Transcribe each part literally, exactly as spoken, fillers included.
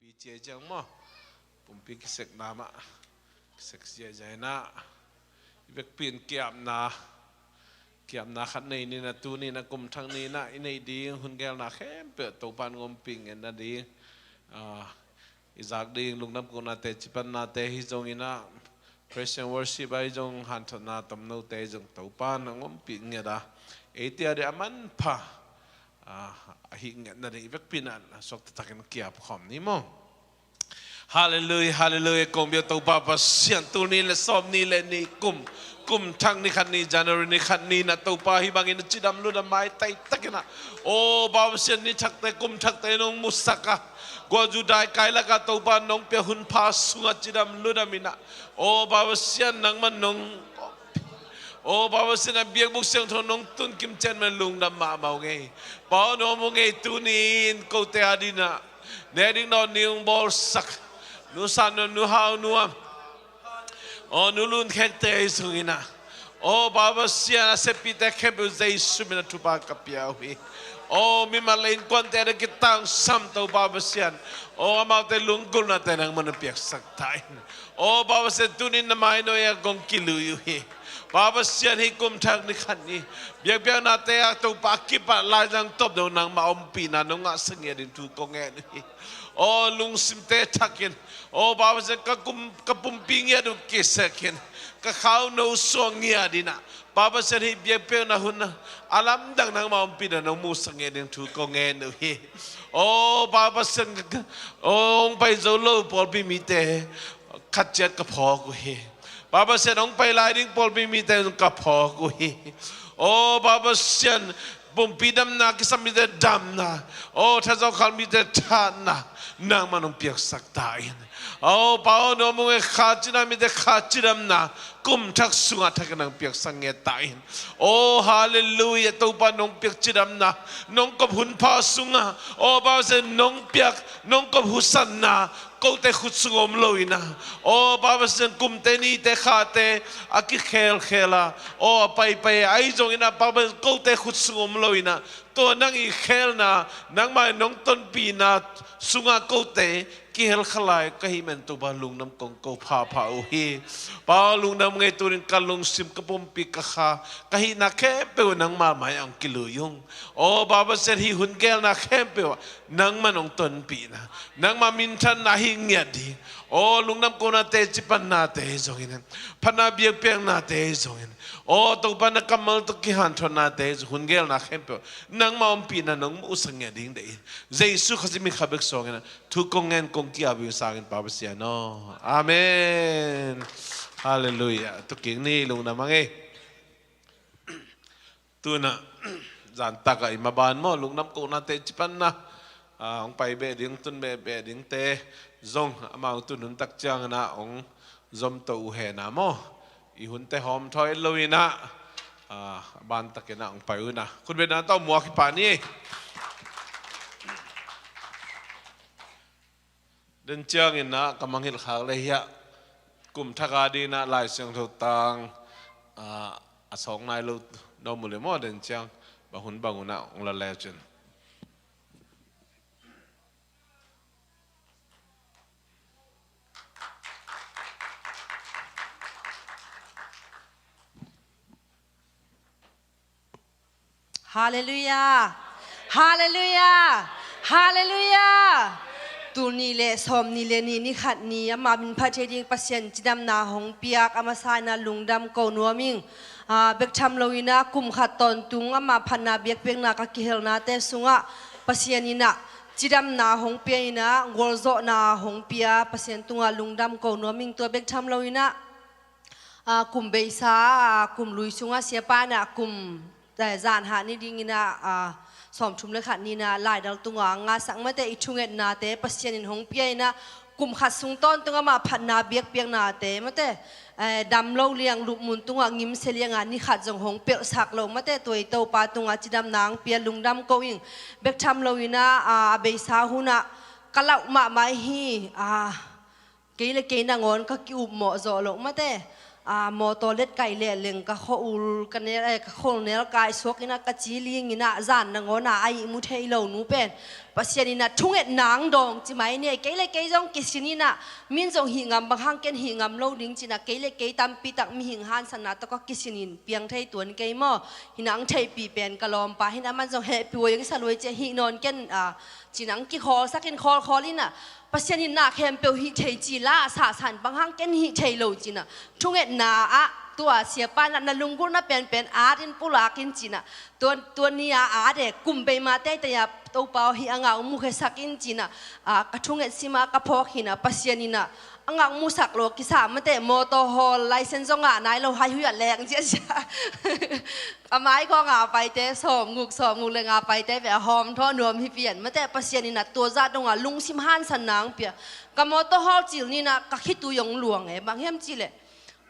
Pi cia ciang maw, pumpi kisekna mah, kisek ziahziah inah, i vekpi in kiapna, kiapna khat nei ninah, tuni inah, kum thak ninah i neih ding hun gelna khempeuh Topa in hong ompih nget nading, ah, i zak ding lungdam kohnate, cipannate hi zonginah, praise and worship ahi zong, hanthotna tomnote ahi zong Topa in hong ompih nget a, eite ading a manpha, ah, ahi nget nading i vekpi inah suakta takin kiap khawm ni maw. Halleluiah, halleluiah. Kong biak Topa Pasian, tul nih le sawm nih le nih kum, kum thak ni khat ni, January ni khat ni inah Topa hih bangin a cidam ludam maitai takinah, aw Pa Pasian, ni thakte, kum thakte nong musak a, guah zu dai kai lakah Topa nong piak hun pha sungah cidam ludam inah, aw Pa Pasian, nangman nong, aw Pa Pasian, a biakbuk siangtho nong tun kim ciat man lungdam mahmah uh ngei. Pa aw, nuam uh ngei. Tuni in kote adinah ne ding dawn ni hong bawlsak, nu San Nuam, nu Hau Nuam, aw nu Lun Khekte ahi zonginah, aw Pa Pasian, a seppihte khempeuh Jesu min a thupha ka pia uh hi. Aw mimal le innkuante ading a kitangsam Topa Pasian, aw amaute lunggulhnate nangman hong piaksak ta in. Aw Pa Pasian, tuni in na mai nuai ah kong kilui uh hi. Pa Pasian, hih kum thak ni khat ni biakpiaknate ah Topa a kipah laizang tawp dong nangmah ompihna nong ngahsak ngiat ding thu kong ngen uh hi. Aw lungsimte thakin, aw Pa Pasian, ka kum, ka pumpi ngiat uh kisekin, ka khauno suang ngiat inah, Pa Pasian, hih biakpiakna hun a lamdang nangmah ompihna nong musak ngiat ding thu kong ngen uh hi. Aw Pa Pasian, aw hong pai zo lo pawlpi mite khat ciat ka phawk uh hi. Pa Pasian, hong pai lai ding pawlpi mite ka phawk uh hi. Aw Pa Pasian, pumpi damna, kisam mite damna, aw thazaw khal mite thatna nangman hong piaksak ta in. Aw Pa aw, nuam uh ngei. Kha cidam mite kha cidamna kum thak sungah thakin nang piaksak ngiat ta in. Aw halleluiah, Topa nong piak cidamna, nong kop hun pha sungah, aw Pa Pasian, nong piak, nong kop husanna kote khut sung om lo inah, aw Pa Pasian, kumte nite khate a kikhelkhel a, aw a paipai ahi zonginah, Pa Pasian, kote khut sung om lo inah, tua nang i khelna, nangmah in nong tonpihna sungah kote kihelkha lai ka hih man Topa lungdam kong ko phapha uh hi. Pa aw, lungdam ngei. Tuni in ka lungsim, ka pumpi, ka kha, ka hihna khempeuh nangmah mai ah hong kilui ung. Aw Pa Pasian, hih hun gelna khempeuh ah nangman hong tonpihna, nangmah minthanna hi ngiat ding. Aw lungdam kohnate, cipannate ahi zongin, phatna biakpiaknate ahi zongin, aw Topa na kammal tawh kihanthotnate ahi zong, hun gelna khempeuh nangmah ompihna nong musak ngiat ding deih in. Jesu Khazih min khat bek suangin thu kong ngen, kong ki-ap uh hi sangin, Pa Pasian aw. Amen. Halleluiah. Tukik ni, lungdam a ngei. Tunah zantakah i maban maw, lungdam kohnate, cipanna, ah, hong pai beh ding, tun beh beh dingte zong amau tun hun tak cianginah hong zomto uh hena maw. I hunte hawm thawi lo inah, ah, a ban takinah hong pai uh inah khutbetna tawh muak hi pah ni. Den cianginah ka mangngilh khak le hiah kum thak a dinah Lai Siangtho tang, ah, a sawk nai lo, no mu le maw, den ciang bang hun bang unah hong la le cin. Halleluiah. Halleluiah. Halleluiah. Tul nih le sawm nih le nih, ni khat ni ama min phat thei ding Pasian cidamna hong piak a masa inah lungdam ko nuam ing. Ah, bek tham lo inah kum khat tawntung ama phatna biakpiakna ka kihelnate sungah Pasian inah cidamna hong pia inah gualzawhna hong pia Pasian tungah lungdam ko nuam ing. Tua bek tham lo inah, ah, kum beisa, ah, kum lui sungah siapa inah kum, eh, zan hah ni dinginah, ah, sawmthum le khat ninah laidal tungah a ngasak mate, i thungetnate Pasian in hong pia inah kum khat sung tawntung amah phatna biakpiaknate mate, eh, dam lo liang lupmun tungah ngimsia liangah ni khat zong hong pelhsak lo mate, tua i Topa tungah cidamna hong pia lungdam ko ing. Bek tham lo inah, ah, a beisa hunah ka lauh mahmah hi, ah, kei le kei nangawn ka ki-up mawh zawh loh mate. Ah, mawtaw let kaih leh leng ka khua-ul, ka nel, eh, ka khol nel kaih suak inah ka ci ling inah zan nangawn a a ihmu thei lo nu pen Pasian in ah thungetna ang dawng ci mai ni. Kei le kei zong kisin in ah, min zong hih ngam bang hang ken hih ngam lo ding ci-in ah, kei le kei tampi tak mihing hansanna tawh ka kisin in piang thei tuan kei maw. Hi-in ah ang theihpih pen ka lawmpa hi-in ah, aman zong hehpih uh ing, sa lua ci-a hih nawn ken, ah, ci-in ah ang kikhawlsak in, khawlkhawl in ah, Pasian in na khempeuh hih thei ci la, sahsan bang hang ken hih thei lo ci-in ah, thungetna ah, tua siapa in ah na lunggulhna penpen at in pulak in ci-in ah, tua, tua ni-a at e, kum bei ma teitei a, Topa aw, hih a ngak mukhiasak in ci-in ah, ah, ka thunget sim a ka phawk hi-in ah, Pasian in ah a ngak musak lo kisa mate, mawtaw hawl license zong ngah nai lo, haihui a leng ziahziah. A mai khawng a paite sawmguk, sawmguk le nga paite ve a hawm thaw nuam hi pian mate, Pasian in ah tua zah dong a lungsim hansanna ang pia. Ka mawtaw hawl cil ni-in ah ka khitui hong luang e, bang hiam cih leh,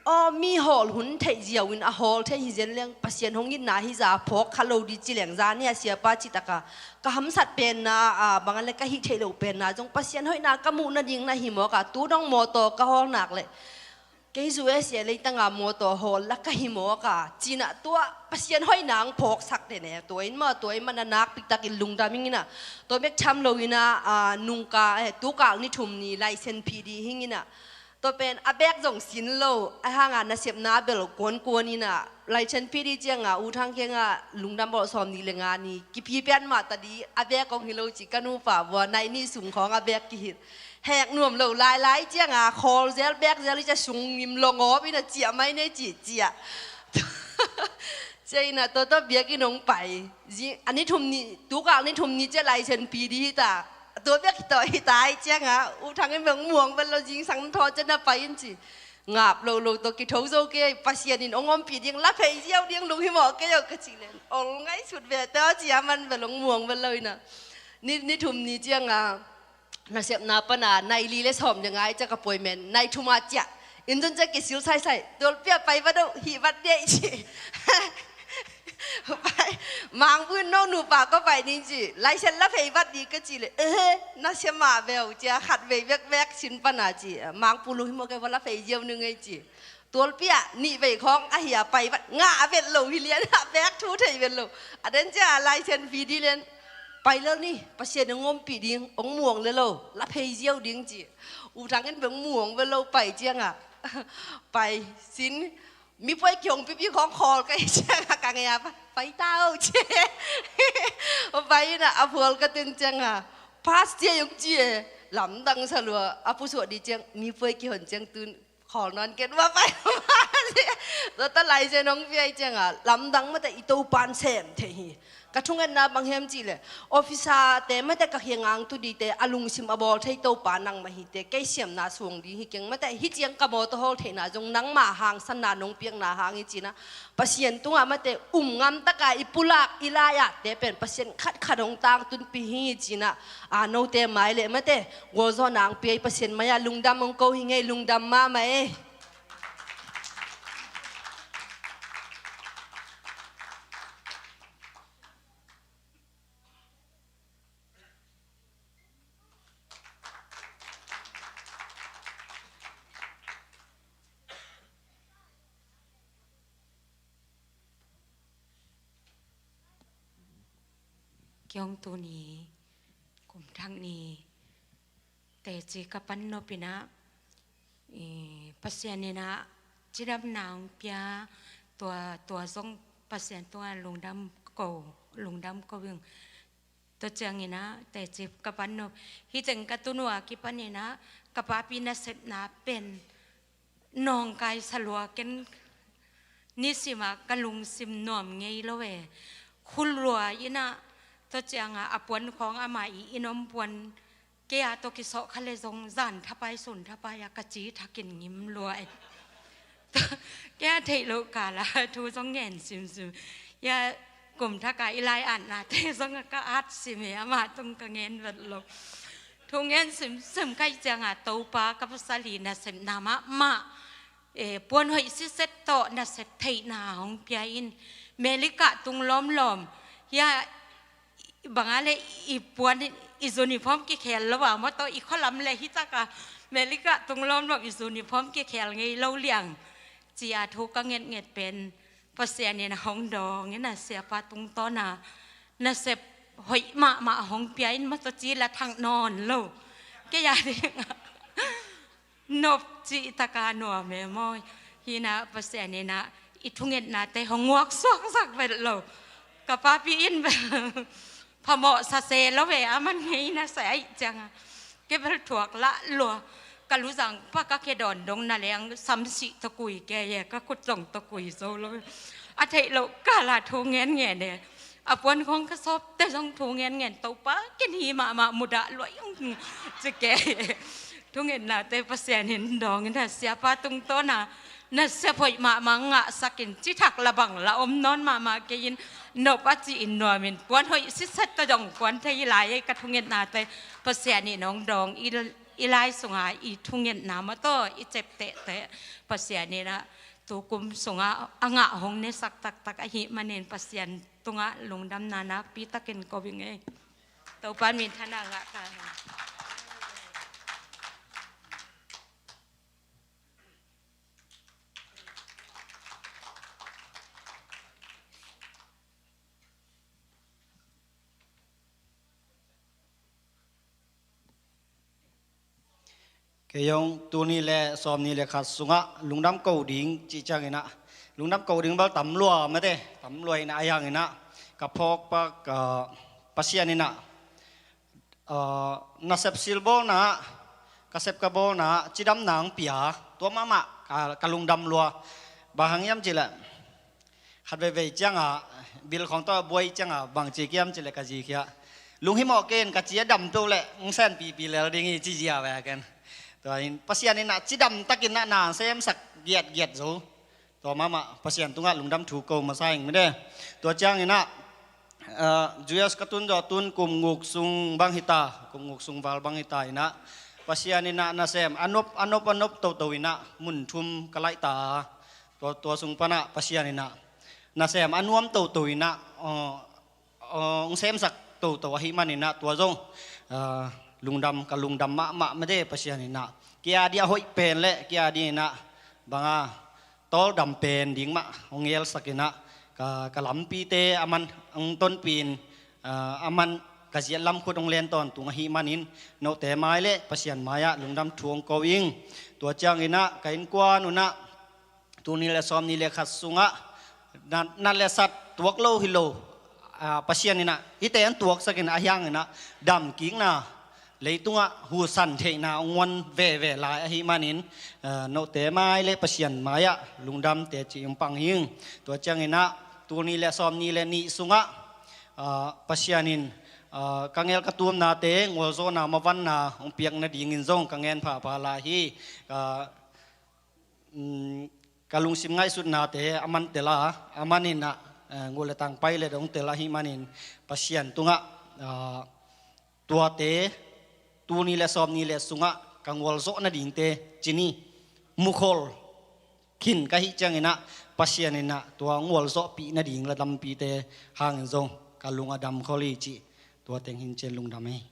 aw, mi hawl hun theih ziau in a hawl thei hi zen leng, Pasian hong itna hi zah phawk kha lo ding ci leng, zani-a siapa cih tak a ka hamsat penna, ah, bang a le ka hih theih loh penna zong Pasian hoihna ka muh nading na hi mawk a, tu dong mawtaw ka hawl nak leh, kei U S A leitang a mawtaw hawl la ka hi mawk a, ci-in ah tua Pasian hoihna ang phawksak den e. Tua in maw, tua in maw na nakpi takin lungdam ing in ah, tua bek tham lo in ah, ah, nungkal, eh, tukal ni thum ni license pih ding hi ing in ah, tua pen a bag zong sin lo, ahih hang a nasepna bel kuankuan in ah, license pih ding ciang a U Thang kiang ah lungdam bawl, sawmnih le nga ni kipia pian mah ta ding, a bag hong hi lo ci ka nupa vua, nai nih sung khawng a bag kihilh. Hek nuam lo lailai ciang a, khawl zel, bag zel hi ciang, sung ngim lawng awp in ah ciah mai ni ci, ciah. Ciah in ah tua tawh biakinn hong pai. Zing, a ni thum ni, tukal ni thum ni ciang license pih ding hi ta. Tua bek hi ta, hi ta ahih ciang a, U Thang in bel hong muang vet lo, zingsang thaw ciang na pai in ci. Ngap lo lo tawh kitho zo kei, Pasian in hong ompih ding, la phei ziau ding lunghimawh kei o ka cih leh, ol ngaihsut ve teh aw ci a, aman bel hong muang vet lo in ah. Ni, ni thum ni ciang a, nasepna pan a nai li le sawm le nga ciang ka appointment, nai thum a ciah. Inn zong ciang kisil saisai, tualpi ah pai vat o, hih vat dih ci. Pai, Mangpu in no nupa kong pai ning ci, license la phei vat ding ka cih leh, eh, na sia mah ve o ci a, khat vei bekbek sin pan a ci, Mangpu lunghimawh kei vua, la phei ziau ning ei ci. Tualpi ah nih vei khawng ahi a pai vat, ngah a vet lo hi lian a, bag thu thei vet lo. A den ciang a license pih ding lian, pai lel ni, Pasian in hong ompih ding, hong muang lel o, la phei ziau ding ci. U Thang in bel hong muang vet lo, pai ciang a, pai sin, mi puai kihong pipi khawng khawl ka hih ciang a, ka ngei a, pai ta o ci. Pai in ah a phual ka tun ciang a, pass ci a hong ci e, lamdang sa lua, a pusuah ding ciang, mi puai kihon ciang tun khawl nawn ken, va pai mah ci. Tua tawh license hong pia ahih ciang a, lamdang mate, i Topa in sem thei hi. Ka thungetna bang hiam cih leh, officer te mate, ka kiang a hong tu dingte a lungsim a bawl thei Topa nangmah hi teh, kei siamna suang ding hi keng mate, hih ciang ka mawtaw hawl theihna zong nangmah hangsanna nong piakna hang hi ci-in ah, Pasian tungah mate, um ngam tak a i pulak i lai-atte pen Pasian khatkhat hong tangtunpih hi ci-in ah, a note mai leh mate, gualzawhna hong pia i Pasian mai-ah lungdam hong ko hi ing ei, lungdam mahmah ei. Kei hong tu ni, kum thak ni, teci ka pan nop in ah, i, Pasian in ah cidamna hong pia, tua, tua zong Pasian tungah lungdam ko, lungdam ko ing. Tua ciangin ah, teci ka pan nop, hih teng ka tun uh a kipan in ah, ka papi nasepna pen nawngkai sa lua ken, nisim ah ka lungsim nuam ngei lo e. Khul lua in ah, tua ciang a, a puan khawng amah i inn om puan, kei a tawh kisawh kha leh zong zan thapai sun thapai a ka ci thakin ngim lua e. Kei a theih loh kal a thu zong ngen simsim. Hia kum thak a i lai-atnate zong a ka at sim e, amah tung ka ngen vet lo. Thu ngen simsim ka hih ciang a, Topa, ka pasal i nasepna mahmah, eh, puan hoih siset tawh nasep theihna hong pia in. Melika tung lawmlawm, hia bang a le i puan, i uniform kikhel lo a, mawtaw i khualam le hih tak a Melika tung lawmlawm i uniform kikhel ngei lo liang, ci a thu ka ngetnget pen Pasian in hong dawng in ah, siapa tungtawn a nasep hoih mahmah hong pia in maw, tawh ci la thang nawn lo. Kei a ding nop cih taka nuam e maw. Hi na, Pasian in ah i thungetnate hong nguak suaksak vet lo. Ka papi in vel phamawh sa se lo ve, a man ngei na sa aih cianga. Kei bel thuak lah lua. Ka luzang pa ka khe dawn dong na leng samsih tawh kui kei e, ka khut zong tawh kui zo lo. A theih loh kala thu ngen ngen e. A puan khong ka sawpte zong thu ngen ngen, Topa ken hi mahmah mudah lua ing ci kei e. Thungetnate Pasian in dawng in ah, siapa tungtawna na sep hoih mahmah ngahsak in, ci thak la bang la om nawn mahmah kei in, nop a ci in nuam in, puan hoih sitset tawh zong puan thei lai ei. Ka thungetnate Pasian in hong dawng i, i lai sunga i thungetna maw tawh i ceptehte Pasian in ah tukum sunga a ngah hong nesak taktak ahih manin Pasian tungah lungdamna nakpi takin ko ing ei. Topa minthanna ngah ta hen. Kei zong tul nih le sawmnih le khat sungah lungdam ko ding cih ciangin ah, lungdam ko ding bel tam lua mate, tam lua in ah, ahi hangin ah ka phawk pak, ah, Pasian in ah, ah, nasep silbawlna, ka sep ka bawlna cidamna hong pia, tua mahmah ka, ka lungdam lua. Bang hang hiam cih leh, khat veivei ciangah, bil khong tawh buai ciangah bang ci hiam cih leh ka zi kiangah, lunghimawh kei in, ka ci a dam to leh hong senpipi lel ding hi ci zia ve ken. Tua in Pasian in ah cidam takin ah na hong semsak giatgiat zo. Tua mahmah Pasian tungah lungdam thu ko masa ing mate. Tua ciangin ah, ah, U S ka tun zawh tun kum guk sung bang hita, kum guk sung val bang hita in ah, Pasian in ah nasem a nop, a nop, a nop toto in ah mun thum ka laih ta. Tua, tua sung pan ah Pasian in ah nasem a nuam toto in ah, aw, aw, hong semsak toto ahih manin ah tua zong, ah, lungdam, ka lungdam mahmah mate Pasian in ah. Kei a ding a hoih pen le kei a ding in ah banga tawldam pen ding mah hong ngelsak in ah, ka, ka lampite a man hong tonpih in, ah, a man ka ziat lam khut hong len tawntung ahih manin, note mai le Pasian mai-ah lungdam thu hong ko ing. Tua ciangin ah ka innkuan un ah tul nih le sawmnih le khat sungah nat, nat le sat tuak lo hi lo, ah, Pasian in ah hihte hong tuaksak in, ahi hangin ah damkikna, leitungah husan theihna hong wan veve lai ahih manin, ah, note mai le Pasian mai-ah lungdam teci hong pang ing. Tua ciangin ah tul nih le sawmnih le nih sungah, ah, Pasian in, ah, ka ngel ka tuamnate ngualzawhna mavanna hong piak nadingin zong ka ngen phapha lai hi. Ah, um, ka lungsim ngaihsutnate a man tel a, a man in ah, eh, ngual le tang pai le dong tel ahih manin Pasian tungah, ah, tuate tul nih le sawmnih le sungah ka ngualzawh nadingte ci ni, mukhol khin ka hih ciangin ah Pasian in ah tua ngualzawhpih nading la dampihte hangin zong ka lung a damkhol hi cih tua teng hi in, ci-in lungdam hi.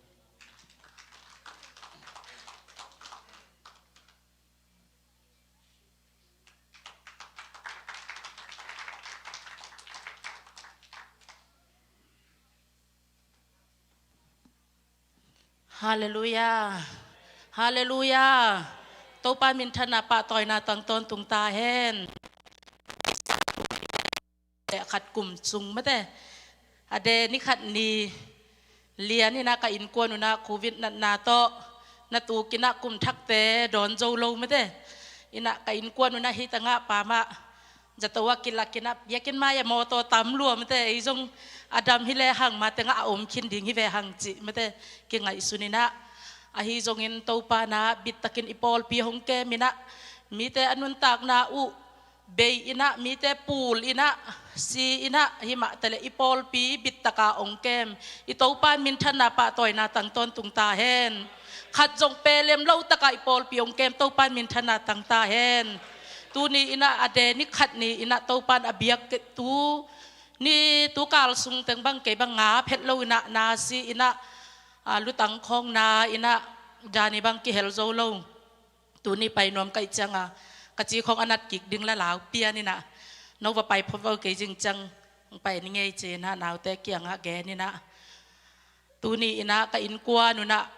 Halleluiah. Halleluiah. Topa minthanna pahtawina tang tawntung ta hen. Khat kum sung mate, a de ni khat ni lian in ah ka innkuan un ah covid natna tawh na tuk in ah kum thakte dawn zo lo mate. In ah ka innkuan un ah hih tangah pamah zato a kilak in ah, biakinn mai-ah mawtaw tam lua mate, ei zong a dam hi le hang, ma tengah a om khin ding hi ve hang cih mate kingaihsun in ah, ahi zongin Topa in ah bittakin i pawlpi hong kem in ah, mite a nuntakna uh bei in ah, mite pul in ah, si in ah, himah taleh i pawlpi bittaka hong kem i Topa in minthanna pahtawina tang tawntung ta hen. Khat zong pelem lo taka i pawlpi hong kem Topa in minthanna tang ta hen. Tuni in ah a de ni khat ni in ah Topa in a biak tu ni, tu kal sung teng bang kei bang ngap het lo in ah, na si in ah, a, lutang khawng na in ah, zani bang kihel zo lo. Tuni pai nuam ka hih cianga ka ci khawng a nat kik ding la lau pian in ah, no va pai phot vo, kei zing ciang hong pai ni ngei ci in ah naute kiangah gen in ah, Tuni inah ka innkuan unah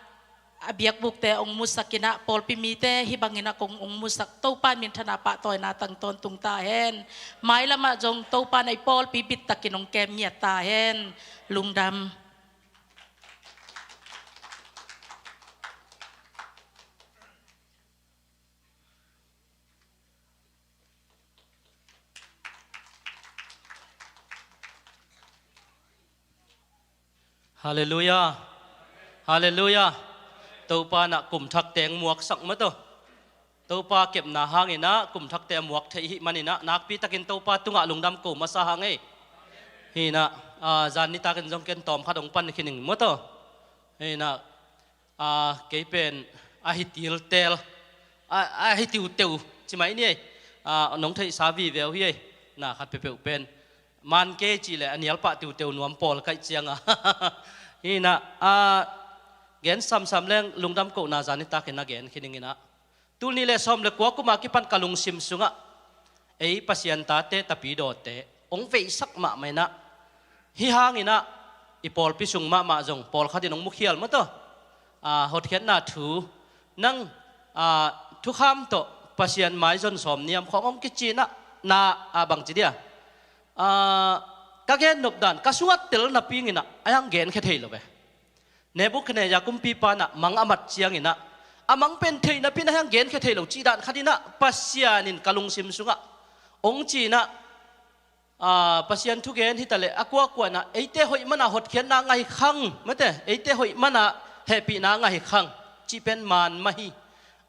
a biakbukte hong musak inah pawlpi mite hih bang inah kong hong musak Topa in minthanna pahtawina tang tawntung ta hen. Mailamah zong Topa in ei pawlpi bittakin hong kem ngiat ta hen. Lungdam. Halleluiah. Halleluiah. Topa inah kum thakte hong muaksak mataw. Topa kepna hang inah kum thakte a muak theih hih man inah nakpi takin Topa tungah lungdam ko masa hang ei. Hih inah, ah, zan nitakin zong ken tawm khat hong pan khin ing mataw. Hih inah, ah, kei pen a hi tiltel, a, a hi tiuteu ci mai ni ei. Ah, nong theihsa vive uh hi ei. Na khat peuhpeuh pen man kei cih leh a nialpah tiuteu nuam pawl kaih cianga. Hih inah, ah, gen samsam leng lungdam kohna zan nitakin a gen khin ing inah. Tul nih le sawm le kua kum a kipan ka lungsim sungah ei Pasian tate, tapidawte hong veihsak mahmah inah, hih hang inah i pawlpi sung mahmah zong pawlkhat in hong mukhial mataw. Ah, hotkhiatna thu, nang, ah, thukham tawh Pasian maizon sawm niam khawng hong kici inah, na, ah, bangci dia, ah, ka gen nop dan ka sungah tel napi ing inah a hiang genkhia thei lo ve. Nebukhadnezzar kumpipa inah mang a mat ciang inah, a mang pen theih napi in a hiang genkhia thei lo cih dan khat inah Pasian in ka lungsim sungah hong ci inah, ah, Pasian thugen hi taleh a kuakua inah eite hoih man a hotkhiatna ngah hi khang mate, eite hoih man a hehpihna ngah hi khang cih pen man mah hi.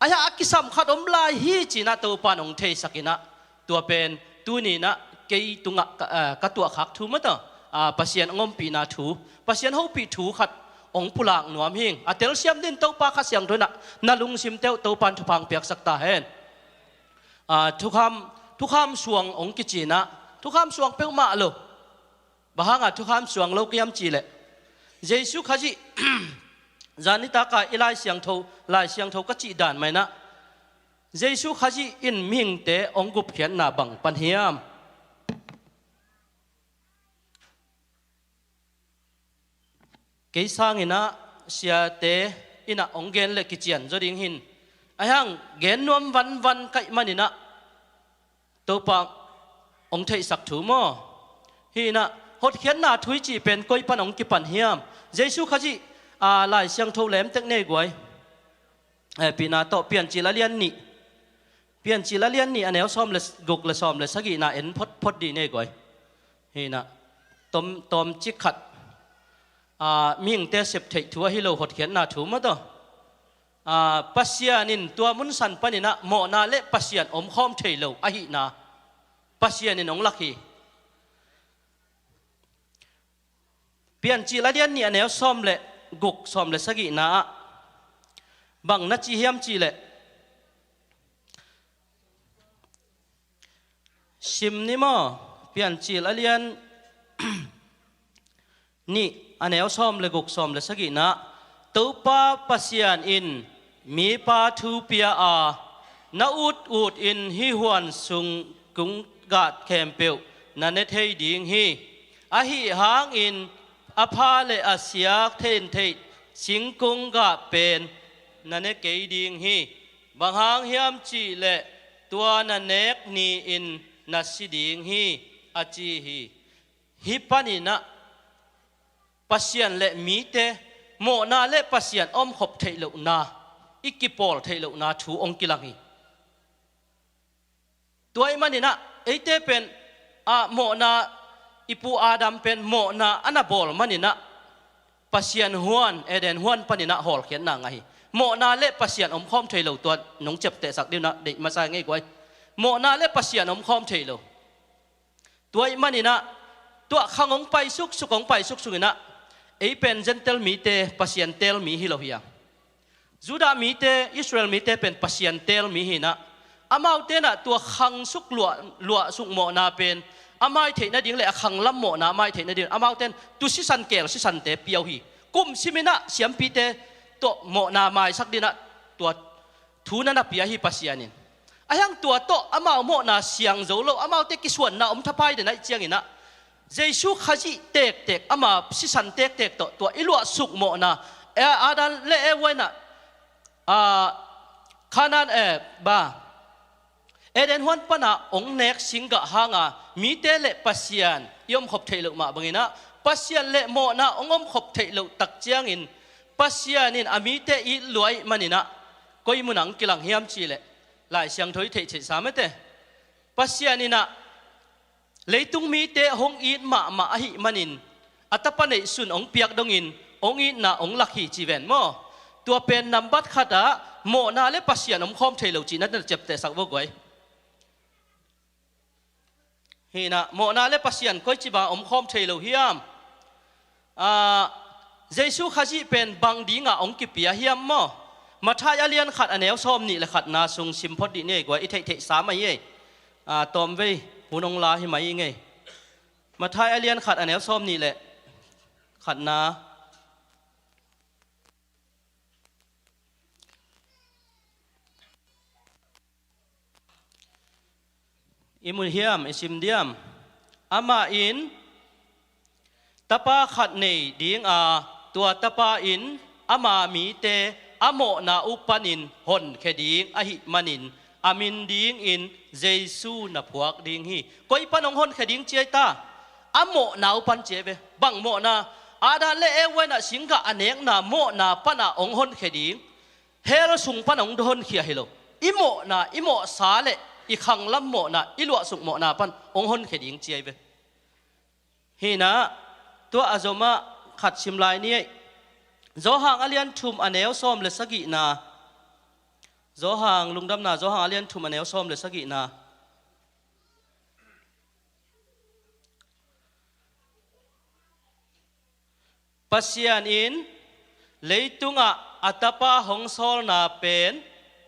A hiah a kisam khat om lai hi ci inah Topa in hong theisak inah, tua pen tuni inah kei tungah ka, ah, ka tuahkhak thu mataw, ah, Pasian hong ompihna thu, Pasian hopih thu khat hong pulak nuam hi ing. A telsiam dingin Topa Kha Siangtho inah na lungsimte uh Topa in thupha hong piaksak ta hen. Ah, thukham, thukham suang hong kici inah, thukham suang peuhmah lo. Bang hanga thukham suang lo ka hiam cih leh, Jesu Khazih, zan nitaka i Lai Siangtho, Lai Siangtho ka cih dan mah inah, Jesu Khazih in mihingte hong gupkhiatna bang pan hiam? Kei sang inah siate inah hong gen leh kician zaw ding hi in, a hiang gen nuam vanvan kaih man inah Topa hong theihsak thu maw? Hih inah hotkhiatna thu i cih pen koi pan hong kipan hiam? Jesu Khazih, ah, Lai Siangtho lemtek nei guai. Eh, pina tawh Piancil a lian nih, Piancil a lian nih a neu sawm le guk le sawm le sagihna en photphot dih nei guai. Hih inah tawm, tawmcik khat, ah, mihingte sep theih thu ahi lo hotkhiatna thu mataw. Ah, Pasian in tua munsan pan inah mawhna le Pasian omkhawm thei lo ahihna Pasian in hong lak hi. Piancil a lian nih a neu sawm le guk, sawm le sagihna ah bang na ci hiam cih leh, sim ni maw, Piancil a lian nih a neu sawm le guk, sawm le sagihna, Topa Pasian in mipa thu pia a, na ut utin hih huan sung kung gah khempeuh na ne thei ding hi. Ahi hangin a pha le a sia thentheih singkung gah pen na ne kei ding hi. Bang hang hiam cih leh tua na nek ni-in na si ding hi, a ci hi. Hih panin ah Pasian le mite mawhna le Pasian omkhop theih lohna, i kipawl theih lohna thu hong kilang hi. Tua ahih manin ah eite pen, ah, mawhna, i pu Adam pen mawhna a na bawl manin ah Pasian huan, Eden huan panin ah hawlkhiatna ngah hi. Mawhna le Pasian omkhawm thei lo, tua nong ciaptehsak ding uh ah deih masa ngei guai. Mawhna le Pasian omkhawm thei lo. Tua ahih manin ah tua khang hong pai suksuk, hong pai suksuk in ah ei pen Gentile mite Pasian teel mi hi lo hi a. Judah mite, Israel mite pen Pasian teel mi hi in ah, amaute in ah tua khang suk luah, luah suk mawhna pen a mai theih nading le a khang lam mawhna a mai theih nading amaute in tu sisan keel sisante pia uh hi. Kum sim in ah siampite tawh mawhna maisak ding in ah tua thu na na pia hi Pasian in. Ahi hang tua tawh amau mawhna siang zo lo, amaute kisuanna om thapai den ahih ciangin ah Jesu Khazih tektek, ama sisan tektek tawh tua i luahsuk mawhna, eh, Adam le Eva in ah, ah, Kanaan, eh, ba, Eden huan pana hong nek singgah hanga mite le Pasian i omkhop theih loh mah bangin ah, Pasian le mawhna hong omkhop theih loh tak ciangin Pasian in a mite it lua ahih manin ah, koi munah hong kilang hiam cih leh Lai Siangtho i theih theihsa mate. Pasian in ah leitung mite hong it mahmah ahih manin, a tapa neihsun hong piak dongin hong itna hong lak hi ci ven maw? Tua pen nambat khatah mawhna le Pasian omkhawm thei lo cihna na ciaptehsak vo guai. Hi in ah, mawhna le Pasian koici bang omkhawm thei lo hiam? Ah, Jesu Khazih pen bang dinga hong kipia hiam maw? Matthai a lian khat a neu sawm nih le khatna sung sim phot dih ni ei guai, i theihtheihsa mah hi ei. Ah, tawmvei hun hong la hi mah hi ngei. Matthai a lian khat a neu sawm nih le khatna. I mu hiam, i sim diam? Amah in tapa khat nei dinga, tua tapa in ama mite a mawhna uh panin honkhia ding ahih manin, a min dingin Jesu na phuak ding hi. Koi pan hong honkhia ding ci ei ta? A mawhna uh pan ci ei ve. Bang mawhna? Adam le Eva in ah singgah a nekna mawhna pana hong honkhia ding. Hell sung pan hong honkhia hi lo. I mawhna, i mawhsa le i khanglam mawhna, i luahsuk mawhna pan hong honkhia ding ci ei ve. Hi in ah, tua a zomah khat sim lai ni ei. Johan a lian thum a neu sawm le sagihna. Johan, Lungdamna Johan a lian thum a neu sawm le sagihna. Pasian in leitungah a tapa hong sawlna pen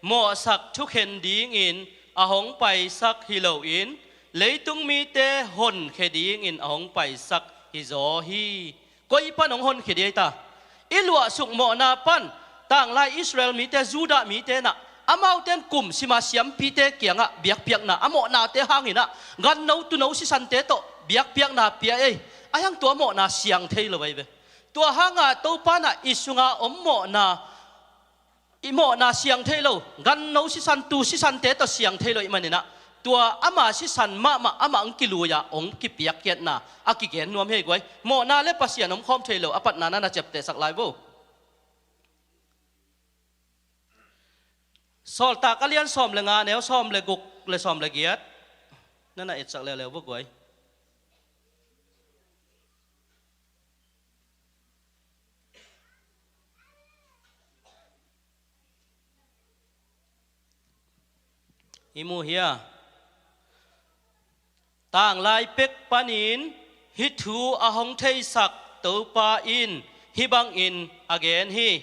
mawhsak thukhen dingin a hong paisak hi loin, leitung mite honkhia dingin a hong paisak hi zaw hi. Koi pan hong honkhia ding ei ta? I luahsuk mawhna pan. Tanglai Israel mite, Judah mite in ah, amaute in kum sima siampite kiangah biakpiakna, a mawhnate hangin ah ganno tuuno sisante tawh biakpiakna pia ei. Ahi hang tua mawhna siang thei lo ei ve. Tua hanga Topa in ah i sunga om mawhna, i mawhna siang thei lo, ganno sisan, tuu sisante tawh siang thei lo ahih manin ah, tua ama sisan mahmah amah hong kilui-a hong kipiakkhiatna a kigen nuam hi ei guai. Mawhna le Pasian omkhawm thei lo a patna na na ciaptehsak lai vo. Sawltak a lian sawm le nga, neu sawm le guk le sawm le giat na na etsak leuleu vo guai. I mu hia? Tanglai pek panin hih thu a hong theisak Topa in hih bangin a gen hi.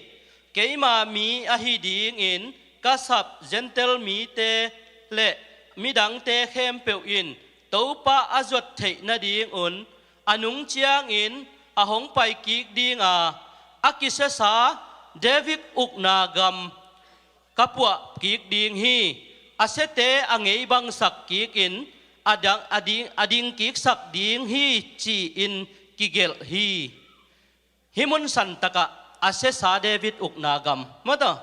Keima mi ahi dingin ka sap Gentile mite le midangte khempeuh in Topa a zuat theih nadingun a nung ciangin a hong pai kik dinga, a kisiasa David ukna gam ka puah kik ding hi. A siate a ngeibangsak kikin a dang, a ding, a dingkiksak ding hi, ci-in kigelh hi. Hih mun santakah a siasa David ukna gam, maw taw,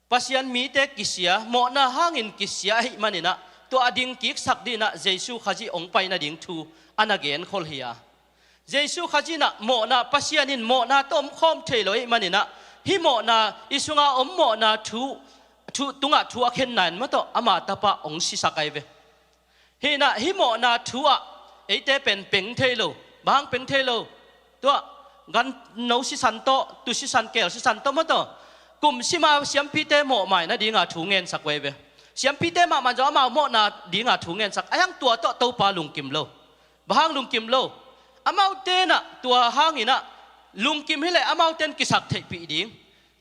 Pasian mite kisia, mawhna hangin kisia ahih manin ah, tua a dingkiksak dingin ah Jesu Khazih hong pai nading thu a na genkhol hi a. Jesu Khazih in ah mawhna, Pasian in mawhna tawh omkhawm thei lo ahih manin ah, hih mawhna, i sunga om mawhna thu, thu tungah thu a khenna in maw taw, ama tapa hong sisak ahi ve. Hi in ah, hih mawhna thu ah eite pen peng thei lo. Bang hang peng thei lo? Tua ganno sisan tawh, tuu sisan, keel sisan tawh maw taw, kum sima siampite mawhmai nadinga thu ngensak uh ahi ve. Siampite mahmah zong amau mawhna dinga thu ngensak, ahi hang tua tawh Topa lungkim lo. Bang hang lungkim lo? Amaute in ah tua hangin ah lungkim hi leh amaute in kisak theihpih ding.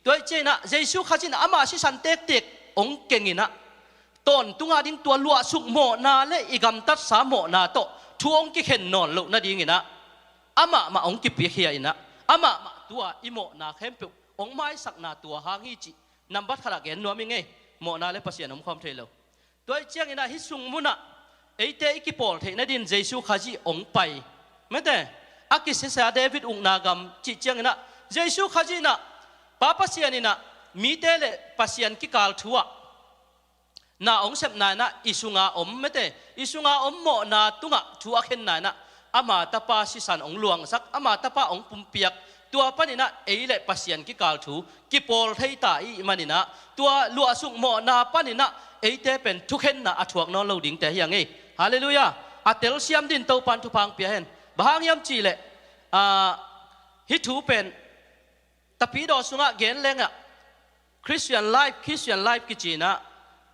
Tua ahih ciangin ah Jesu Khazih in ama sisan tektek hong keng in ah, tawntung a ding tua luahsuk mawhna le i gamtatsa mawhna tawh thu hong kikhen nawn loh nadingin ah, amah mah hong kipiakhia in ah, amah mah tua i mawhna khempeuh hong maisakna tua hang hi cih nambat khatah gen nuam ing ei. Mawhna le Pasian omkhawm thei lo. Tua ahih ciangin ah hih sung munah eite i kipawl theihna din Jesu Khazih hong pai. Mete, a kisisa David ukna gam cih cianginah Jesu Khazih inah Pa Pasian inah mite le Pasian kikal thu ah na hong sepna inah i sunga om, mete, i sunga om mawhna tungah thu a khenna inah ama tapa sisan hong luangsak, ama tapa hong pumpiak. Tua paninah ei le Pasian kikal thu kipawl thei ta i hih maninah tua luahsuk mawhna paninah eite pen thukhenna a thuak nawn lo dingte hi a ngei. Halleluiah. A telsiam din Topan thupha hong pia hen. Bang hang hiam cihleh, ah, hih thu pen tapidaw sungah gen lengah Christian life, Christian life kici inah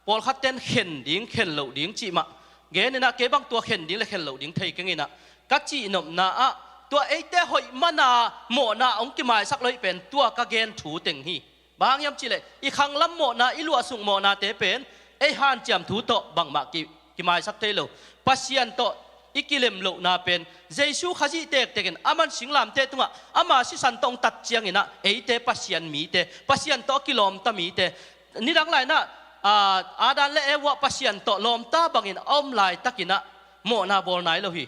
pawlkhat ten khen ding, khen loh ding cih mah gen inah kei bang tua khen ding le khen loh ding thei keng inah ka cihnopna ah tua eite hoih mana mawhna hong kimaisak lo hi pen tua ka gen thu teng hi. Bang hang hiam cihleh i khanglam mawhna, i luahsuk mawhnate pen ei hanciam thu tawh bangmah ki, kimaisak thei lo. Pasian tawh i kilem lohna pen Jesu Khazih tektekin aman singlamteh tungah ama sisan tawh hong tat cianginah eite Pasian mite, Pasian tawh a kilawmta mite, nidang lainah, ah, Adam le Eva Pasian tawh lawmta bangin a om laitakinah mawhna bawl nai lo hi.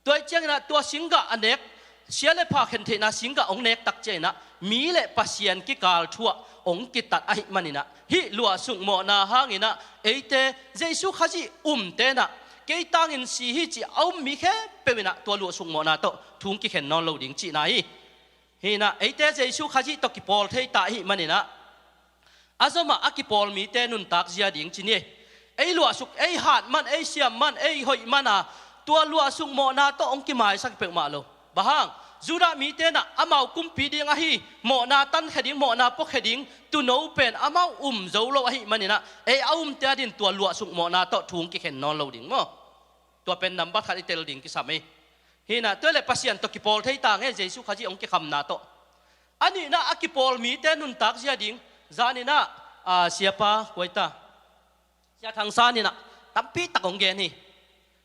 Tua ih cianginah tua singgah a nek, sia le pha khen theihna singgah hong nek tak cianginah mi le Pasian kikal thu ah hong kitat ahih maninah hih luahsuk mawhna hanginah eite Jesu Khazih umte inah kei tangin si hi cih a um mi khempeuh inah tua luahsuk mawhna tawh thu hong kikhen nawn lo ding cihna hi. Hi inah eite Jesu Khazih tawh kipawl thei ta ahih maninah a zomah a kipawl mite nuntak zia ding ci ni. Ei luahsuk, ei hat man, ei siam man, ei hoih mana tua luahsuk mawhna tawh hong kimaisak peuhmah lo. Bang hang, Judah mite inah amau kumpi ding ahi mawhna tankhia ding, mawhna puakhia ding tuuno pen amau um zo lo ahih maninah ei a umte a din tua luahsuk mawhna tawh thu hong kikhen nawn lo ding maw? Tua pen nambat khat i tel ding kisam hi. Hi inah tua le Pasian tawh kipawl thei ta ngei Jesu Khazih hong kikhamna tawh. A nihna a kipawl mite nuntak zia ding. Zaninah, ah, siapa kuaita, Sia Thang San inah tampi tak hong gen hi.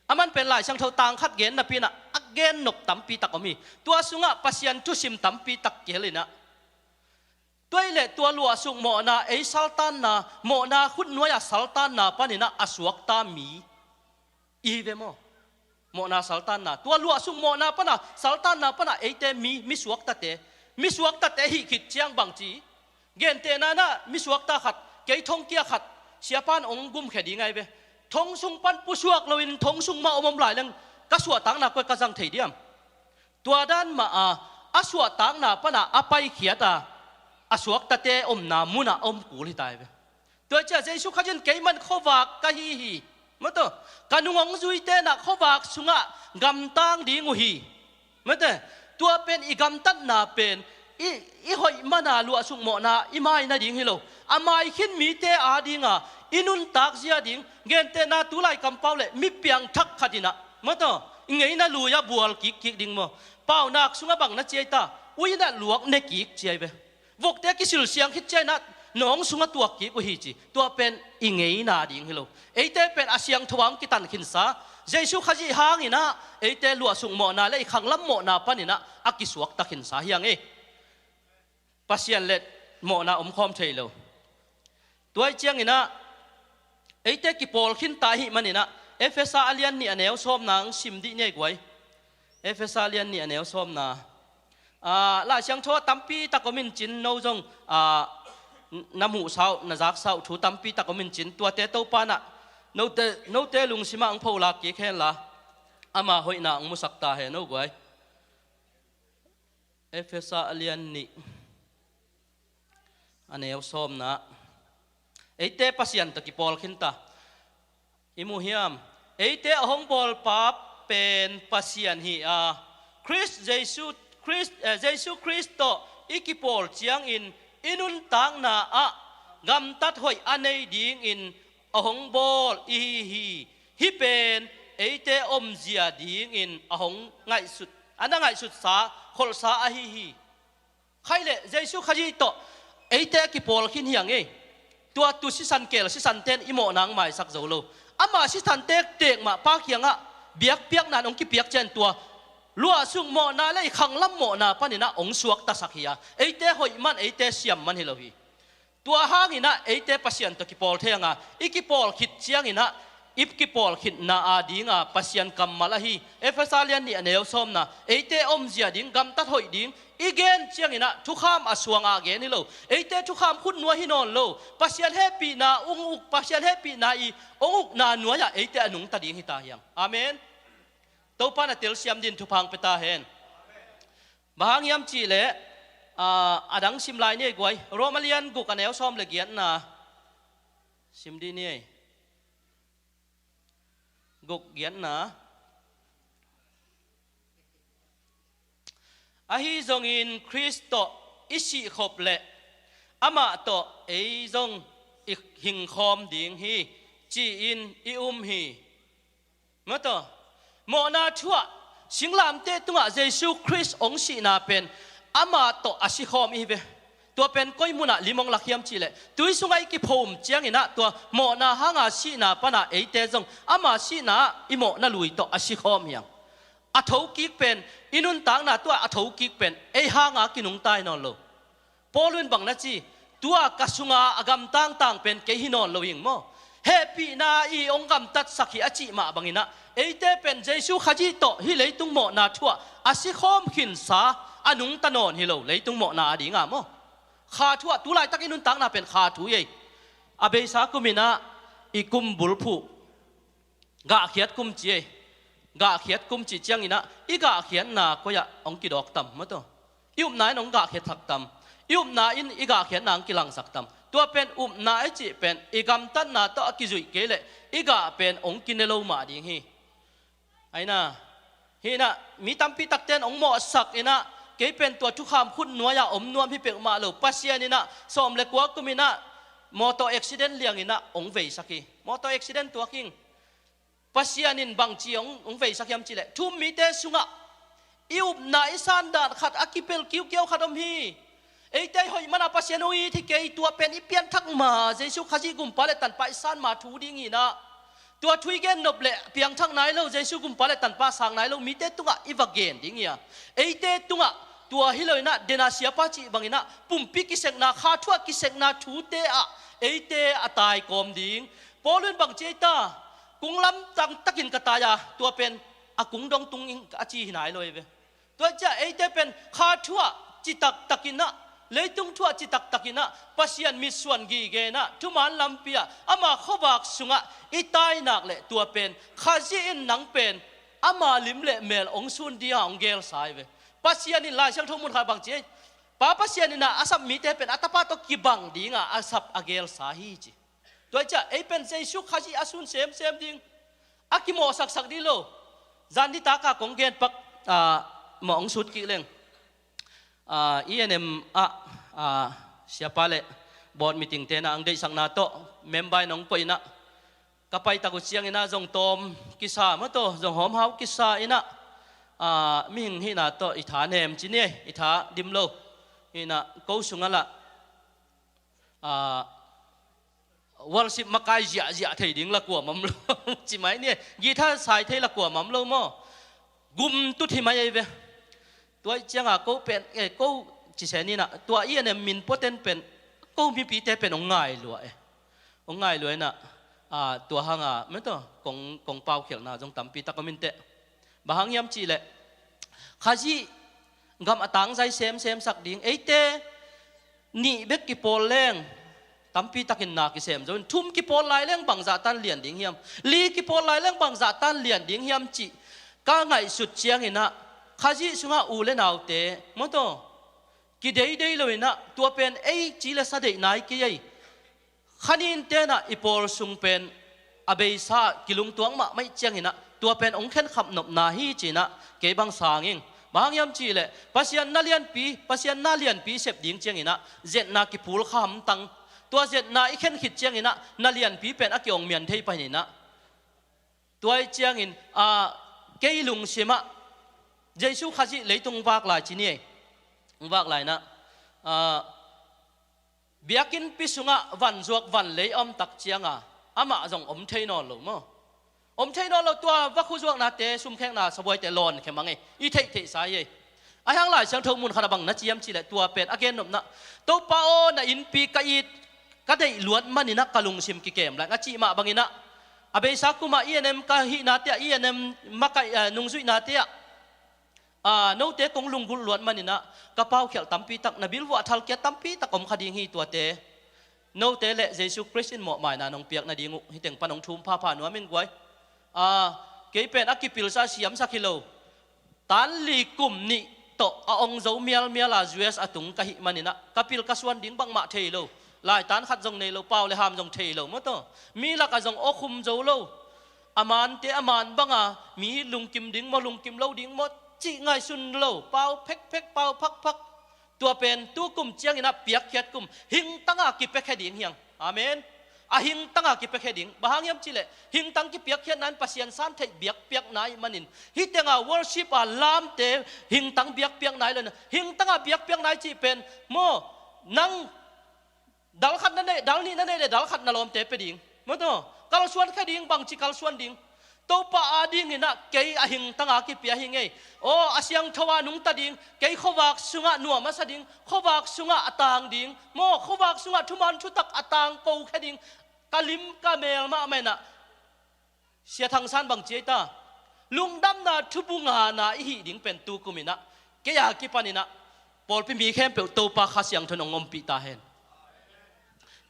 Aman pen Lai Siangtho tang khat gen napi inah a gen nop tampi tak om hi. Tua sungah Pasian thusim tampi tak kihel inah tua ih le tua luahsuk mawhna, ei saltanna, mawhna khutnuai-ah saltanna paninah a suakta mi i hi ve maw? Mawhna saltanna, tua luahsuk mawhna pana saltanna pana eite mi, mi suaktate, mi suaktate hih khit ciang bangci gentehna inah mi suakta khat, kei thongkia khat siapan hong gumkhia ding ahi ve. Thong sung pan pusuak loin thong sung mah om om lai leng ka suahtakna koi ka zang thei diam? Tua dan mah a, a suahtakna pana a paikhiat a, a suaktate omna munah a om kul hi ta hi ve. Tua ciah Jesu Khazih in keiman khuavak ka hi hi. Mawtaw, ka nung hong zuite inah khuavak sungah gamtang ding uh hi. Mawtaw, tua pen i gamtatna pen i, i hoih mana luahsuk mawhna i mai nading hi lo. A mai khin mite a dinga i nuntak zia ding, gentehna tulai kampau le mi piangthak khat inah, mawtaw, i ngeina lui-ah bual kikkik ding maw? Paunak sungah bang na ciai ta, ui inah luak ne kik ciai ve. Vokte kisilsiang khit ciah inah nawng sungah tuak kik uh hi ci. Tua pen i ngeina ding hi lo. Eite pen a siangtho a hong kitan khinsa Jesu Khazih hanginah eite luahsuk mawhna le i khanglam mawhna paninah a kisuakta khinsa hi a ngei. Pasian le mawhna omkhawm thei lo. Tua ih cianginah eite kipawl khinta ahih maninah Efesa a lian nih a neu sawmna hong sim dih ni ei guai. Efesa a lian nih a neu sawmna. Ah, Lai Siangtho ah tampi tak om in cin, no zong, ah, na muhsa uh, na zaksa uh thu tampi tak om in cin, tuate Topa inah note, note lungsimah hong pholak kik henla ama hoihna hong musak ta hen, no guai. Efesa a lian nih a neu sawmna. Eite Pasian tawh kipawl khinta. I mu hiam? Eite a hong bawlpa pen Pasian hi a, Khrist Jesu, Khrist, eh, Jesu Khrist tawh i kipawl ciangin i nuntakna ah gamtat hoih a nei dingin a hong bawl i hi hi. Hih pen eite omzia dingin a hong ngaihsut, a na ngaihsutsa kholhsa ahi hi. Khaih le Jesu Khazih tawh eite a kipawl khin hi a ngei. Tua tu sisan keel sisanten i mawhna hong maisak zo lo. Ama sisan tektek mah Pa kiangah biakpiakna in hong kipiak cian tua luahsuk mawhna le i khanglam mawhna paninah hong suaktasak hi a, eite hoih man, eite siam man hi lo hi. Tua hanginah eite Pasian tawh kipawl thei anga, i kipawl khit cianginah i kipawlkhitna a dinga Pasian kammal ahi Efesa lian nih a neu sawmna, eite omzia ding, gamtat hoih ding i gen cianginah thukham a suanga a gen hi lo. Eite thukham khut nuai hi nawn lo. Pasian hehpihna ung uk, Pasian hehpihna i ong ukna nuai-ah eite a nungta ding hi ta hiang. Amen. Topa na telsiam din thupha ong pia ta hen. Bang hang hiam cihleh, a, a dang sim lai ni ei guai. Roma lian guk a neu sawm le giatna sim dih ni ei. Guk giatna. Ahi zongin Khrist tawh i sihkhop leh amah tawh ei zong i hingkhawm ding hi, ci-in i um hi. Maw taw, mawhna thuah singlamteh tungah Jesu Khrist hong sihna pen amah tawh a sikhawm i hi ve. Tua pen koi munah lim hong lak hiam cihleh, tui sungah i kiphum cianginah tua mawhna hanga sihna pana eite zong ama sihna ah i mawhna lui tawh a sikhawm hiang. A thokik pen, i nuntakna tuah a thokik pen ei hanga kinungta hi nawn lo. Paul in bang na ci, tua ka sunga a gamtangtang pen kei hi nawn lo hing maw? Hehpihna i hong gamtatsak hi a cih mah banginah eite pen Jesu Khazih tawh hih leitung mawhna thuah a sikhawm khinsa a nungta nawn hi lo, leitung mawhna a dinga maw? Kha thuah, tu laitak i nuntakna pen kha thu ei. A beisa kuminah i kum bulphuh gahkhiat kum ci ei. Gahkhiat kum cih cianginah i gahkhiatna koi-ah hong kidawk tam maw taw? I upna in hong gahkhiat thak tam? I upna in i gahkhiatna hong kilangsak tam? Tua pen upna i cih pen i gamtatna tawh a kizuih kei leh i gah pen hong kine lo mah ding hi. Aina, hinah mi tampi takte in hong mawhsak inah, kei pen tua thukham khut nuai-ah om nuam hi peuhmah lo. Pasian inah sawm le kua kuminah mawtaw accident lianginah hong veisak hi. Mawtaw accident tuak hing. Pasian in bangci hong, hong veisak hiam cihleh, thu-um mite sungah i upna i sandan khat a kipel kiukiau khat om hi. Eite hoih mana Pasian hong it hi kei, tua pen i pianthak ma Jesu Khazih gumpa le tanpa i san ma thu ding hinah, tua thu i gen nop leh piangthak nai lo, Jesu gumpa le tanpa sang nai lo mite tungah i va gen ding hi a, eite tungah tua hi lo inah, dena siapa cih banginah pumpi kisekna, kha thuah kisekna thute ah eite a taikawm ding. Paul in bangci ei ta, kung lam tangtakin ka tai a, tua pen a kung dong tung in a ci hi nai lo ei ve. Tua ciah eite pen kha thuah citak takinah, leitung thuah citak takinah, Pasian mitsuan gigenah thuman lampi ah ama khuavak sungah i tainak leh tua pen Khazih in nang pen ama lim le mel hong sun dia hong gelsa ei ve. Pasian in Lai Siangtho mun khat bangci ei, Pa Pasian inah a sap mite pen a tapa tawh kibang dinga a sap a gelsa hi ci. Tua ciah ei pen Jesu Khazih a sun semsem ding, a kimawhsaksak dih lo. Zan nitaka kong gen pak, ah, mawh hong sut kik leng. Ah, E N M ah, ah, siapa le board meeting tenah ang deihsakna tawh member in hong koih inah, ka paitak uh cianginah zong tawm kisa maw taw, zong hawmhau kisa inah, ah, mihing hihna tawh i tha nem ci ni ei, i tha dim lo. Hinah ko sungah lah, ah, worship makai ziahziah thei ding la kuamah om lo. Ci mai ni, guitar sai thei la kuamah om lo maw? Gumtut hi mai ei ve. Tua ih cianga ko pen, eh, ko ci se ninah, tua E N M min poten pen ko mipite pen hong ngai lua eh. Hong ngai lua inah, ah, tua hanga metaw kong, kong paukhialhna zong tampi tak om inteh. Bang hang hiam cihleh, Khazih gam a tangzai semsemsak ding, eite nih bek kipawl leng tampi takin na kisem zo in, thum kipawl lai leng bangzah tan lian ding hiam, li kipawl lai leng bangzah tan lian ding hiam cih ka ngaihsut cianginah, Khazih sungah u le naute mawtaw kideidei lo inah, tua pen ei ci le sa deih nai kei ei. Khanin tenah i pawl sung pen a beisa kilungtuang mahmah ih cianginah, tua pen hong khenkhap nopna hi cinah kei bang sang ing. Bang hang hiam cihleh, Pasian na lianpi, Pasian na lianpi sep ding cianginah zetna kipulkha hamtang. Tua zetna i khen khit cianginah na lianpi pen a ki-ong mian thei pahin inah. Tua ih ciangin, ah, kei lungsimah Jesu Khazih leitung vak lai ci ni ei. Vak lai inah, ah, biakinnpi sungah vanzuak vanlei a om tak cianga amah zong om thei nawn lo maw? Om thei nawn lo. Tua vakhu zuaknate, sumkhekna sabuaite lawn khe mang ei, i theihtheihsa hi ei. A hiang Lai Siangtho mun khat a bang na ci hiam cihleh, tua pen a gennopna, Topa aw, na innpi ka it, ka deih luat maninah ka lungsim kikem lai, a cih mah banginah A beisa kumah E N M ka hihna te ah, E N M makaih, eh, nungzuihna te ah, ah, note kong lunggulh luat manin ah, ka paukhialh tampi tak, na bilvuah thalkiat tampi tak om kha ding hi. Tuate note le Jesu Khrist in mawhmaina nong piak nading uh hih teng pan hong thum phapha nuam ing guai. Ah, kei pen a kipilsa siamsak hi lo. Tan li kum nih tawh a ong zo mialmial a U S a tung ka hih manin ah, ka pil ka suan ding bangmah thei lo. Laitan khat zong nei lo, pau le ham zong thei lo maw taw. Mi lakah zong aw khum zo lo. A mante a man banga mi lungkim ding maw, lungkim lo ding maw, cih ngaihsun lo. Pau phekphek, pau phakphak. Tua pen tu kum ciangin ah piakkhiat kum, hingtanga kipiakhia ding hiang. Amen. A hingtanga kipiakhia ding. Bang hang hiam cihleh, hingtang kipiakkhiatna in Pasian san theih biakpiakna ih manin, hih tenga worship a lamte hingtang biakpiakna ih lo in, hingtanga biakpiakna ih cih pen maw, nang dal khat na neih, dal nih na neih le dal khat na lawmte pia ding maw taw. Kalsuan kha ding, bangci kalsuan ding. Topa adingin ah kei a hingtanga kipia hi ngei. Aw, a siangtho a nungta ding, kei khuavak sungah nuam a sa ding, khuavak sungah a tang ding maw, khuavak sungah thuman thutak a tangko kha ding. Ka lim ka mel mahmah in ah, Sia Thang San bangci ei ta, lungdamna thubu ngana i hih ding pen tu kum in ah, kei a kipanin ah pawlpi mi khempeuh Topa Kha Siangtho in hong ompih ta hen.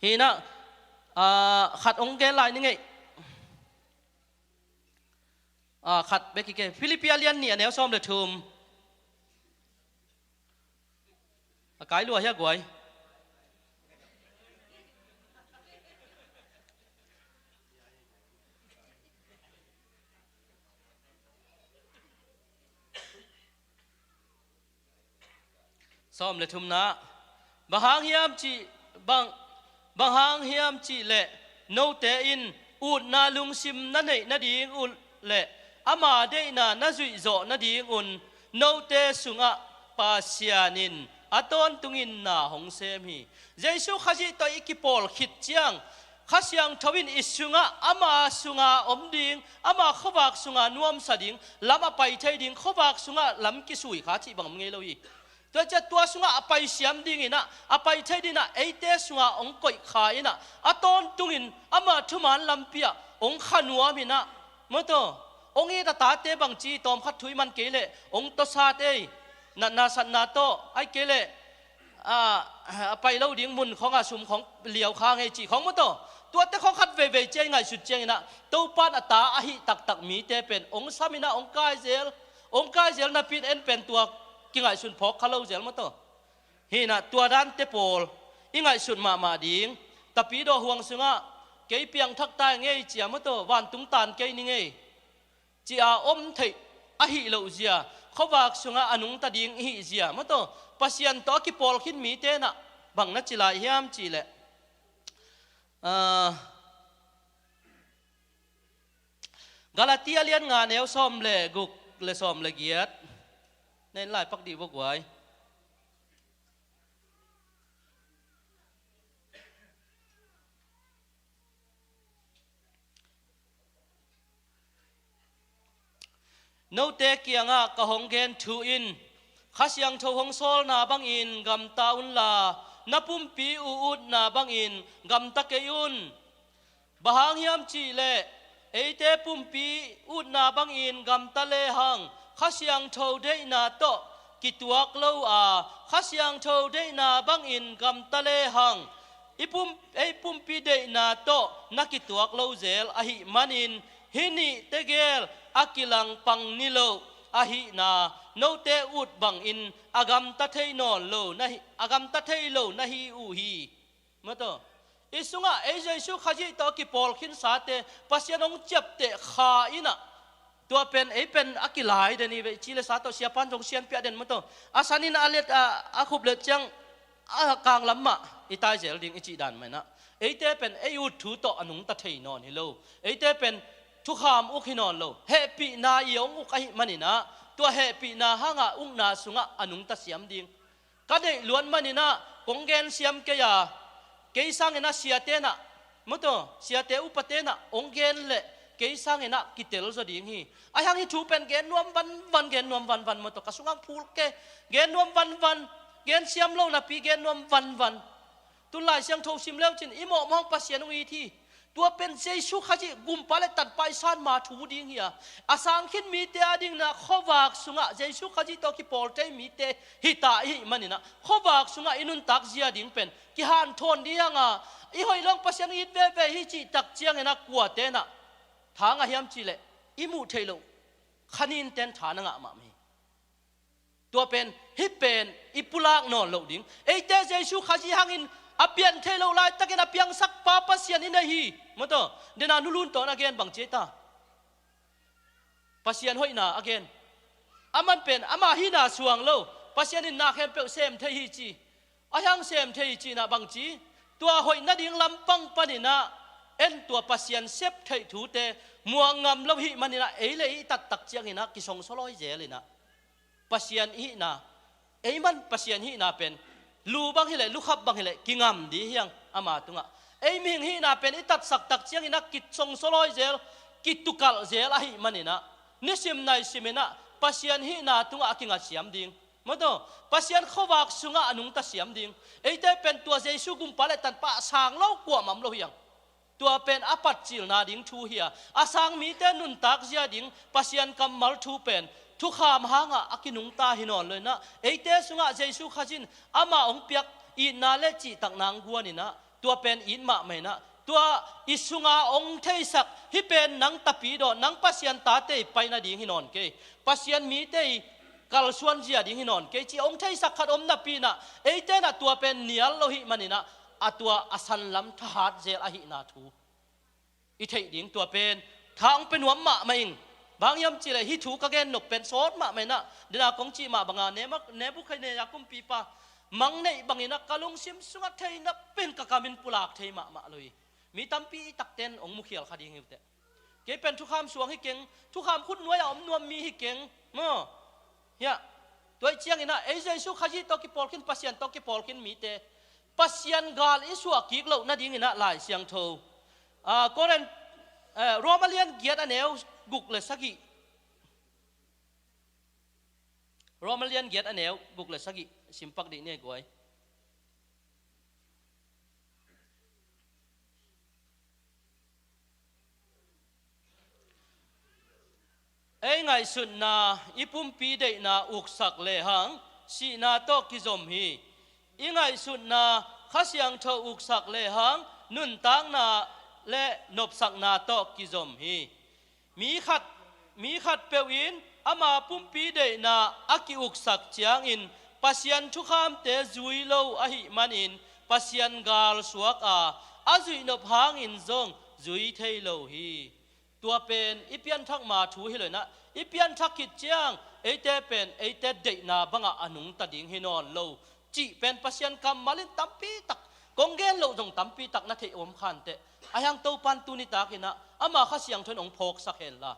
Hi in ah, ah, khat hong gen lai ni ngei. Ah, khat bek hi kei. Philippi a lian nih, a neu sawm le thum. A kai lua hia guai? Sawm le thumna. Bang hang hiam cih, bang, bang hang hiam cihleh, note in utna lungsim na neih nading uh le ama deihna na zuih zawh nadingun note sungah Pasian in a tawntungin na hong sem hi. Jesu Khazih tawh i kipawl khit ciang, Kha Siangtho in i sungah, ama sunga om ding, ama khuavak sunga nuamsa ding, lam a pai thei ding, khuavak sungah lam kisui kha cih bang om ngei lo hi. Tua ciah tua sungah a pai siam dingin ah, a pai thei dingin ah, eite sungah hong koih kha in ah, a tawntungin ama thuman lampi ah hong kha nuam in ah, maw taw, hong it a tate bangci tawmkhat thu i man kei leh hong tawsat ei, natna satna tawh, ahih kei leh, ah, a pai lo ding mun khawngah sum khawng liau kha ngei cih khawng maw taw. Tuate khawng khat veivei ciah i ngaihsut ciangin ah, Topa in a ta ahih taktak mite pen hong sam in ah hong kai zel, hong kai zel napi in en pen tua kingaihsun phawk kha lo zel maw taw. Hi in ah tua dante pawl i ngaihsut mahmah ding. Tapidaw huang sungah kei piangthak ta ing ei ci a maw taw, vantung tan kei ning ei ci a om theih ahih loh zia, khuavak sungah a nungta ding i hih zia maw taw, Pasian tawh a kipawl khin mite in ah bang na ci lai hiam cihleh, ah, Galatia lian nga, neu sawm le guk le sawm le giat. Nen lai pak dih vok uai. Note kiangah ka hong gen thu in, Kha Siangtho hong sawlna bangin gamta unla, na pumpi uh utna bangin gamta kei un. Bang hang hiam cihleh, eite pumpi utna bangin gamta lehang, Kha Siangtho deihna tawh kituak lo a, Kha Siangtho deihna bangin gamta lehang, i pum-, ei pumpi deihna tawh na kituak lo zel ahih manin, hih nih tegel a kilangpang niloh ahihna, note ut bangin a gamta thei nawn lo na hi, a gamta thei lo na hi uh hi. Maw taw, i sungah ei Jesu Khazih tawh a kipawl khinsate Pasian hong ciapteh kha in ah, tua pen ei pen a kilai den hi ve, ci le sa tawh siapan zong sianpiah den maw taw. A san in a let, a, a khup let ciang a kang lam mah i tai zel ding i cih dan mah in ah, eite pen ei ut thu tawh a nungta thei nawn hi lo. Eite pen thukham uk hi nawn lo. Hehpihna i hong uk ahih manin ah, tua hehpihna hangah ukna sungah a nungta siam ding. Ka deih luat manin ah kong gen siam kei a, kei sangin ah siate in ah, maw taw, siate upate in ah hong gen leh kei sangin ah kitel zaw ding hi. Ahi hang hih thu pen gen nuam vanvan, gen nuam vanvan maw taw, ka sungah phul kei, gen nuam vanvan, gen siam lo napi gen nuam vanvan. Tun Lai Siangtho sim leu cin i mawhmawh Pasian hong it hi. Tua pen Jesu Khazih gumpa le tanpa i sanma thu ding hi a, a sang khin mite a dingin ah khuavak sungah Jesu Khazih tawh kipawl thei mite hi ta i hih manin ah khuavak sungah i nuntak zia ding pen kihanthawn ding hi hang a, i hoih lo-in Pasian it veve hi cih tak ciangin ah kuate in ah tha ngah hiam cih leh i muh theih loh kha ninte in tha na ngah mahmah hi. Tua pen, hih pen i pulak nawn loh ding. Eite Jesu Khazih hangin a pian theih loh laitakin a piangsakpa Pasian i nei hi. Maw taw, dena Nu Lun Tawn a gen bang ci ei ta? Pasian hoihna a gen. Aman pen ama hihna suang lo, Pasian in na khempeuh sem thei hi ci. A hiang sem thei ci-in ah bang ci? Tua hoih nading lampang panin ah en, tua Pasian sep theih thute muang ngam lo hih manin ah ei le ei i tat tak ciangin ah kisongsawl awi zel in ah Pasian i hihna, ei man Pasian hihna pen lu bang hi leh, lukhap bang hi leh kingam ding hi hang ama tungah. Ei mihing hihna pen i tatsak tak ciangin ah kisongsawl awi zel, kitukalh zel ahih manin ah nisim naisim in ah Pasian hihna tungah a kinga siam ding. Maw taw, Pasian khuavak sungah a nungta siam ding. Eite pen tua Jesu gumpa le tanpa a sang lo kuamah om lo hi hang. Tua pen a patcilna ding thu hi a, a sang mite nuntak zia ding Pasian kammal thu pen thukham hangah a kinungta hi nawn lo in ah, eite sungah Jesu Khazih in ama hong piak itna le cihtakna hong guan in ah, tua pen it mahmah in ah, tua i sunga hong theisak, hih pen nang tapidaw, nang Pasian tate i pai nading hi nawn kei, Pasian mite i kalsuan zia ding hi nawn kei cih hong theisak khat om napi in ah, eite in ah tua pen nial lo hih manin ah, a tua a sanlam thahat zel ahihna thu i theih ding, tua pen tha hong pia nuam mahmah ing. Bang hiam cih leh hih thu ka gen nop pen sawt mahmah in ah, dena kong cih mah banga Nema-, Nebukhadnezzar kumpipa mang neih bangin ah ka lungsim sungah theihna pen ka kamin pulak thei mahmah lo hi. Mi tampi i takten hong mukhial kha ding hi uh teh. Kei pen thukham suang hi keng, thukham khut nuai-ah om nuam mi hi keng. Maw? Hiah, tua ih ciangin ah ei Jesu Khazih tawh kipawl khin, Pasian tawh kipawl khin mite Pasian gal i suah kik loh nadingin ah Lai Siangtho, ah, Korin, eh, Roma lian giat a neu guk le sagih. Roma lian giat a neu guk le sagih simpak dih ni guai. Ei ngaihsutna, i pumpi deihna uksak lehang sihna tawh kizom hi. I ngaihsutna Kha Siangtho uksak lehang nuntakna le nopsakna tawh kizom hi. Mi khat, mi khatpeuh in ama pumpi deihna a ki-uksak ciangin Pasian thukhamte zui lo ahih manin Pasian gal suak a, a zuih nop hangin zong zui thei lo hi. Tua pen i pianthak ma thu hi lo in ah, i pianthak khit ciang eite pen eite deihna bangah a nungta ding hi nawn lo cih pen Pasian kammal in tampi tak, kong gen loh zong tampi tak na theih om khan teh. Ahi hang Topan tuni takin ah ama Kha Siangtho in hong phawksak hen la,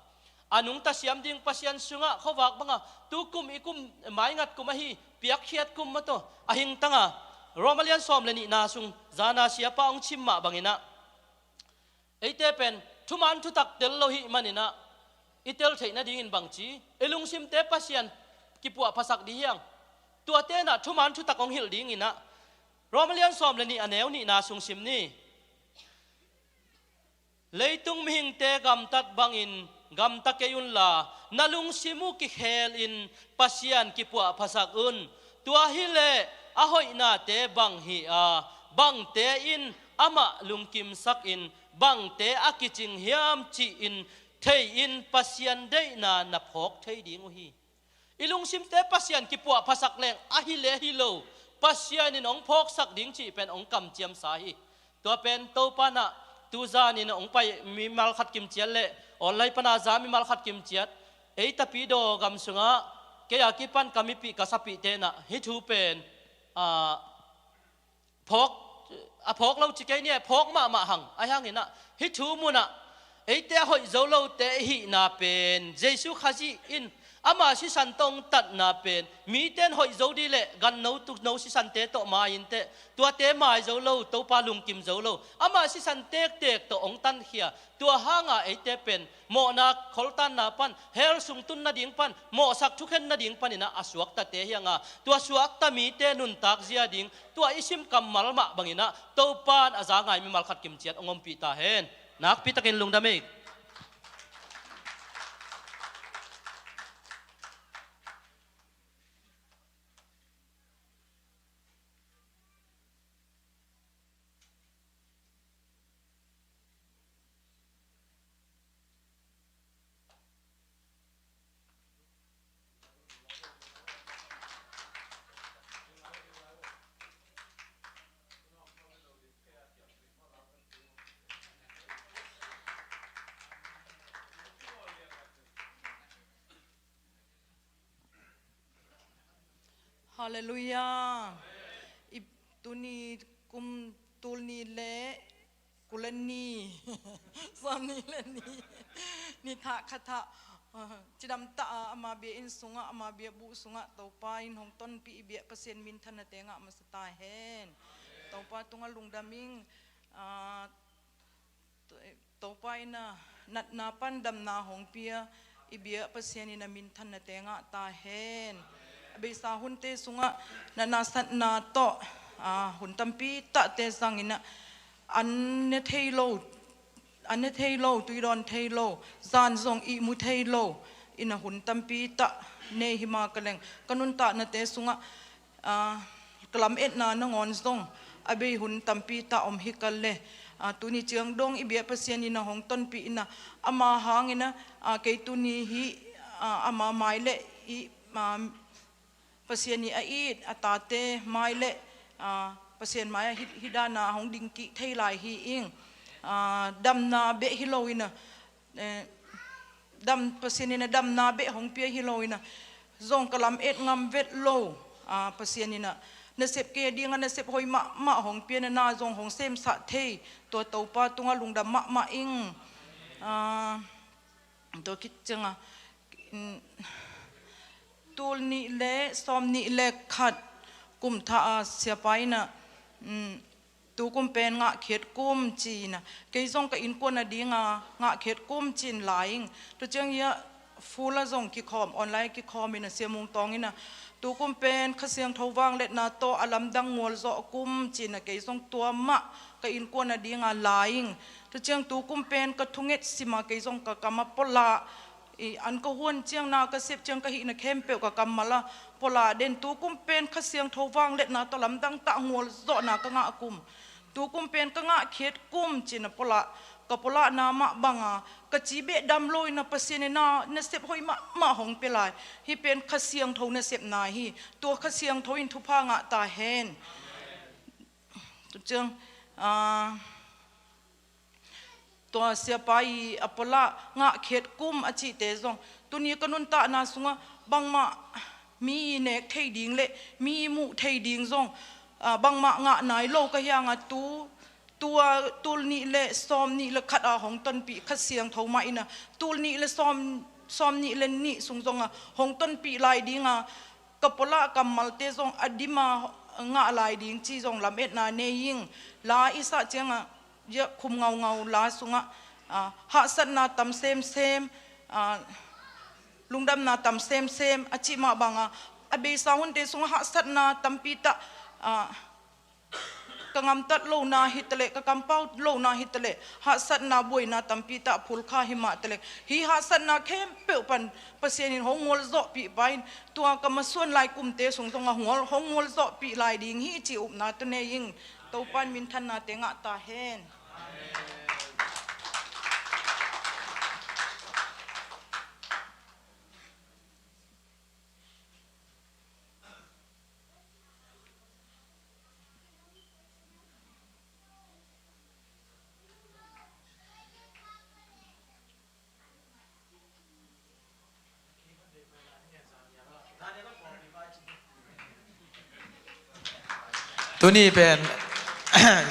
a nungta siam ding Pasian sungah khuavak banga tu kum i kum, maingat kum ahi, piakkhiat kum mah tawh a hingtanga, Roma lian sawm le nihna sung zana siapa hong chim mah bangin ah, eite pen thuman thutak tel lo hih manin ah, i tel theih nadingin bang ci, i lungsimte Pasian kipuahphasak dih hi hang. Tuate in ah thuman thutak hong hilh dingin ah, Roma lian sawm le nih a neu nihna sung sim ni. Leitung mihingte gamtat bangin gamta kei unla, na lungsim uh kikhelin Pasian kipuahphasak un. Tua hileh a hoihnate bang hi a, bangte in amah lungkimsakin, bangte a kicing hiam ci-in thei-in Pasian deihna na phawk thei ding uh hi. I lungsimte Pasian kipuahphasak leng ahi le hi lo, Pasian in hong phawksak ding cih pen hong kamciamsa hi. Tua pen Topa in ah tuzanin hong pai mimal khat kimciat le online pana za mimal khat kimciat, ei tapidaw gam sungah kei a kipan ka mipih ka sapihte in ah hih thu pen, ah, phawk, a phawk lo ci kei ni, phawk mahmah hang. Ahi hangin ah hih thu munah eite a hoih zo lote i hihna pen Jesu Khazih in ama sisan tawh hong tatna pen mite in hoih zo dih leh ganno tukno sisante tawh mai in teh, tuate mai zo lo, Topa lungkim zo lo, ama sisan tektek tawh hong tankhia. Tua hanga eite pen mawhna kholtanna pan, hell sung tun nading pan, mawhsak thukhen nading panin ah a suaktate hi hang a, tua suakta mite nuntak zia ding tua i sim kammal mah bangin ah Topa in a za ngai mimal khat kimciat hong ompih ta hen. Nakpi takin lungdam ei. Halleluiah. I tuni kum tul nih le kul le nih, sawm nih le nih, ni thah kha thah, cidam tah a ama bia inn sungah, ama bia buh sungah Topa in hong tonpih i biak Pasian minthanna tengah masa ta hen. Topa tungah lungdam ing. Ah, Topa in a natna pan damna hong pia i biak Pasian in a minthanna tengah ta hen. A beisa hunte sungah natna satna tawh, ah, hun tampi tahte zangin a, an ne thei lo, an ne thei lo, tuidawn thei lo, zan zong ihmu thei lo in a hun tampi tah nei hi ma ka leng, ka nuntaknate sungah, ah, ka lametna nangawn zong a bei hun tampi tah om hi ka le, ah, tuni ciang dong i biak Pasian in a hong tonpih in a, ama hangin a, ah, kei tuni hi, ah, ama mai le i, ah, Pasian i a it a tate mai le, ah, Pasian mai a hi, hi dana hong dingkik thei lai hi ing. Ah, damna beh hi lo in a, eh, dam, Pasian in a damna beh hong pia hi lo in a, zong ka lamet ngam vet lo, ah, Pasian in a nasep kei a ding a nasep hoih mahmah hong pia na, na zong hong semsah thei tua Topa tungah lungdam mahmah ing. Ah, tua khit ciang a, mm, tul nih le sawm nih le khat kum thah a siapa in a, mm, tu kum pen ngahkhiat kum ci-in a, kei zong ka innkuan a ding a ngahkhiat kum ci-in la ing. Tua ciang hi a full a zong kikhawm, online kikhawm in a Sia Mung Tawng in a, tu kum pen Kha Siangtho vangliatna tawh a lamdang ngualzawh kum ci-in a, kei zong tua mah ka innkuan a ding a la ing. Tua ciang tu kum pen ka thunget sim a, kei zong ka kam a pua lah, i an ka huan ciang, na ka sep ciang, ka hihna khempeuh ka kammal a pua lah den. Tu kum pen Kha Siangtho vangliatna tawh lamdang tah ngualzawhna ka ngah kum. Tu kum pen ka ngahkhiat kum ci-in a pua lah, ka pua lahna mah bang a ka ci beh dam lo in a, Pasian in a nasep hoih mahmah hong pia lai. Hih pen Kha Siangtho nasepna hi. Tua Kha Siangtho in thupha ngah ta hen. Tu ciang, ah, tua siapa i a pua lah ngahkhiat kum a cihte zong tuni ka nuntakna sungah bangmah mi i nek thei ding le mi i muh thei ding zong, ah, bangmah ngah nai lo ka hi hang a, tu, tua tul nih le sawm nih le khat a hong tonpih Kha Siangtho mah in a, tul nih le sawm, sawm nih le nih sung zong a hong tonpih lai ding a, ka pua lah kammalte zong a dim a ngah lai ding ci zong lametna nei ing. La i sah ciang a, khum ngaungau la sungah, ah, hahsatna tam semsem, ah, lungdamna tam semsem a cih mah bang a, a beisa hunte sungah hahsatna tampi tah, ah, ka ngamtat lohna hi ta leh, ka kampau lohna hi ta leh, hahsatna buaina tampi tah phulkha hi mah ta leh, hih hahsatna khempeuh pan Pasian in hong ngualzawhpih pa in, tua ka masuan lai kumte sung zong a hong ngual, hong ngualzawhpih lai ding hi cih upna tawh nei ing. Topa in minthanna teng ah ta hen. Tuni pen,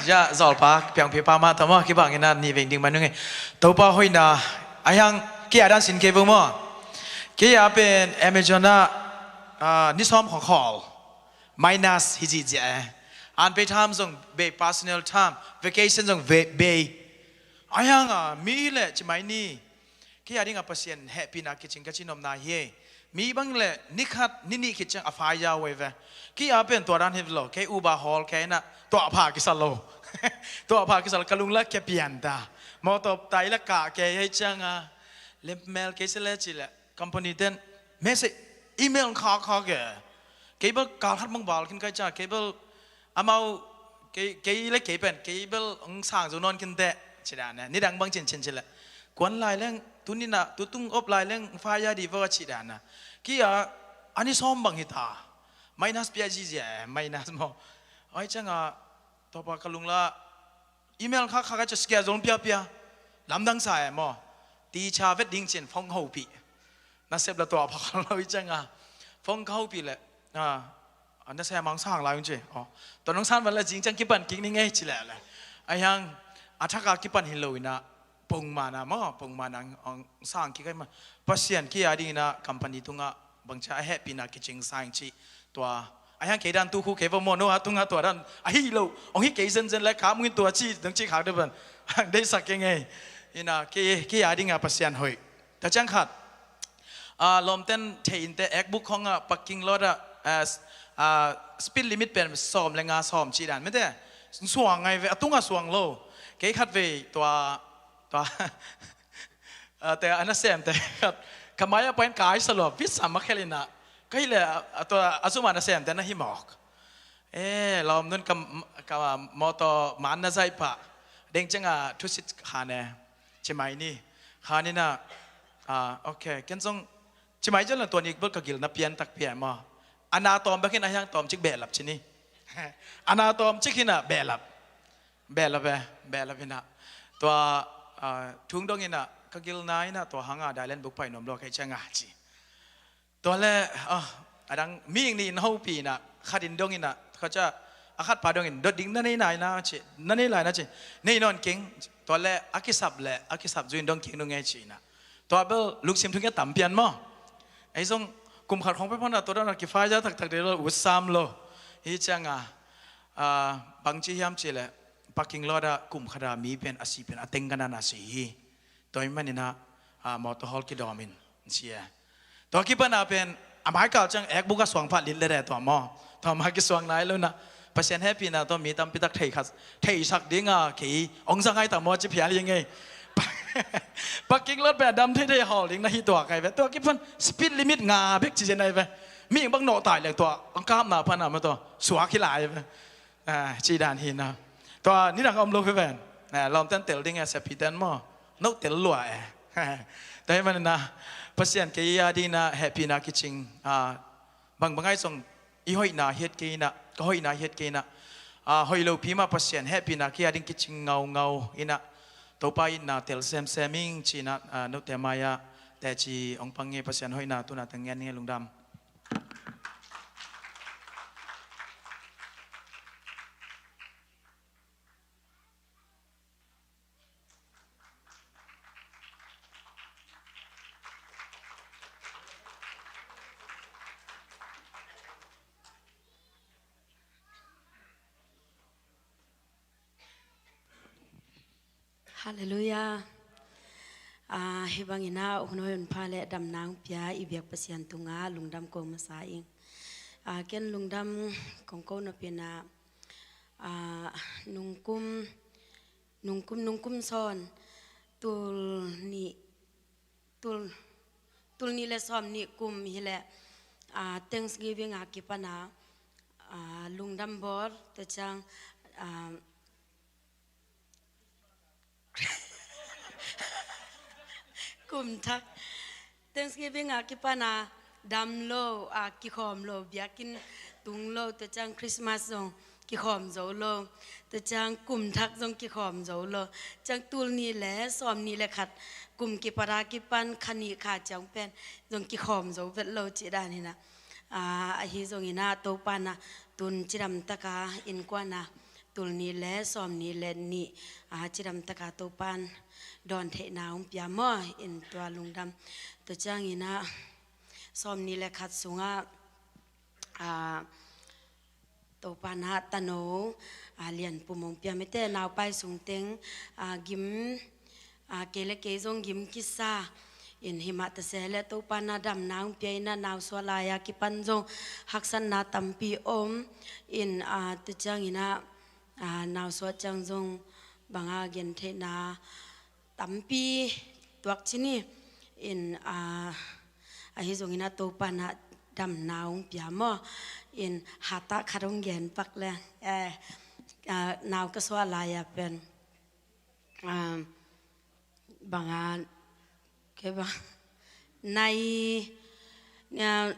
ya, zawlpa, piangpipa mah tawh maw, kibang in a ni veng ding man nung e. Topa hoihna, a hiang, kei a dan sin kei vo maw. Kei a pen Amazon ah, ah, ni sawm khong khawl. Minus hi zihziah e. An pay time zong bei, personal time, vacation zong ve-, bei. A hiang a, mi le ci mai ni. Kei a ding a Pasian hehpihna kicing ka ci nopna hi e. Mi bang le ni khat, ni nih khit ciang a fai yau veve. Kei a pen tua dan hi lo, kei Uber hawl kei na, tua pha kisa lo. Tua pha kisal ka lung la kia pian ta. Mawtaw tai la kah kei hei cianga, lem mel kei se le ci le, company ten message, email kha kha ke. Cable kal khat mang bal khin kai cianga, cable amau, kei, kei le kei pen cable ong sang zo nawn khin teh, ci dan ne. Nidang bang cin cin ci le, kuan lai leng, tu nina, tu tung op lai leng fire di vo, ci dan na. Kia, ani sawm bang hi ta. Minus pia zizia, minus maw. Ai cianga, tua pa ka lung la, email kha kha ka ci skia zong pia pia. Lamdang sa e maw. Ti cha vet ding cin phone hopih. Nasep la tua pha ka lo i cianga. Phone ka hopih le. Ah, ah, nasem mang sang lai ung ci. Oh. Tua nong san van la zing ciang kipan kik ni ngei ci le le. Ai hang, a thaka kipan hi lo ina. Pongmana maw, pongmana ong sang kik ai ma. Pasian kia ding ina company tunga bangcia a hehpihna kicing sang ci. Tua, a hiang kei dan tu khu kei va maw, no a tunga tua dan a hi lo, ong hi kei zenzen le ka mungin tua ci, dang ci khak de ban. Dei sak kei ngei. Ina kei, kei a dinga Pasian hoih. Ta ciang khat. A, lawmten thei inte, Ekbuk khonga parking lot a, a, s-, a, speed limit pen sawm le nga sawm ci dan mete. Suang ngai ve, a tunga suang lo. Kei khat ve tua, tua. A, te a nasemte khat. Ka mai a pain kai sa lo, vit sa ma khelina. Ka hi le, a, a tua, a zuma nasemte na hi mawk. E, lawm nun ka, ka mawtaw man na zai pah. Deng cianga thusit khan e. Ci mai ni. Khan ina, a, ok. Ken zong, ci mai ciang la tua nik bel ka gil na pian tak pian maw. A na tawm bek hin a hiang tawm cik behlap ci ni. A na tawm cik hina behlap. Behlap e, behlap hina. Tua, a, thung dong ina, ka gil na ina, tua hanga dailen buk pai nuam lo kei cianga ci. Tua le, ah, a dang mi ing ni in hopih ina, khat in dong ina, khat ca, a khat pa dong in, dot ding na nei nai na ci, na nei lai na ci, nei nawn keng, tua le, a kisap le, a kisap zu in dong keng nung e ci ina. Tua bel, lungsim thung ia tam pian maw. Ei zong, kum khat khong pe phana, tua dong na kifai za tak tak de lo, ut sam lo. Hi cianga, ah, bang ci hiam ci le, parking lot a, kum khat a mi pen, a si pen, a teng ka na na si hi. Tua i manina, a, mawtaw hawl kidawmin, sia. Tua kipana pen, a maikal ciang Ekbuk a suang phat lit le de tua maw. Tua ma kisuang nai lo na. Pasian hehpihna tua mi tampi tak thei khat, thei sak dinga kei, ong za ngai ta maw ci phial hi ngei. Parking lot pen a dam thei thei hawl ding na hi tua kai ve. Tua kipan speed limit nga bek ci zen nai ve. Mi ing bang nawh tai le tua, ong kapna pana ma tua, suak hi lai ve. A, ci dan hi na. Tua, nidang om lo hi ven. A, lawmten tel ding e, sepiten maw. No tel lua e. Tua hi manina, Pasian kei a dina, hehpihna kicing. A, bang bang ai zong, i hoihna hiat kei na, ka hoihna hiat kei na. A, hoih lo pi ma Pasian, hehpihna kei a ding kicing ngau ngau ina. Topa itna tel sem sem ing, ci na, a, no te mai a, te ci ong pang nge Pasian hoihna, tuna teng ngen nge lungdam. Halleluiah. A, hi bangina, hun hoih hun pha le damna hong pia i biak Pasian tunga lungdam ko masa ing. A, ken lungdam kong ko na pina, a, nungkum, nungkum, nungkum sawn, tul nih, tul, tul nih le sawm nih kum hi le, a, Thanksgiving a kipana, a, lungdam bawl, te ciang, a, kum thak. Thanksgiving a kipana dam lo, a kikhawm lo, biakinn tung lo, tua ciang Christmas zong kikhawm zo lo, tua ciang kum thak zong kikhawm zo lo, ciang tul nih le sawm nih le khat kum kipata kipan kha nih kha ciang pen zong kikhawm zo vet lo cih dan hi na. A, ahi zongina Topa na tun cidam taka innkuana tul nih le sawm nih le nih, a, cidam taka Topan dawn theihna hong pia maw in tua lungdam. Tua ciangina sawm nih le khat sunga, a, Topa na tano, a, lian pum hong pia mite naupai sungteng, a, gim, a, kei le kei zong gim kisa in himah tase le Topa na damna hong pia ina nau suah lai-a kipan zong haksatna tampi om in, a, tua ciangina Aa, nausuah ciang zong banga gentheihna tampi tuak ci ni. In, aa, ahi zongin a Topa na damna hong pia maw. In hatah khat hong gen pak le, eh, aa, nau ka suah lai-a pen, aa, banga, kei bang nai, aa,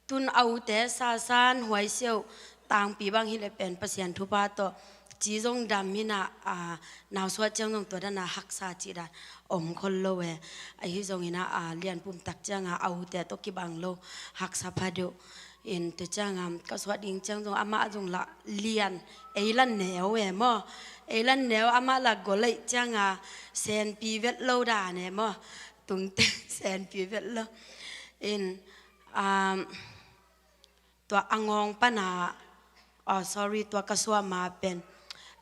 tun a ute sasan huaisiau tangpi bang hileh pen Pasian thupha tawh ci zong dam hi na, a, nausuah ciang zong tua dana haksa cih dan om khol lo e. Ahi zongin a, a, lianpum tak cianga a ute tawh kibang lo, haksa pha deuh. In tua cianga ka suah ding ciang zong amah zong la lian, ei la neu e maw. Ei la neu, amah la gol aih cianga senpi vet lo dan e maw. Tungte senpi vet lo. In, um, tua a ngawng pana, oh, sorry, tua ka suah ma pen,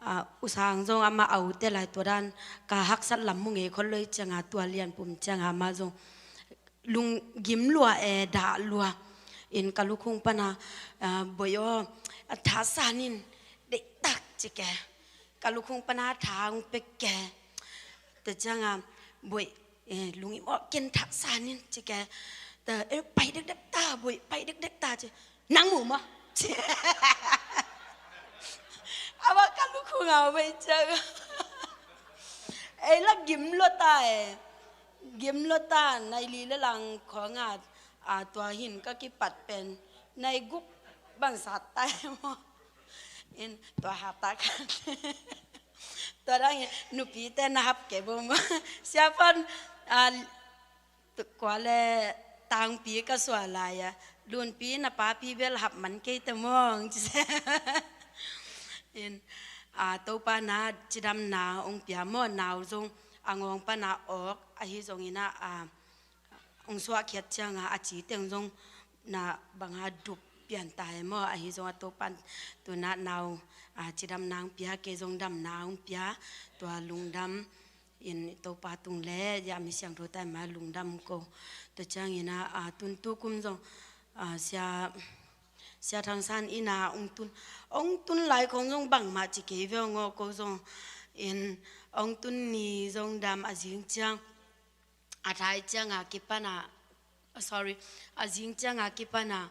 ah, U Sang zong amah a ute lai tua dan ka haksat lam mu ngei khol lo i cianga tua lianpum cianga amah zong lunggim lua e, dah lua. In ka lukhung pana, ah, Boih aw, a tha sanin deihtak ci ke. Ka lukhung pana tha hong pek ke. Tua cianga Boih, eh, lungim aw, ken tha sanin ci ke. Tua, eh, pai dekdek ta Boih, pai dekdek ta ci. Nang mu maw? Amah ka lukhunga Boih cianga ei la gim lua ta e. Gim lua ta, nai li le lang khawng a, a, tua hin ka kipat pen nai guk bang sat ta e maw. In tua hatah khat. Tua dangin nupite na hap kei bo maw. Sia pan, a, kua le tangpi ka suah lai-a, Lunpi, na papi bel hap man kei te mawng ci se. In, a, Topa na cidamna hong pia maw, nau zong a ngawng pana awk, ahi zongin a, a, hong suahkhiat cianga a ci teng zong na banga dup pian ta e maw. Ahi zong a Topa tuna nau, a, cidamna hong pia, kei zong damna hong pia, tua lungdam in Topa tung le, ya mi siangtho tai ma lungdam ko. Tua ciangin a, a, tun tukum zong, a, sia, sia Thang San ina hong tun, hong tun lai khong zong bangmah ci kei ve hong aw ko zong. In hong tun ni zong dam a zing ciang, a thai cianga kipana, sorry, a zing cianga kipana,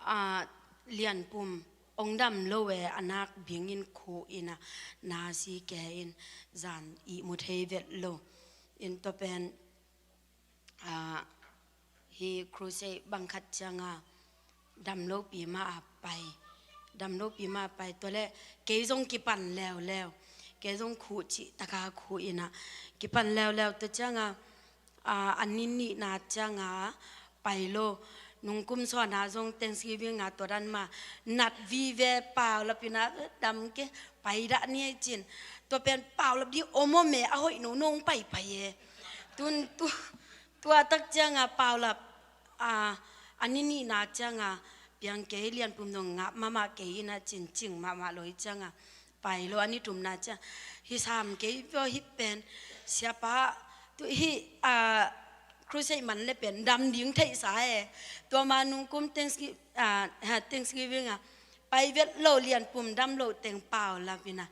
a, lianpum hong dam lo e, a nak bingin khuh ina, na si ke in zan ihmu thei vet lo. In tua pen, a, hi crusade bang khat cianga dam lopi ma a pai. Dam lopi ma a pai. Tua le kei zong kipan leuleu. Kei zong khuh cih taka khuh ina kipan leuleu. Tua cianga, a, a ni nihna cianga pai lo. Nungkum suahna zong Thanksgiving a tua dan ma nat vive, paulap ina, dam ke, pai dah ni ei cin. Tua pen paulap ding om om e, a hoih nono hong paipai e. Tun tu, tua tak cianga paulap, a, a ni nihna cianga piang kei, lianpum zong ngap mahmah kei ina cin, cing mahmah lo i cianga pai lo. A ni thumna ciang hi sam kei vio, hi pen siapa tu hi, a, crusade man le pen dam ding theihsa e. Tua ma nungkum Thanksgi-, a, ha, Thanksgiving a pai vet lo, lianpum dam lo teng paulap ina.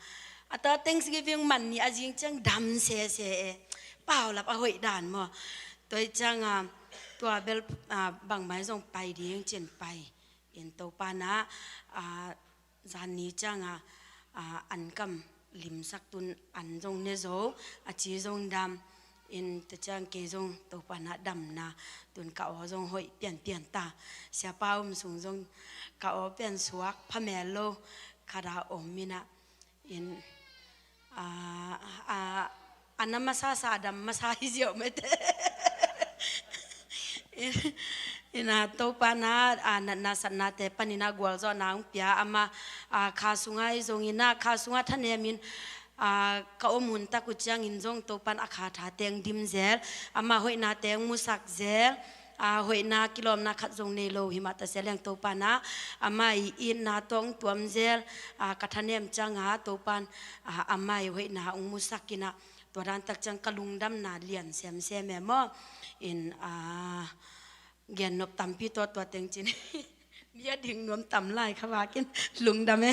A tua Thanksgiving man ni a zing ciang dam sese e. Paulap a hoih dan maw. Tua i cianga tua bel, a, bangmai zong pai ding cin pai. In Topa na, a, zan ni cianga, a, an kam limsak, tun an zong ne zo, a ci zong dam. In tua ciang kei zong Topa na damna tun ka aw zong hoih pianpian ta. Siapa om sung zong ka aw pian suak phamel lo, khat a om ina. In, a, a, a na masa sa dam masa hi ziau mete. In, in a Topa na, a, natna satnate panin a gualzawhna hong pia, ama, a, kha sunga i zongin a, kha sunga thanemin, a, ka om hun tak uh ciangin zong Topan a kha tha teng dim zel, ama hoihna teng musak zel, a, hoihna kilawmna khat zong nei lo hi mah ta sia leng Topa na, ama i itna tawh hong tuam zel, a, ka thanem cianga Topan, a, ama i hoihna hong musak ina, tua dan tak ciang ka lungdamna lian semsem e maw. In, a, gen nop tampi tua tua teng cin. Bia ding nuam tam lai kha vakin lungdam e.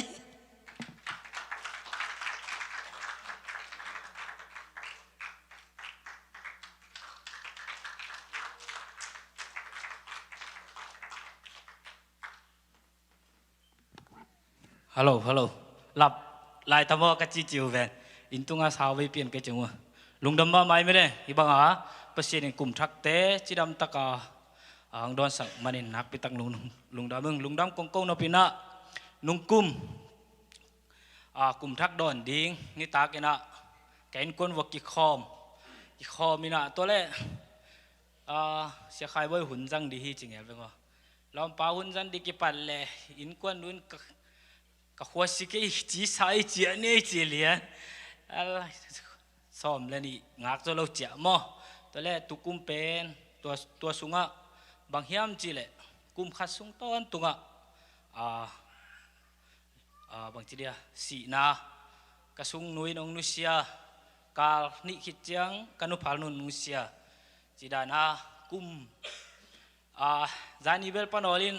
Hello, hello. Lap lai ta maw ka ci ci uh ven. Inn tunga sau vei pian ka ci uh. Lungdam mahmah ei mene. Hih banga Pasian in kum thakte cidam taka a hong dawnsak manin nakpi tak lung, lungdam ing. Lungdam kongkong nopinah nungkum a kum thak dawn ding nitak inah ka innkuan vua kikhawm kikhawm inah tua le a Sia Khai Bawi hun zang di hi ci ngel veng aw. Lawmpa hun zan di kipat le innkuan nun ka, ka khua si kei ci sa i ci a ni ci lian. Al, sawm le nih ngak zo lo ciah maw. Tua le tukum pen tua, tua sungah bang hiam ci le kum khat sung tawn tungah a, a, bang ci dia sihna ka sung nuin hong nusia kal nih khit ciang ka nuphal nun nusia ci dana kum a, zani bel panawlin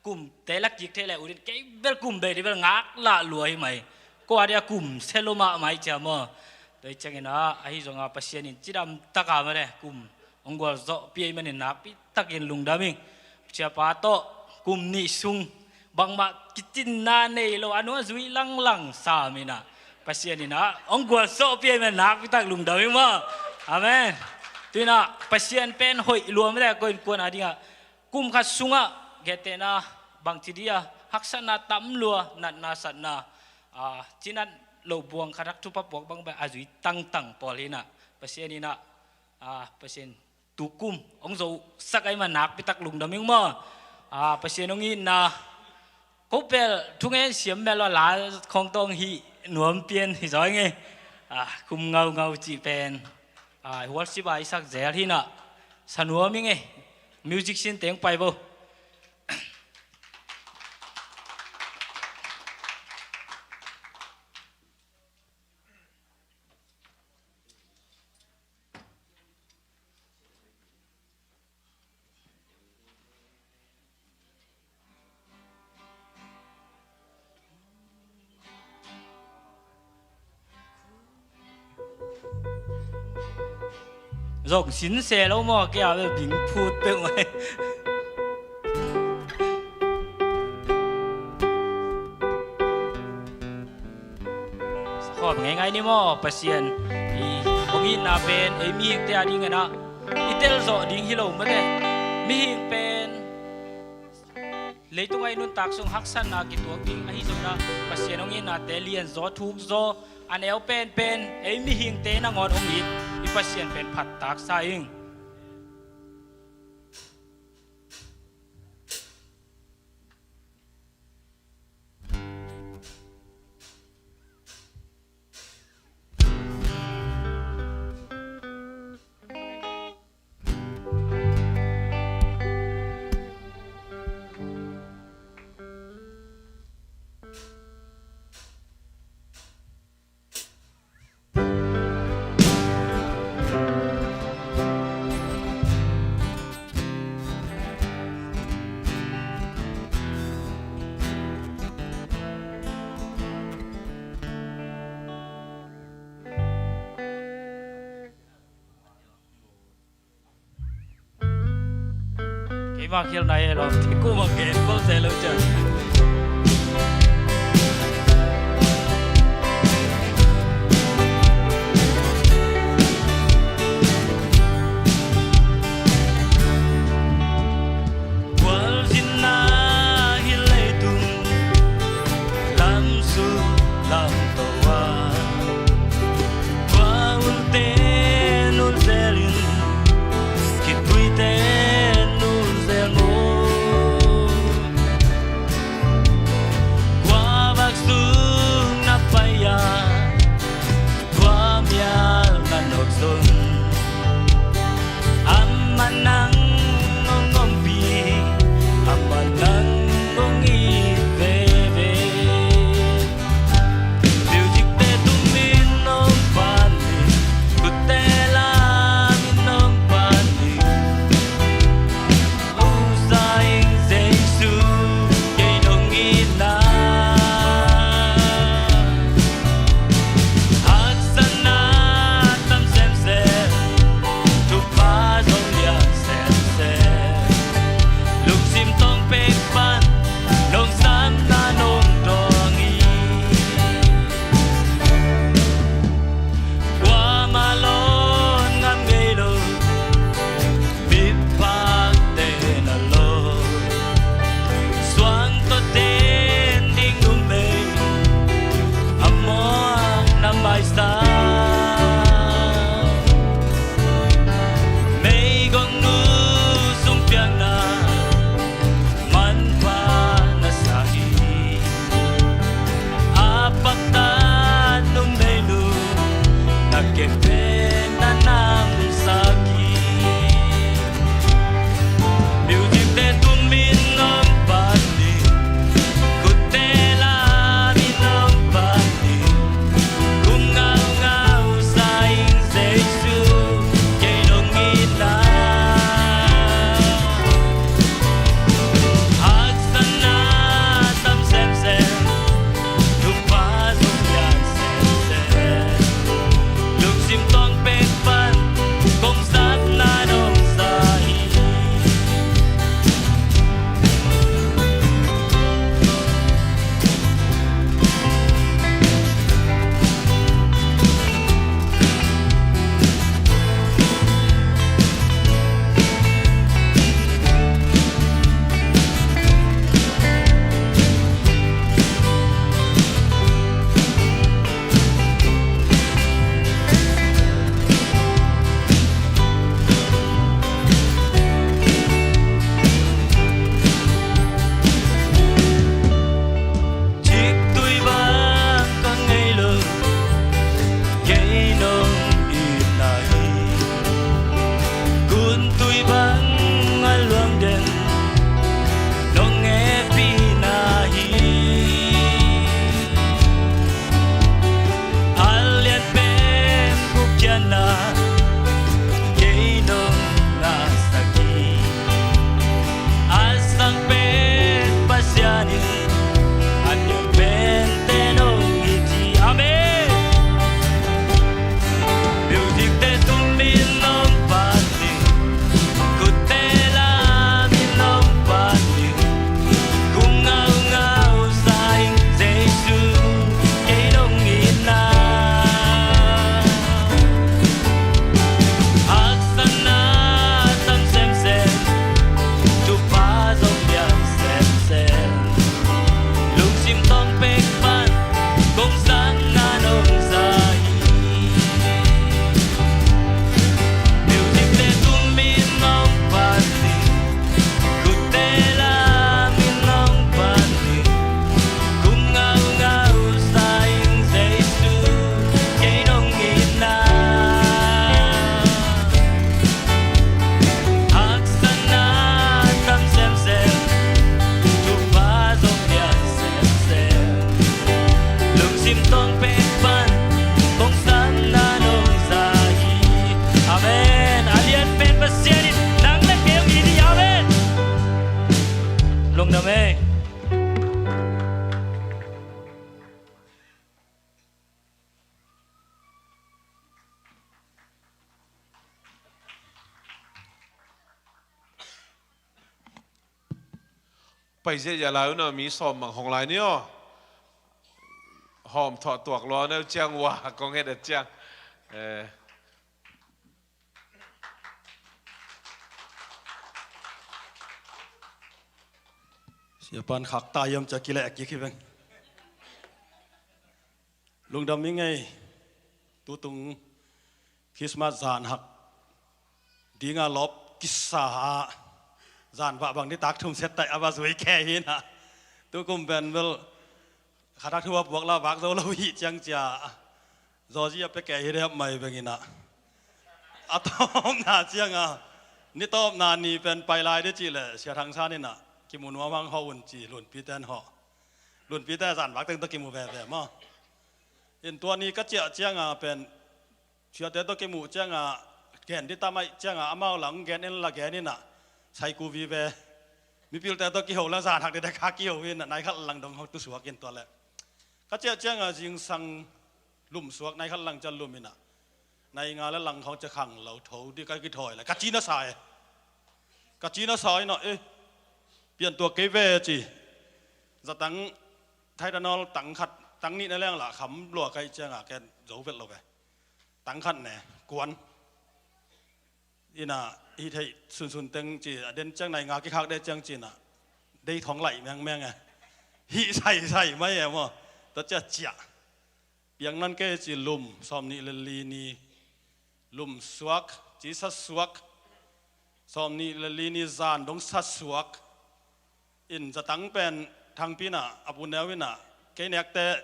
kum te la kik thei le urin kei bel kum bei di bel ngak lah lua hi mai. Ko a dia kum selo mahmah i cia maw. Tua i ciangin a, ahi zonga Pasian in cidam taka mane kum hong gualzawh piai manin nakpi takin lungdam ing. Ciapa tawh kum nih sung bangmah kicinna nei lo a nua zui langlang sam inah Pasian inah hong gualzawh piai man nakpi tak lungdam ing maw. Amen. Tuinah Pasian pen hoih lua mate ko innkuan a dingah kum khat sungah gentehna bangci dia haksatna tam lua natna satna a, cinat lo buang khat hak thupa puak bang a zui tangtang pawl hinah Pasian inah a, Pasian tukum hong zosak ai ma nakpi tak lungdam ing maw. A, Pasian hong itna ko pel thungen siam mel aw la khawng tawng hi nuam pian hi zaw ing e. A, kum ngaungau cih pen a, worship a i sak zel hinah sa nuam ing e. Music sin teng pai bo. Zong sin se lo maw, kei a bel bing phut peuh mai. Sakhawm ngeingai ni maw, Pasian i hong itna pen ei mihingte a ding inah i telzawh ding hi lo mate. Mihing pen leitung a i nuntak sung haksatna kituak ding ahi zongin ah Pasian hong itnate lianzaw thukzaw a neu penpen ei mihingte nangawn hong it i Pasian pen phattak sa ing. Keimah khial nai e lawm, te kum a gen ko se lo ciang. Gualzinna hi leitung lam su lam to a, tua ulte nulzelin, khitpuite nulzel maw. Kei pen na namsak hi. Music te tum in hong pan ni. Khut te lam in hong pan ni. Kum ngaungau sa ing Jesu, kei nong itna. Haksatna tam semsem, thupha zong piang semsem. Lungsim tawng pek pan kong sapna nong sa hi. Ciktui bang ka ngei lo, kei nong itna hi. Kuntui bang a luang den, nong hehpihna hi. A lian pen gupkhiatna, kei nong ngahsak hi. A sang pen Pasian in, a neu pen te nong it hi. Amen. Music te tum in hong pan ni. Khut te lam in hong pan ni. Kum ngaungau sa ing Jesu, kei nong itna. Haksatna tam semsem, thupha zong piang semsem. Lungsim tawng pek pan kong sapna nong sa hi. Music te tum in hong pan ni. Khut te lam in hong pan ni. Kum ngaungau sa ing Jesu, kei nong itna. Haksatna tam semsem, thupha zong piang semsem. Lungsim tawng pek pan kong sapna nong sa hi. Amen. A lian pen Pasian in nang le kei hong it hi. Amen. Lungdam ei. Pai ziahziah lai un aw, mi sawm bang hong lai ni aw. Hawm thawh tuak lua neu ciang ua kong het a ciang. Eh. Siapan khak ta hiam cia kileh a kik hi veng. Lungdam i ngei. Tutung Christmas zan hak dinga lawp kisa a, zan vah bang ni tak thum set taih a va zui khe hi na. Tukum pen bel khatak thu a puak la vak zo lo hi ciang cia. Zawzi a pia kei hi dehap mai bengin a, a tawpna cianga ni tawpna ni pen pai lai dih cih leh Sia Thang San in a kimu nuam hang hawh un ci, Lunpi ten hawh. Lunpi ten a zan vak teng tawh kimu veve maw. In tua ni ka ciah cianga pen Siate tawh kimuh cianga gen dih tam aih cianga amau lang gen in la gen in a, saiku vive. Mipilte tawh kiho la zan hak dih dek kha kiho in a, nai khat lang dong ho tusuak in tua leh ka ciah cianga zingsang lum suak, nai khat lang cia lum in a, nai nga le lang khawng cia khang lo tho dih ka kithawi leh ka ci na sa e. Ka ci na sa in a, eh, pian tuak kei ve ci. Zatang Tylenol tang khat, tang nih na leng lah kham lua ka hih cianga ken zo vet lo ve. Tang khat ne, kuan. Ina, hih theih sunsun teng ci, a den ciang nai nga kikhak deh ciang ci na, dei thong laih mengmeng e. Hih saisai mai e maw. Tua cia ciah. Piang nan kei ci lum, sawm nih le li ni lum suak, ci sat suak. Sawm nih le li ni zan dong sat suak. In zatang pen Thangpi na, a pu neu ina, kei nekte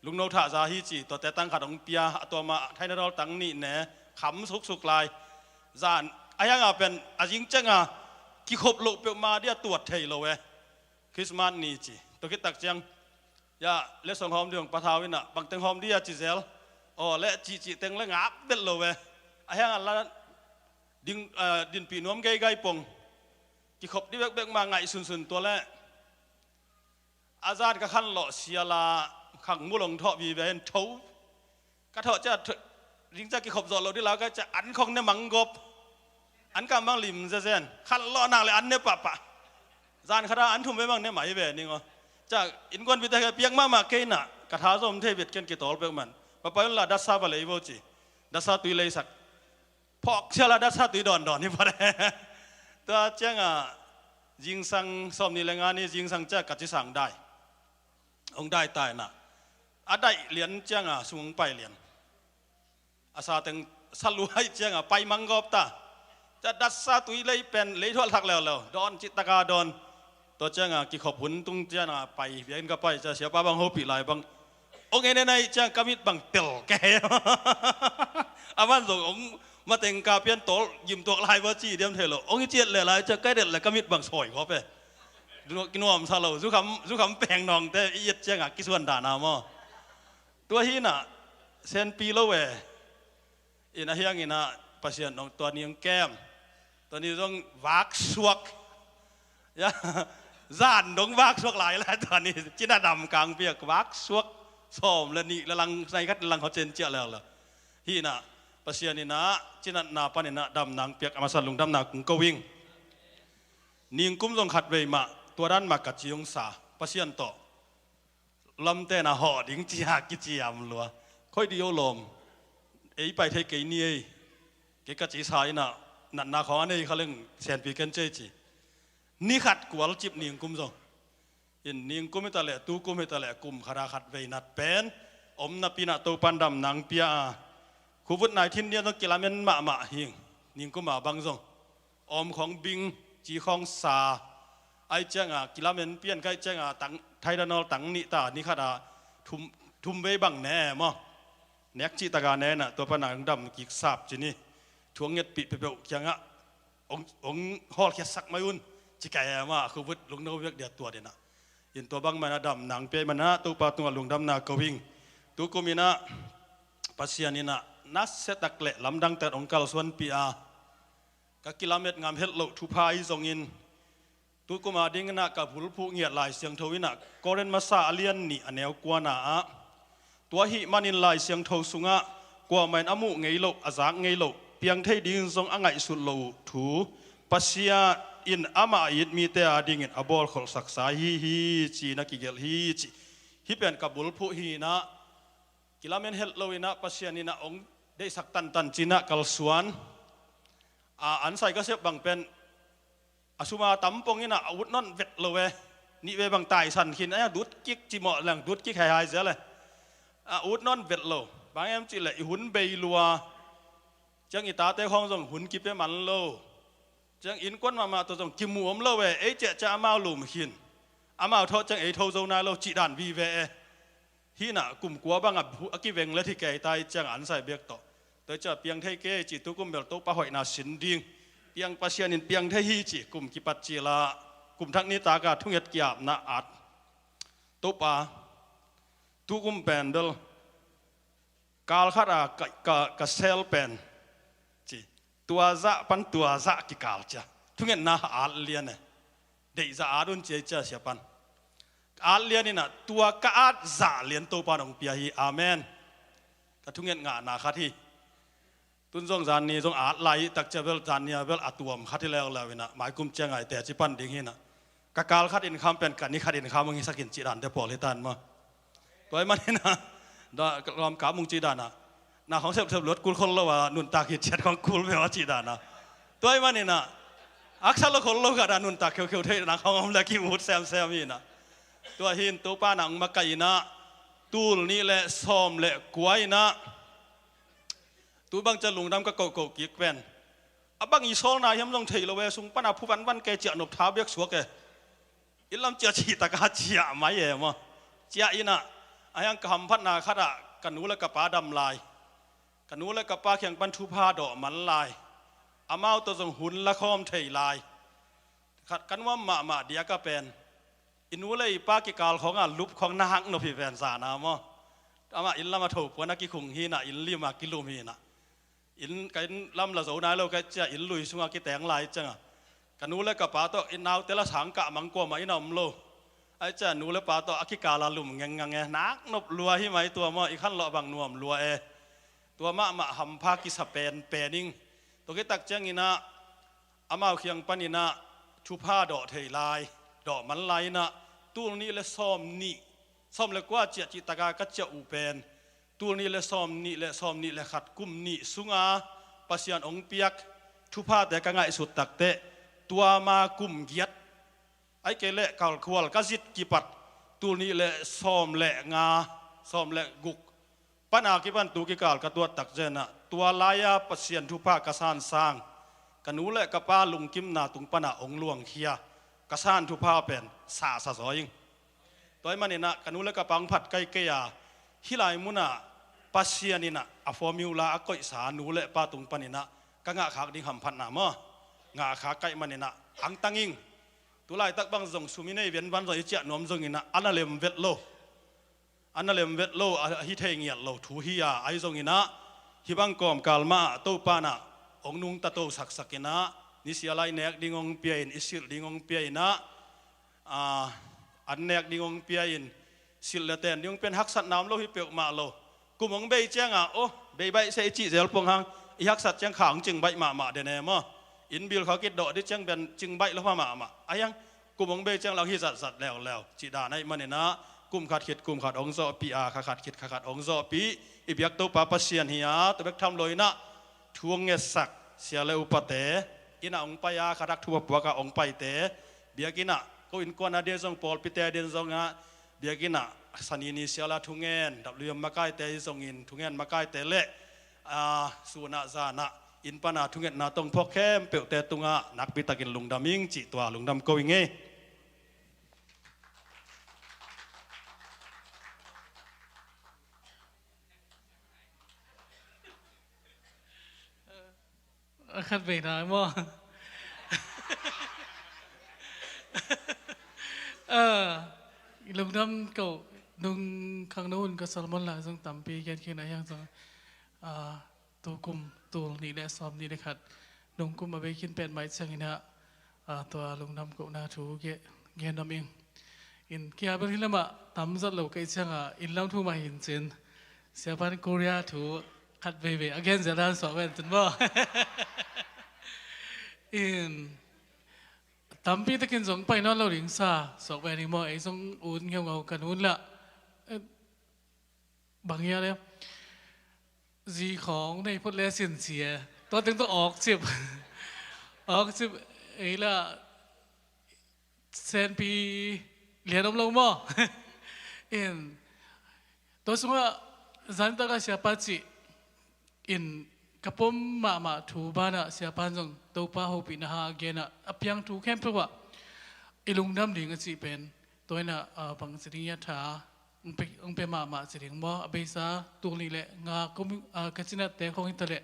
Lungno thahza hi ci, tuate tang khat hong pia, a tua mah Tylenol tang nih ne, kham suksuk lai. Zan a hiangah pen a zing ciangah kikhop loh peuhmah dia tuat thei lo e. Christmas ni ci, tua khit tak ciang, ya, le song hawm ding hong pathau inah, bangteng hawm dia ci zel. Aw le cihcih teng le ngap delh lo e. A hiangah la ding, ah, dinpih nuam geigai pong. Kikhop dih bekbek mah ngaih sunsun tua le. A zan ka khanlawh siala khang mulong thawh vive in tho. Ka thawh cia, ring cia kikhop zawh loh dih lau ka cia an khong ne manggawp. An ka mang lim zezen. Khanlawh nak le an ne pahpah. Zan khata an thum ve mang ne mai ve ning aw. Cia innkuan pite ka piak mahmah kei inah ka tha zom thei vet ken kitawl pek man. Papai unla datsa va lei vo ci. Datsa tui leisak. Phawk siala datsa tui dawndawn hi pah e. Tua ciangah zingsang sawm ni le nga ni zingsang ciah ka cisang dai. Hong dai ta inah. A daih lian ciangah sung hong pai lian. A sateng saluai ciangah pai manggawp ta. Cia datsa tui lei pen lei thualh thak leuleu. Dawn cihtaka dawn. Tua ciangah kikhop hun tung ciangah pai biakinn ka pai cia siapa bang hopih lai bang. Hong en en aih ciang ka mit bang tel kei. A man zong hong mateng ka pian tawl gimtuak lai bang ci diam thei lo. Hong i ciat le lai ciang ka i delh le ka mit bang sawi khawp e. Kinuamsa lo, zukham, zukham peng nawngte i et ciangah kisuan dahna maw. Tua hi inah senpi lo e. Ina hiang inah Pasian nong tua ni hong kem. Tua ni zong vaksuak. Ya, zan dong vaksuak lai lai tua ni. Cina dam kang piak vaksuak. Sawm le nih le lang nai khat le lang hawcen ciah leuleu. Hi inah Pasian inah cinatna pan inah damna hong piak a masa lungdamna kong ko ing. Ningkum zong khat vei mah tua dan mah ka ci hong sa Pasian tawh. Lamtena hawh ding cia kiciam lua. Khoi di o lawm. Ei pai thei kei ni ei. Kei ka ci sa inah natna khawng a nei kha leng senpi ken cei ci. Ni khat kual cip ningkum zong. In ningkum hita leh tukum hita leh kum khata khat vei nat pen om napi inah Topan damna hong pia a. Covid nineteen nia zong kilamen mahmah hing. Ningkum a bang zong. Awm khawng bing, ci khawng sa. Aih ciangah kilamen pian ka aih ciangah tang, Tylenol tang nih ta, ni khatah thum, thum vei bang ne maw. Nek cihtakah ne inah tua panah hong dam kik sap ci ni. Thu hong ngetpih peuhpeuh kiangah hong, hong hawlkhiatsak mai un. Ci ka e mah, khu vut lungno vek dia tua dinah. In tua bang manah damna hong pia manah Topa tungah lungdamna ko hing. Tukum inah Pasian inah nasia tak le lamdang tak hong kalsuanpih a. Ka kilamet ngam het loh thupha ahi zongin, tukum a ding inah ka bulphuh ngiat Lai Siangtho inah Korin masa a lian nih a neu kuana ah, tua ahih manin Lai Siangtho sungah kuamah in a muh ngei loh, a zak ngei loh, piang thei dingin zong a ngaihsut loh uh thu Pasian in amah a it mite a dingin a bawlkholhsaksa hi hi ci-in a kigelh hi ci. Hih pen ka bulphuh hi inah kilamen het lo inah Pasian inah hong deihsak tantan ci inah kalsuan. A, an sai ka sep bang pen a suma tampong inah a ut nawn vet lo e. Nih ve bang taisan khin a, dut kik cimawh leng dut kik haihai zel e. A ut nawn vet lo. Bang em cih leh i hun bei lua. Ciang i tate khawng zong hun kipia man lo. Ciang innkuan mahmah tawh zong kimu om lo e. Ei ciahciah amau lum khin. Amau thawh ciang ei tho zo nai lo cih dan vive e. Hih inah kum kua bangah a kiveng le thikei ta hi ciangah an sai biak tawh. Tua hi ciah piang thei kei ci tukum bel Topa hoihna sin ding. Piang Pasian in piang thei hi ci kum kipat cila kum thak ni taka thunget kiapna at. Topa, tukum pen bel kal khat a ka, ka, ka sel pen ci. Tua zah pan tua zah kikal cia. Thungetna at lian e. Deihzah at un ci ei cia sia pan. At lian inah tua ka at zah lian Topa in hong pia hi. Amen. Ka thunget ngahna khat hi. Tun zong zanni zong at lai hi tak cia bel zanni a bel a tuam khat hi leuleu inah maikum ciangah i teci pan ding hi inah. Ka kal khat in kham pen ka ni khat in kham hong hisak in cih dante pawl hi tan maw. Tua ahih man inah, lawm ka mung cih danah na khawng sepsep luat kul khol lo a nuntak hi ciat khawng kul ve a cih danah. Tua ahih man inah aksa lo khol lo khat a nuntak kheukheu theih na khawng om le ki ut semsem hi inah. Tua hi in Topa in hong makaih inah tul nih le sawm le kua inah tu bang cia lungdam ka kohkoh kik pen a bang i sawlna hiam zong thei lo e, sung pana phu vanvan kei ciah nop tha biak suak e. I lam ciah cih taka ciah mai e maw. Ciah inah Ahi hang ka hamphatna khatah ka nu le ka pa dam lai, ka nu le ka pa kiang pan thupha dawh man lai, amau tawh zong hun la khawm thei lai. Khat ka nuam mahmah diak a pen, i nu le i pa kikal khawngah lup khawng na hak nop hi ven zana maw. Amah inn lam a tho puan a kikhung hi inah, inn lim a kilum hi inah. Inn, ka inn lam la zo nai lo ka hih ciah inn lui sungah kiteng lai ciangah, ka nu le ka pa tawh i naute la sang kah mang kuamah inn a om lo. Ahih ciah nu le pa tawh a kikal a lum ngengngang e, nak nop lua hi mai tua maw, i khanlawh bang nuam lua e. Tua mahmah hampha kisa penpen ing. Tua khit tak cianginah amau kiang paninah thupha dawh thei lai, dawh man lai inah, tul nih le sawm nih, sawm le kua ciah cihtaka ka ciah uh pen, tul nih le sawm nih le sawm nih le khat, kum nih sunga Pasian hong piak thuphate ka ngaihsut takteh, tua ma kum giat, ahih kei leh kalkhual ka zit kipat tul nih le sawm le nga, sawm le guk pana kipan tu kikal ka tuat tak zenah, tua lai-a Pasian thupha ka sansang, ka nu le ka pa lungkimna tung pana hong luangkhia ka san thupha pen sahsa zaw ing. Tua ahih maninah ka nu le ka pa hong phat kai kei a, hih lai munah Pasian inah a formula a koihsa nu le pa tung paninah ka ngahkhak ding hamphatna maw, ngahkhak ka hih maninah angtang ing. Tu laitak bang zong sum i nei venvan zong i ciah nuam zonginah a na lem vet lo, a na lem vet lo, a hi thei ngiat lo thu hi a, ahi zonginah hih bang kawmkal mah Topa inah hong nungta to saksakinah, nisiala i nek ding hong pia in, i silh ding hong pia inah, a, an nek ding hong pia in, silh le ten ding hong pia in, haksatna om lo hi peuhmah lo. Kum hong bei cianga, oh, bei baih seh i cih zel pong hang, i haksat ciang kha hong cing baih mahmah den e maw. Inn bil kha kit dawh dih ciang ben cing baih lo pha mahmah. Ahi hang kum hong bei ciang lang hi zatzat leuleu cih dan ahih maninah, kum khat khit kum khat hong zawhpih a, kha khat khit kha khat hong zawhpih i biak Topa Pasian hi a, tua bek tham lo inah thu hong ngetsak sia le upate, inah hong pai a, khatak thu a puakah hong paite, biakinnah ko innkuan a ding zong, pawlpite a ding zongah, biakinnah sanini siala thungen, W M makaite hi zongin, thungen makaite le, a, sunah zanah inn pana thungetna tong phawk khempeuhte tungah nakpitakin lungdam ing cih tua lungdam ko ing ei. A khat veina maw? A, lungdam ko, nung khangno hun ka sermon lai zong tampi gen khin a, hiang zong, a, tukum tul nih le sawm nih le khat nungkum a bei khin pen mai cianginah, a, tua lungdam kohna thu gen nuam ing. In kia bel hi lamah tam zat lo ka hih ciangah inn lam thu mah hin cin, Siapan Korea thu khat veivei a gen zel dan suak ven cin maw? In tampi takin zong pai nawn lo ding sa suak ven ing maw? Ei zong ut ngeungau ka nu in lah, eh, bang hia le, zi khawng nei phot le sin ci e. Tua teng tawh awk cip, awk cip, ei lah senpi lian om lo maw? In tua sungah zantak a siapa cih in ka pom mahmah thu banah siapa in zong Topa hopihna hang a genah a piang thu khempeuh ah i lungdam ding a cih pen tua inah, a, bang ci ding hia, tha hong pe, hong pe mahmah ci ding maw? A beisa tul nih le nga ka cinatte khawng hi taleh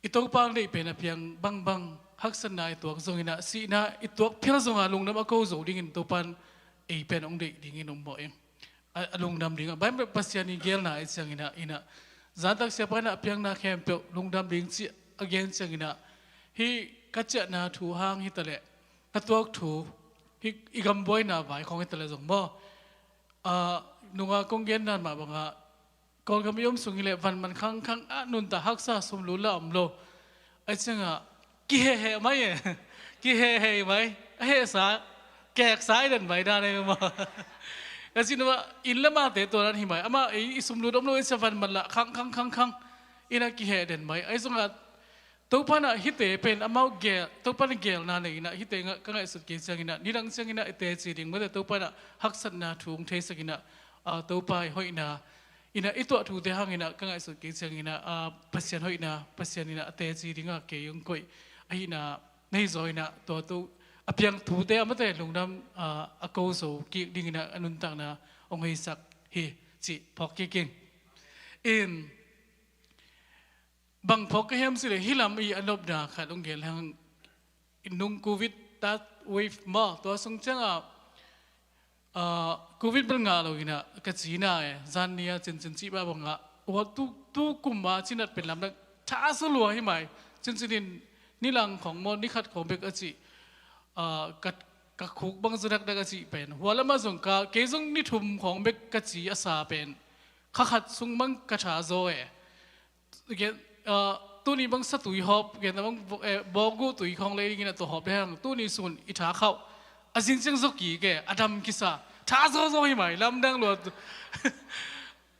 i Topa hong deih pen a piang bangbang haksatna i tuak zonginah, sihna i tuak phial zonga lungdam a ko zo dingin Topa in ei pen hong deih dingin um mawh ing. A, a lungdam dingah Bible Pasian i gelna i cianginah, inah zantak siapa inah a piangna khempeuh lungdam ding cih a gen cianginah, hih ka ciahna thu hang hi taleh ka tuak thu, hih i gambuaina vai khawng hi taleh zong maw, a, nunga kong gen dan mah bangah Kawlgam i om sung hi leh van man khangkhang a nunta haksa sumlut la om lo. Ahi ciangah kihehheh mai e. Kihehheh mai. A hehsa keksa i den mai dan e maw? Ka cih nuam ah inn le mate tua dan hi mai. Amah ei i sumlut om lo i cia van man lah khangkhang khangkhang inah kiheh den mai. Ahi zongah Topa inah hihte pen amau gel, Topa in gelna nei inah hihte ka ngaihsut kei cianginah nidang cianginah i teci ding mate Topa inah haksatna thu hong theisak inah, a, Topa i hoihna inah i tuah thute hang inah ka ngaihsut kei cianginah, a, Pasian hoihna, Pasian inah a teci dinga kei hong koih ahihna nei zaw inah tua tu a piang thute a mate lungdam, a, a ko zo kik dinginah a nuntakna hong hoihsak hi. cih phawk kik ing. In bang phawk ka hiam cih leh hih lam i a nopna khat hong gen leng, nung covid third wave maw, tua sung ciangah, ah, covid bel ngah lo inah ka cina e, zan nia cincin cih bang bangah, ua tu, tu kum a cinat pen lamdang tha zaw lua hi mai. Cincin in nilang khawng maw, nikhat khawng bek a cih, ah, ka, ka khuk bang zaw dakdak a cih pen, hua lamah zong ka, kei zong ni thum khawng bek ka ci a sa pen, kha khat sung bang ka tha zaw e. Gen, ah, tuni bang satui hawp, gen bang, eh, bawngguh tui khawng lei dingin a tua hawp le hang, tuni sun i tha khauh a zing ciang zaw kik e, a dam kisa, tha zaw zaw hi mai, lamdang lua.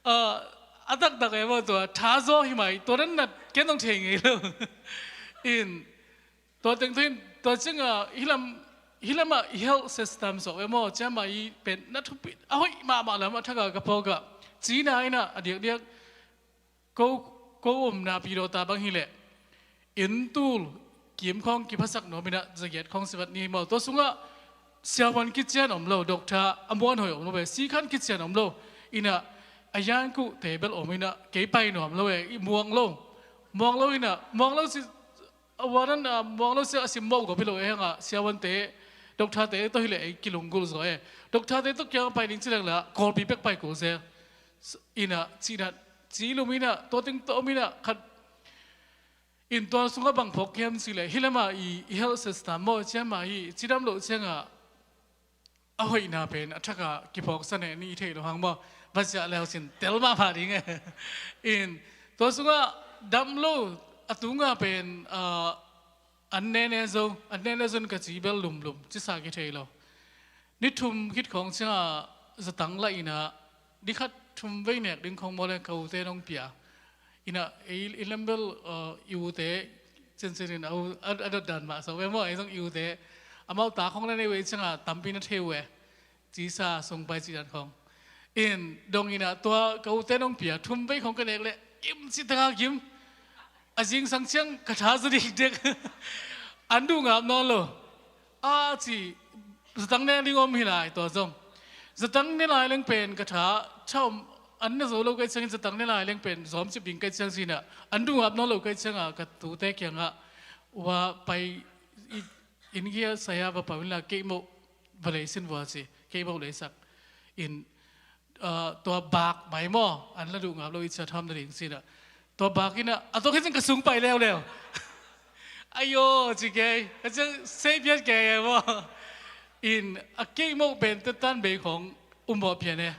Ah, a taktak e maw, tua tha zaw hi mai, tua dan nat ken zong thei ngei lo. In tua teng thain, tua ciangah hih lam, hih lamah i health system sawk e maw, ciamah i pen na thupi a hoih mahmah lam a thakah ka phawkah, cina inah a diakdiak ko, ko omna pidawta bang hileh, inn tul kim khawng kiphasak nuam inah, zagiat khawng sivat ni maw, tua sungah siavuan kician om lo, doctor a muanhoih om lo e, sikhan kician om lo inah, a yankuhte bel om inah, kei pai nuam lo e, i muang lo, muang lo inah, muang lo si, a vuanan, ah, muang lo sia a sim mawh gawp hi lo e hangah, siavuante, doctorte tawh hileh ei kilunggulh zaw e. Doctorte tawh kiang pai ding ci leng lah Kawlpi pek pai kul zel. Inah, cinat, ci lum inah, tua teng tawh om inah, khat in tua sungah bang phawk hiam cih leh, hih lamah i, i health system maw, ciamah hi, cidam loh ciangah a hoihna pen a thakah kiphawksan e, ni theih loh hang maw, va ziah leu cin tel mahmah ding e. In tua sungah dam lo, a tungah pen, ah, an nene zo, an nene zon ka ci bel lumlum, cisa kithei lo. Ni thum khit khawng ciangah zatang lah inah, ni khat thum vei nek ding khawng maw le ka ute nong pia. Inah, ei, i lem bel, uh, i ute, cincin in a u, a, a dot dan mah sawk e maw, ei zong i ute, amau ta khawng na nei uh ei ciangah tampi na thei uh e. Cisa sung pai cih dan khawng. In dong inah tua ka ute nong pia, thum vei khawng ka nek leh, im cih takah kim. A zingsang ciang ka tha zaw dikdek. An duh ngap nawn lo. A ci, zatang ne ding om hi lai tua zong. Zatang ne lai leng pen ka tha, tha om, an ne zo lo ka hih ciangin zatang ne lai leng pen zawmcip ding ka hih ciang cinah, an duh ngap nawn lo ka hih ciangah ka tute kiangah, ua pai, i, inn kia saya va pau inla, kei moh va leisin vua ci, kei moh leisak. In, ah, tua bak mai maw, an la duh ngap lo i cia tham na ding cinah. Tua bak inah, a tua khit ciang ka sung pai leuleu. Ayo, ci kei, ka ciang sei piat kei e maw. In, a kei moh pen tetan bei khawng um mawh pian e.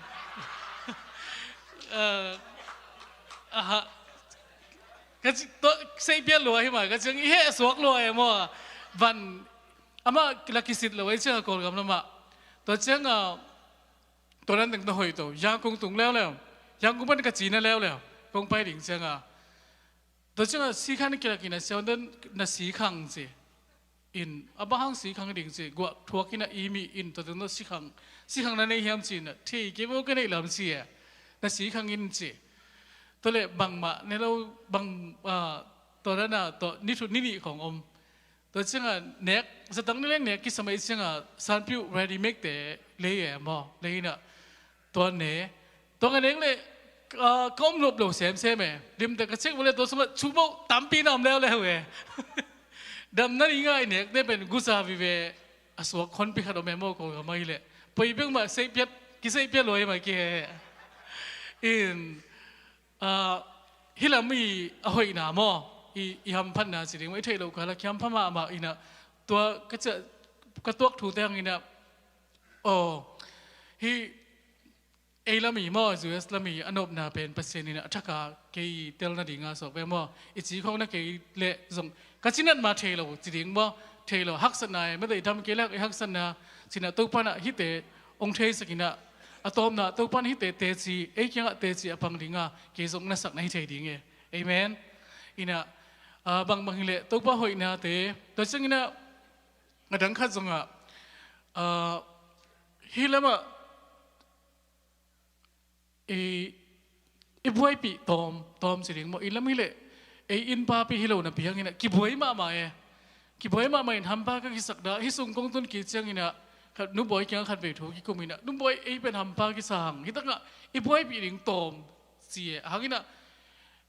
Ah, aha. Ka ci, tua, sei piat lua hi mai, ka ciang i heh suak lua e maw. Van, amah la kisit lo ei ciang a Kawlgam lamah. Tua ciang a, tua dan teng tawh hoih to, Yangon tung leuleu. Yangon pan ka cina leuleu. Kong pai ding ciang a. Tua ciang a sikhang na kilak in a siavuan dan na sikhang ci. In, a bang hang sikhang ding ci. Guah thuak in a i mi in tua teng tawh sikhang. Sikhang na nei hiam ci na. Thei kei maw ka neih lam ci e. Na sikhang in ci. Tua leh bangmah ne lo bang, ah, tua dan a, tua ni thut ni nih khawng om. Tua ciang a nek, zatang ne leng nek kisam ei ciang a, sanpiuh ready make te lei e maw, lei in a. Tua ne, tua nga nek leh, ah, ka om lop lo semsem e. Limte ka check vua leh tua sungah chu moh tampi na om leuleu e. Dam na ding a i nekte pen guza vive a suak honpi khat om e maw, Kawlgam ahi leh. Poi bek mah seihpiat, kiseihpiat lua hi mah kihe. In, ah, hih lam i a hoihna maw, i, i hamphatna ci ding maw, i theih loh kal a kihampha mahmah in a, tua ka ciah, ka tuak thute hang in a, aw, hih ei lam i maw, U S lam i a nopna pen Pasian in a thak a kei tel nading a sawk ve maw, i ci khawng na kei leh zong ka cinat mah thei lo ci ding maw, thei lo, haksatna e, mate i dam kei leh i haksatna, cinah Topa in a hihte hong theisak in a, a tawpna Topa in a hihte teci, ei kiangah teci a pang ding a, kei zong na sak na hi thei ding e. Amen. In a, ah, bangbang hi leh Topa hoihnate, tua ciang in a, a dang khat zong a, ah, hih lam ah, i, i buaipih tawm, tawm ci ding maw, i lam hi leh, ei inn papi hi lo napi hang in a, kibuai mahmah e. Kibuai mahmah in hampa ka kisak dah, hih sung kong tun kik ciang in a, Khat, Nu Bawi kiangah khat vei thu kikum inah, Nu Bawi, ei pen hampha kisa hang, hi takah i buaipih ding tawm, ci e. A hang inah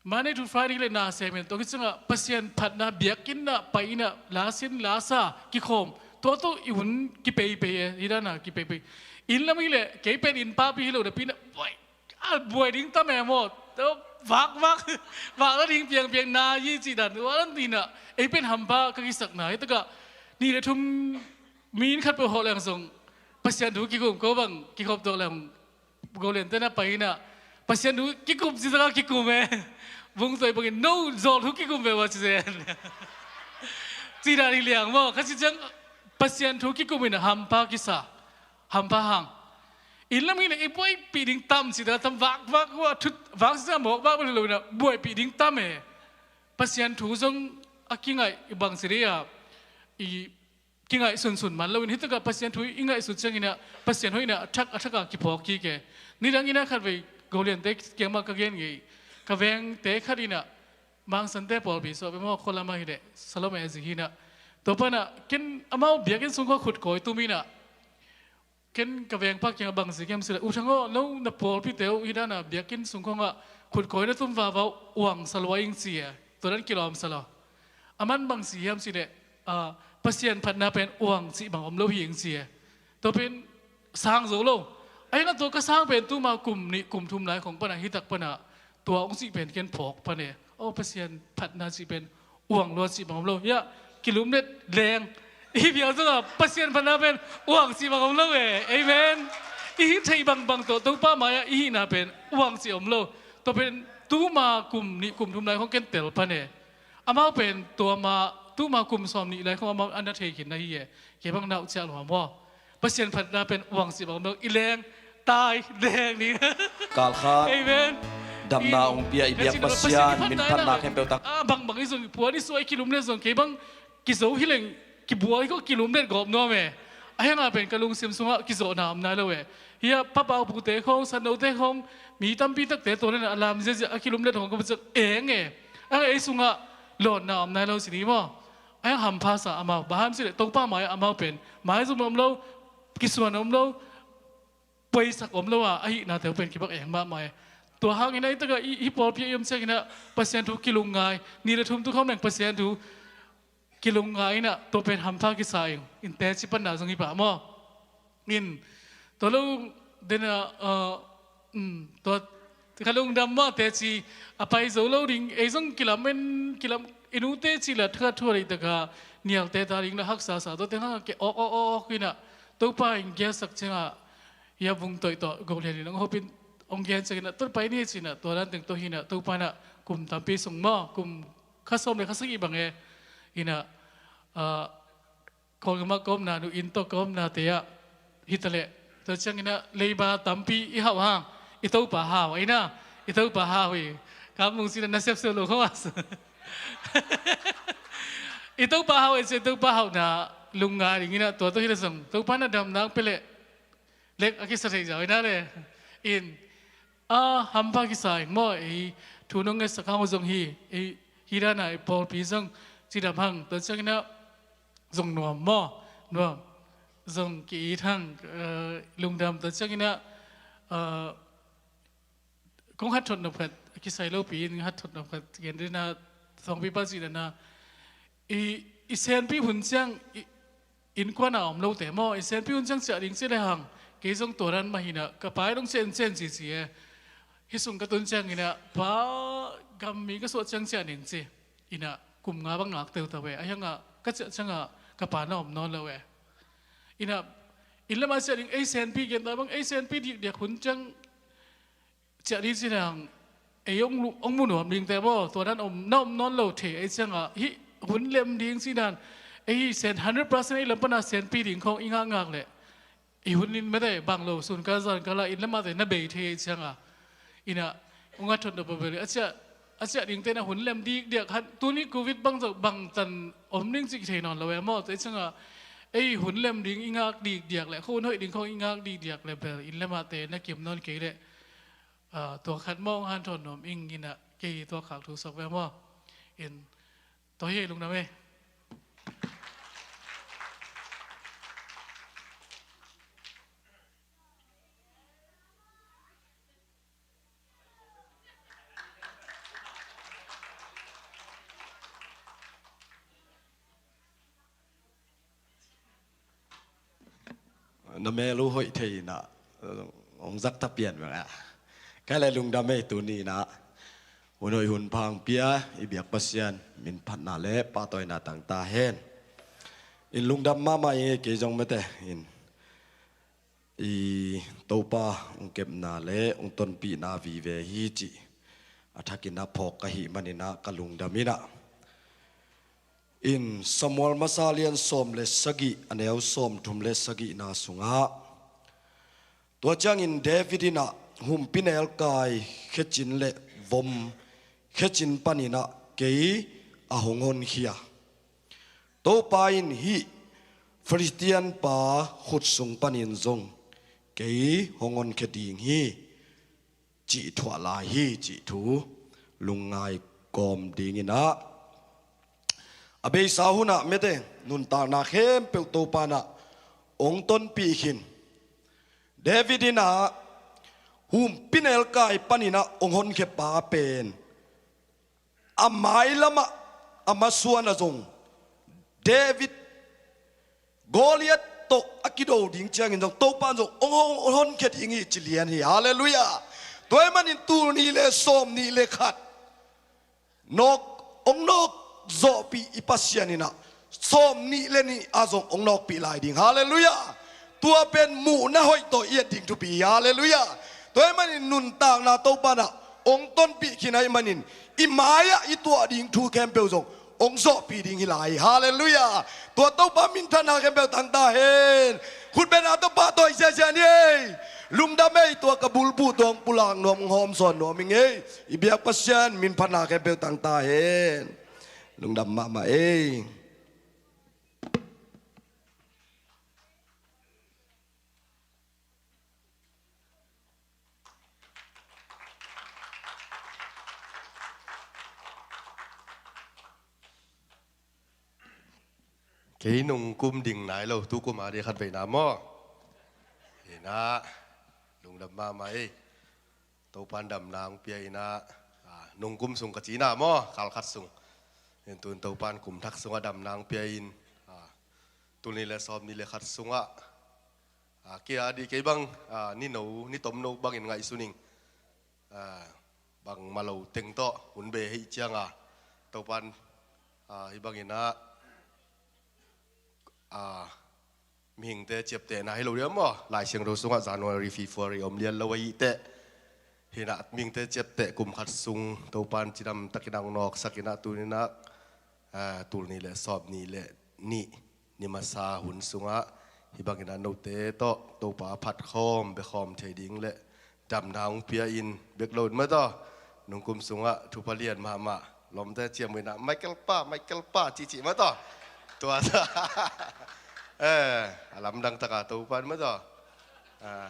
Monday to Friday le na sem in, tua khit ciangah Pasian phatna biakinn ah pai inah, la sin la sa kikhawm, tua tawh i hun kipeipei e, hi dana kipeipei. Inn lam hi leh kei pen inn papi hi lo napi inah, buai, a buai ding tam e maw. Tua vak vak, vak la ding piangpiang na hi cih dan, tua dan inah ei pen hampha ka kisakna. Hi takah nih le thum, mi inn khat peuh hawh leng zong Pasian thu kikum, ko bang kikhop tuak leng Go Lian te na pai inah Pasian thu kikum ci, zaka kikum e. Vung toi bangin, no, zawl thu kikum ve ua ci zen. Ci dan hi liang maw. Kha ci ciang Pasian thu kikum inah hampha kisa, hampha hang. Inn lam inah i buaipih ding tam ci dan tam, vak vak ua thut vak ci ciang mawk vak bang lo inah buaipih ding tam e. Pasian thu zong a kingaih i bang ci dei a, i kingaih sunsun man loin, hi takah Pasian thu i ngaihsut ciang inah Pasian hoih inah a thak a thak a kiphawk kik e. Nidang inah khat vei Go Lian te kiangmah ka gen ngei, ka vengte khat inah Mang Sante pawlpi suah ve maw, khualam ah hi leh Salome zi hi inah. Tua panah ken amau biakinn sung khawng khut kawi tum inah, ken ka vengpa kiangah bang zi kiam ci leh, U Thang aw, no na pawlpite uh hi dana biakinn sung khawngah khut kawi na tum vava uh, uang sa lua ing ci e. Tua dan kilawm sa lo. Aman bang ci hiam ci leh, ah, Pasian phatna pen uang cih bang om lo hi ing ci e. Tua pen sang zo lo. Ahi hangah tua ka sang pen tuma kum nih kum thum lai khawng panah, hi tak panah tua hong cih pen ken phawk pan e. Aw, Pasian phatna cih pen uang lua cih bang om lo. Hiah kilumlet leng. I hih phial zongah Pasian phatna pen uang cih bang om lo e. Amen. I hih theih bangbang tawh Topa mai-ah i hihna pen uang cih om lo. Tua pen tuma kum nih kum thum lai khawng ken tel pan e. Amau pen tua ma, tuma kum sawm nih lai khawng amau a na thei khin na hi e. Kei bang na uh ciah lua maw. Pasian phatna pen uang cih bang om lo, i leng tai leng ni. Kalkhat. Amen. Damna hong pia i biak Pasian min phatna khempeuh tak. Ah, bangbang i zong, puan i suah i kilumlet zong, kei bang kizo hi leng, kibuai khawng kilumlet gawp nuam e. Ahi hangah pen ka lungsim sungah kizawhna om nai lo e. Hiah papau pute khawng, sannote khawng, mi tampi takte tua lena a lam ziazia a kilumlet khawng ka bucak eng e. Ahi hangah ei sungah lawnna om nai lo ci ni maw. Ahi hang hampha sa amau, bang hang hiam ci leh Topa mai-ah amau pen maizum om lo, kisuan om lo, poisak om lo a, ahihnate uh pen kibak eng mahmah e. Tua hangin ahi takah i, i pawlpi ah i om ciangin ah Pasian thu kilungngai, nih le thum tu khawng leng Pasian thu kilungngai in ah, tua pen hampha kisa ing, in teci panna zong hi pah maw. In, tua lo dena, uh, um, tua ka lungdam maw, teci a pai zo lo ding, ei zong kilamen, kilam, i nu teci la thakhat thua dei taka nialte ta ding la haksa sa, tua teng hang ke awk, awk, awk, awk in ah, Topa in gelsak ciangah, hia vung toih tawh Gohlian in hong hopin, hong gen ciangin ah, tua pai ni ci-in ah, tua dan teng tua hi in ah, Topa in ah kum tampi sung maw, kum kha sawm le kha sagih bang e, in ah, ah, Kawlgam ah ka omna, nu inn tawh ka omnate ah, hi ta leh, tua ciangin ah, leiba tampi i hauh hang, i Topa hau, ei na, i Topa hau hi, kam mung ci-in ah na sepsep lo khawng ah. I Topa hau, ei ci, i Topa hauhna lungngai ding in ah, tua tawh hi leh zong, Topa in ah damna hong pia leh, lek a kisa thei zaw hi na le. In, a, hampha kisa ing maw, ei thu nong ngetsak hang uh zong hi, ei, hi dan a, ei pawlpi zong cidam hang, tua ciangin ah zong nuam maw, nuam, zong ki-it hang, eh, lungdam, tua ciangin ah, eh, kong hat thot nop khat, kisai lopi in hat thot nop khat, gen dina, Thawngpi pa cih dan a, i, i senpi hun ciang, i, innkuan a om lote maw, i senpi hun ciang ciah ding ci le hang, kei zong tua dan mah hi in ah, ka pa in hong ciah in, ciah in ci ci e. Hih sung ka tun ciangin ah, pa, gam mi ka suah ciang ciah ning ci. In ah, kum nga bang ngak teuteu e. Ahi hangah, ka ciah ciangah, ka pa na om nawn lo e. In ah, inn lamah ciah ding, ei senpi gen ta bang, ei senpi dikdiak hun ciang ciah ding ci le hang, ei hong lu-, hong mu nuam dingte maw, tua dan om, na om nawn lo thei, ei ciangah, hih hun lem ding ci dan, ei sen hundred percent ei lam pana senpi ding khawng i ngakngak leh, i hun in mete bang lo, sun kal zan kal ah inn lamahte na bei thei, ei ciangah. In ah, hong hat thot nop a bel, a ciah, a ciah dingte in ah hun lem dikdiak, han, tuni Covid bang zong bangtan om ding cih thei nawn lo e maw, tua ciangah, ei hun lem ding i ngak dikdiak leh, khuahun hoih ding khawng i ngak dikdiak leh bel, inn lamahte na kim nawn kei leh, ah, tua khat maw hong hanthawn nuam ing in ah, kei tua khak thu suak ve maw. In, tua hi ei lungdam e. na mel uh hoih thei inah, hong zak ta pian bang a. Kei le lungdam ei, tuni inah hun hoih hun pha hong pia i biak Pasian min phatna le pahtawina tang ta hen. In lungdam mahmah ing ei, kei zong mate in i Topa hong kepna le hong tonpihna vive hi cih a thakin a phawk ka hih maninah ka lungdam inah. In Samuel masa lian sawm le sagih, a neu sawm thum le sagihna sungah, tua ciangin David inah humpinelkai khecin le vom khecin paninah kei a hong honkhia. Topa in hih Filistian pa khut sung panin zong kei hong honkhia ding hi, cih thuah lai hi, cih thu lungngai kawm dinginah, a beisa hunah mete nuntakna khempeuh Topa inah hong tonpih khin. David inah humpinelkai paninah hong honkhia pa pen a mailamah a masuanah zong David Goliath tawh a kido ding ciangin zong Topa in zong hong, hong, hong honkhia ding hi ci lian hi. Halleluiah. Tua ahih manin tul nih le sawm nih le khat nawk, hong nawk zawhpih i Pasian inah sawm nih le nih ah zong hong nawkpih lai ding. Halleluiah. Tua pen muhna hoih tawh i et ding thupi hi. Halleluiah. Tua ahih manin nuntakna Topa inah hong tonpih khin ahih manin i mai-ah i tuah ding thu khempeuh zong hong zawhpih ding hi lai. Halleluiah. Tua Topa minthanna khempeuh tang ta hen. Khutbetna tawh pahtawi siasia ni ei. Lungdam ei, tua ka bulphuh tua hong pulak nuam, hong hawmsawn nuam ing ei. I biak Pasian minthanna khempeuh tang ta hen. Lungdam mahmah ei. Kei nungkum ding nai lo, tukum a ding khat veina maw? Inah lungdam mahmah ei. Topan damna hong pia inah, ah, nungkum sung ka cina maw, kal khat sung. Intun Topan kum thak sungah damna hong pia in, ah, tul nih le sawm nih le khat sungah, ah, kei a dih kei bang, ah, ni no, ni tom no bangin ngaihsun ing. Ah, bang malo teng tawh hun be hih cianga Topan, ah, hih banginah, ah, mihingte ciaptehna hi lo liam maw? Lai Siangtho sungah January, February om lian lo ahih teh, hinah mihingte ciapteh kum khat sung Topan cidam takin a hong nawksak inah tuninah, ah, tul nih le sawm nih le nih ni masa hun sungah hih banginah note tawh Topa phatkhawm bekhawm thei ding le damna hong pia in bek lo in mataw, nungkum sungah thupha lian mahmah, lawmte ciam inah Michael pa, Michael pa cihcih mataw. Tua eh, a lamdang taka Topan mataw. Ah.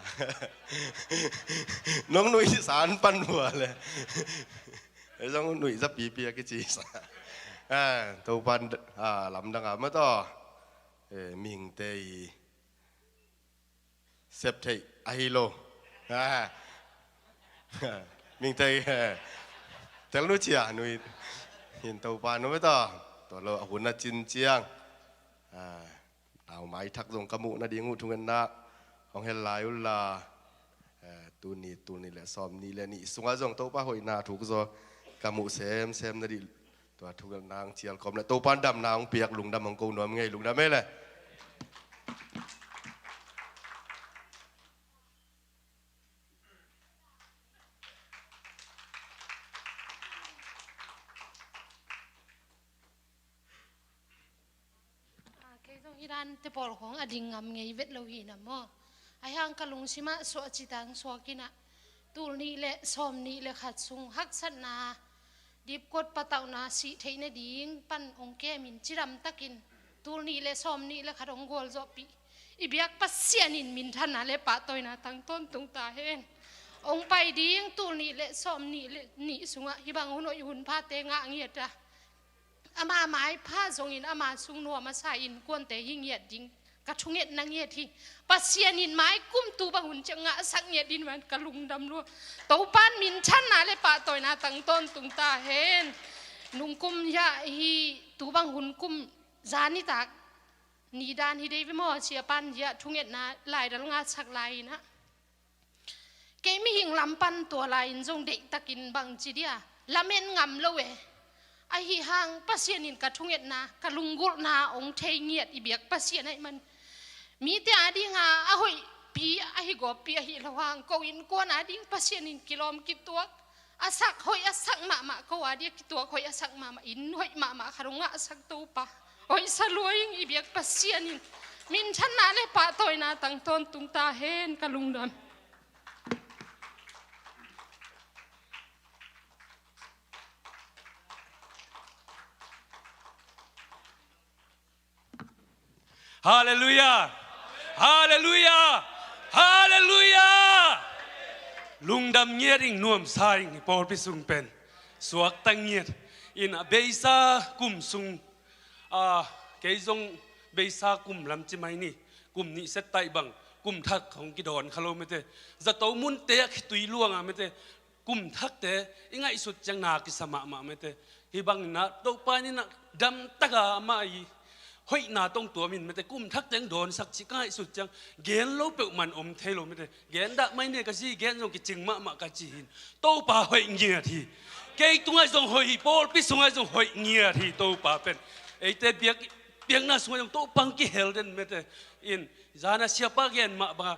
Nong nuihsan pan hua le. Ei zong nuih za pipi a kici sa. Ah, Topan, ah, lamdang a mataw. Eh, mihingte i sep theih ahi lo. Ah. Mihingte i, eh, tel nu cia nuih. Hin Topan nu mataw. Tua lo a hun a cin ciang. Ah. Nau mai thak zong ka muh nading uh thungetna hong hel lai uh la, eh, tuni, tul nih le sawm nih le nih sungah zong Topa hoihna thuk zaw ka muh semsem nadih tua thungetna hong cial kawm le Topa in damna hong piak lungdam hong ko nuam ngei, lungdam ei le. Ah, kei zong hih dante pawl khawng a ding ngam ngei vet lo hi na maw? Ahi hang ka lungsimah suah citang suak inah tul nih le sawm nih le khat sung haksatna, dipkuat patauhna, sih theih nading pan hong kemin cidam takin tul nih le sawm nih le khat hong gualzawhpih i biak Pasian in minthanna le pahtawina tang tawntung ta hen. Hong pai ding tul nih le sawm nih le nih sungah hih bang hun hoih hun phate ngah ngiat a, ama maipha zongin ama sung nuam a sa innkuante hi ngiat ding ka thungetna ngiat hi. Pasian in mai kum tu bang hun ciang ngahsak ngiat ding man ka lungdam lua. Topan minthanna le pahtawina tang tawntung ta hen. Nungkum hiah hi tu bang hun kum zanitak Ni dan hi dei ve maw, sia pan zia thungetna laidal ngatsak lai-in ah, kei mihing lam pan tua lai-in zong deihtakin bangci dia lamen ngam lo e. Ahi hang Pasian in ka thungetna, ka lunggulhna hong thei ngiat i biak Pasian ahih man, mite adinga a hoihpi, ahi gawppi ahi lo hang, ko innkuan ading Pasian in kilawm kituak a sak, hoih a sak mahmah, ko adia kituak hoih a sak mahmah, inn hoih mahmah khat hong ngahsak Topa, hoihsa lua ing. I biak Pasian in minthanna le pahtawina tang tawntung ta hen. Ka lungdam. Halleluiah! Halleluiah! Halleluiah! Lungdam ngiat ing, nuamsa ing, i pawlpi sung pen suakta ngiat in, a beisa kum sung, a, kei zong beisa kum lam ci mai ni, kum nih set taih bang, kum thak hong kidawn kha lo mete, zato munte a khitui luanga mete, kum thakte i ngaihsut ciang na kisa mahmah mete. Hih bangin ah Topa in ah damtaka amah i hoihna tong tuamin mete, kum thakte hong dawnsak cih ka ngaihsut ciang gen lo peuhmah om thei lo mete. Gen dah mai ne ka ci, gen zong kicing mahmah ka ci hi. Topa hoih ngiat hi. Kei tungah zong hoih hi, pawlpi sungah zong hoih ngiat hi. Topa pen eite biak, biakna sungah zong Topa hong kihel den mete. In zana siapa gen mah banga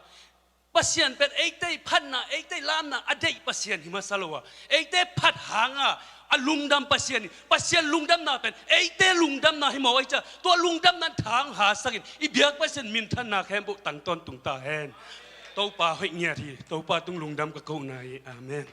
Pasian pen eite i phatna, eite i lamna a deih Pasian hi masa lo a, eite phat hanga a lungdam Pasian hi. Pasian lungdamna pen eite lungdamna hi mawk ahih ciang, tua lungdamna in thang hasakin i biak Pasian minthanna khempeuh tang tawntung ta hen. Topa hoih ngiat hi. Topa tung lungdam ka kohna hi. Amen.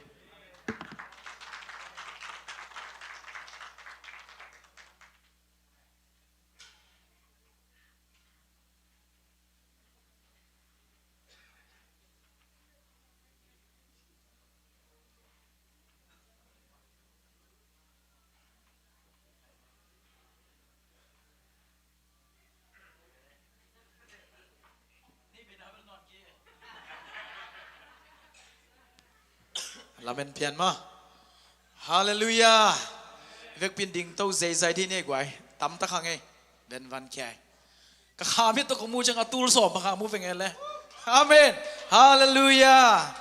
Lamen pian maw. Halleluiah. Vekpi in dingto zeizai dih ni ei guai. Tamtak hang ei. Ben van kiai. Ka kha mit tawh ka mu ciang a tul sawm bang kha mu veng ei le. Amen. Halleluiah.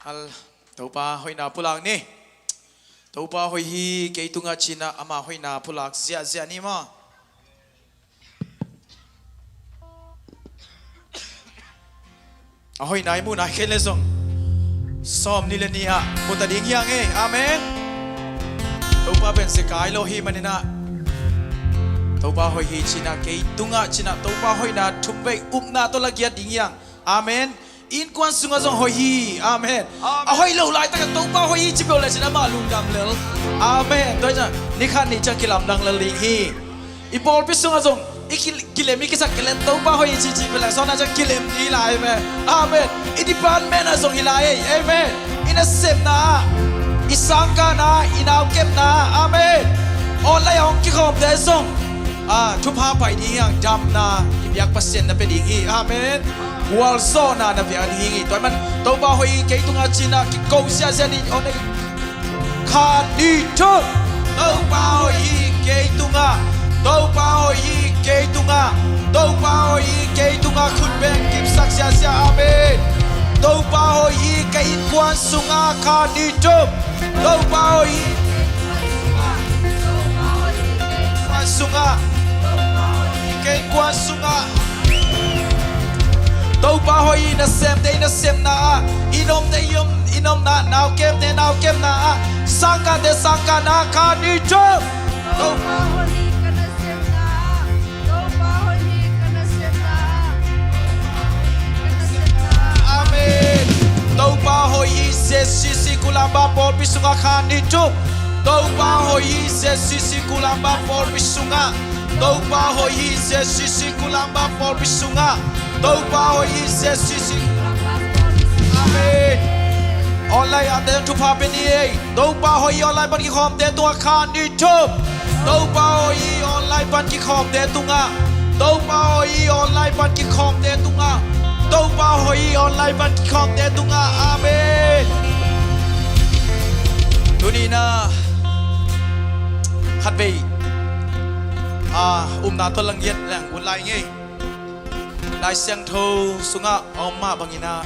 Hal-, Topa hoihna pulak ni. Topa hoih hi kei tungah cinah ama hoihna pulak ziahziah ni maw. A hoihna i muhna khen le zong sawm ni le ni ah mu ta ding hi hang ei. Amen. Topa pen zekai lo hi maninah, Topa hoih hi cinah kei tungah cinah Topa hoihna thum vei upna tawh lagiat ding hi hang. Amen. Innkuan sungah zong hoih hi. Amen. Amen. A hoih lo laitakah Topa hoih hi ci peuh le cinah amah lungdam lel. Amen. Tua hi cinah ni khat ni ciang kilamdang lel ding hi. I pawlpi sungah zong i ki-, kilem i kisak kilem Topa hoih hi ci ci peuh le sawna ciang kilem ding hi lai ve. Amen. I department ah zong hi lai ei. Amen. I nasepna ah, i sangkahna ah, i naukepna ah. Amen. Online ah hong kikhawmte zong, ah, thupha pai ding hi hang, damna i biak Pasian na pia ding hi. Amen. Gualzawhna na pia ding hi. Tua ahih man Topa hoih hi kei tungah cinah kiko ziahziah ni. Online Khat, nih, thum. Topa hoih hi kei tungah. Topa hoih hi kei tungah. Topa hoih hi kei tungah. Khut beng kipsak siasia. Amen. Topa hoih hi ka innkuan sungah. Khat, nih, thum. Topa hoih hi. Innkuan sungah. Kei innkuan sungah. Topa hoih hi nasemte i nasemna ah, i nomte i om, i nomna, naukemte naukemna ah, sangkahte sangkahna ah. Khat, nih, thum. Topa hoih hi ka nasemna ah. Topa hoih hi ka nasemna ah. Ka nasemna ah. Amen. Topa hoih hi Z C C Kulamba pawlpi sungah. Khat, nih, thum. Topa hoih hi Z C C Kulamba pawlpi sungah. Topa hoih hi Z C C Kulamba pawlpi sungah. Topa hoih hi Z C C Kulamba pawlpi sungah. Amen. Online ah te thupha pia ni ei. Topa hoih hi online pan kikhawmte tungah. Khat, nih, thum. Topa hoih hi online pan kikhawmte tungah. Topa hoih hi online pan kikhawmte tungah. Topa hoih hi online pan kikhawmte tungah. Amen. Tuni-in ah khatvei a, umna tawh lang ngiat leng ut lai ngei. Lai Siangtho sungah a om mah bangin ah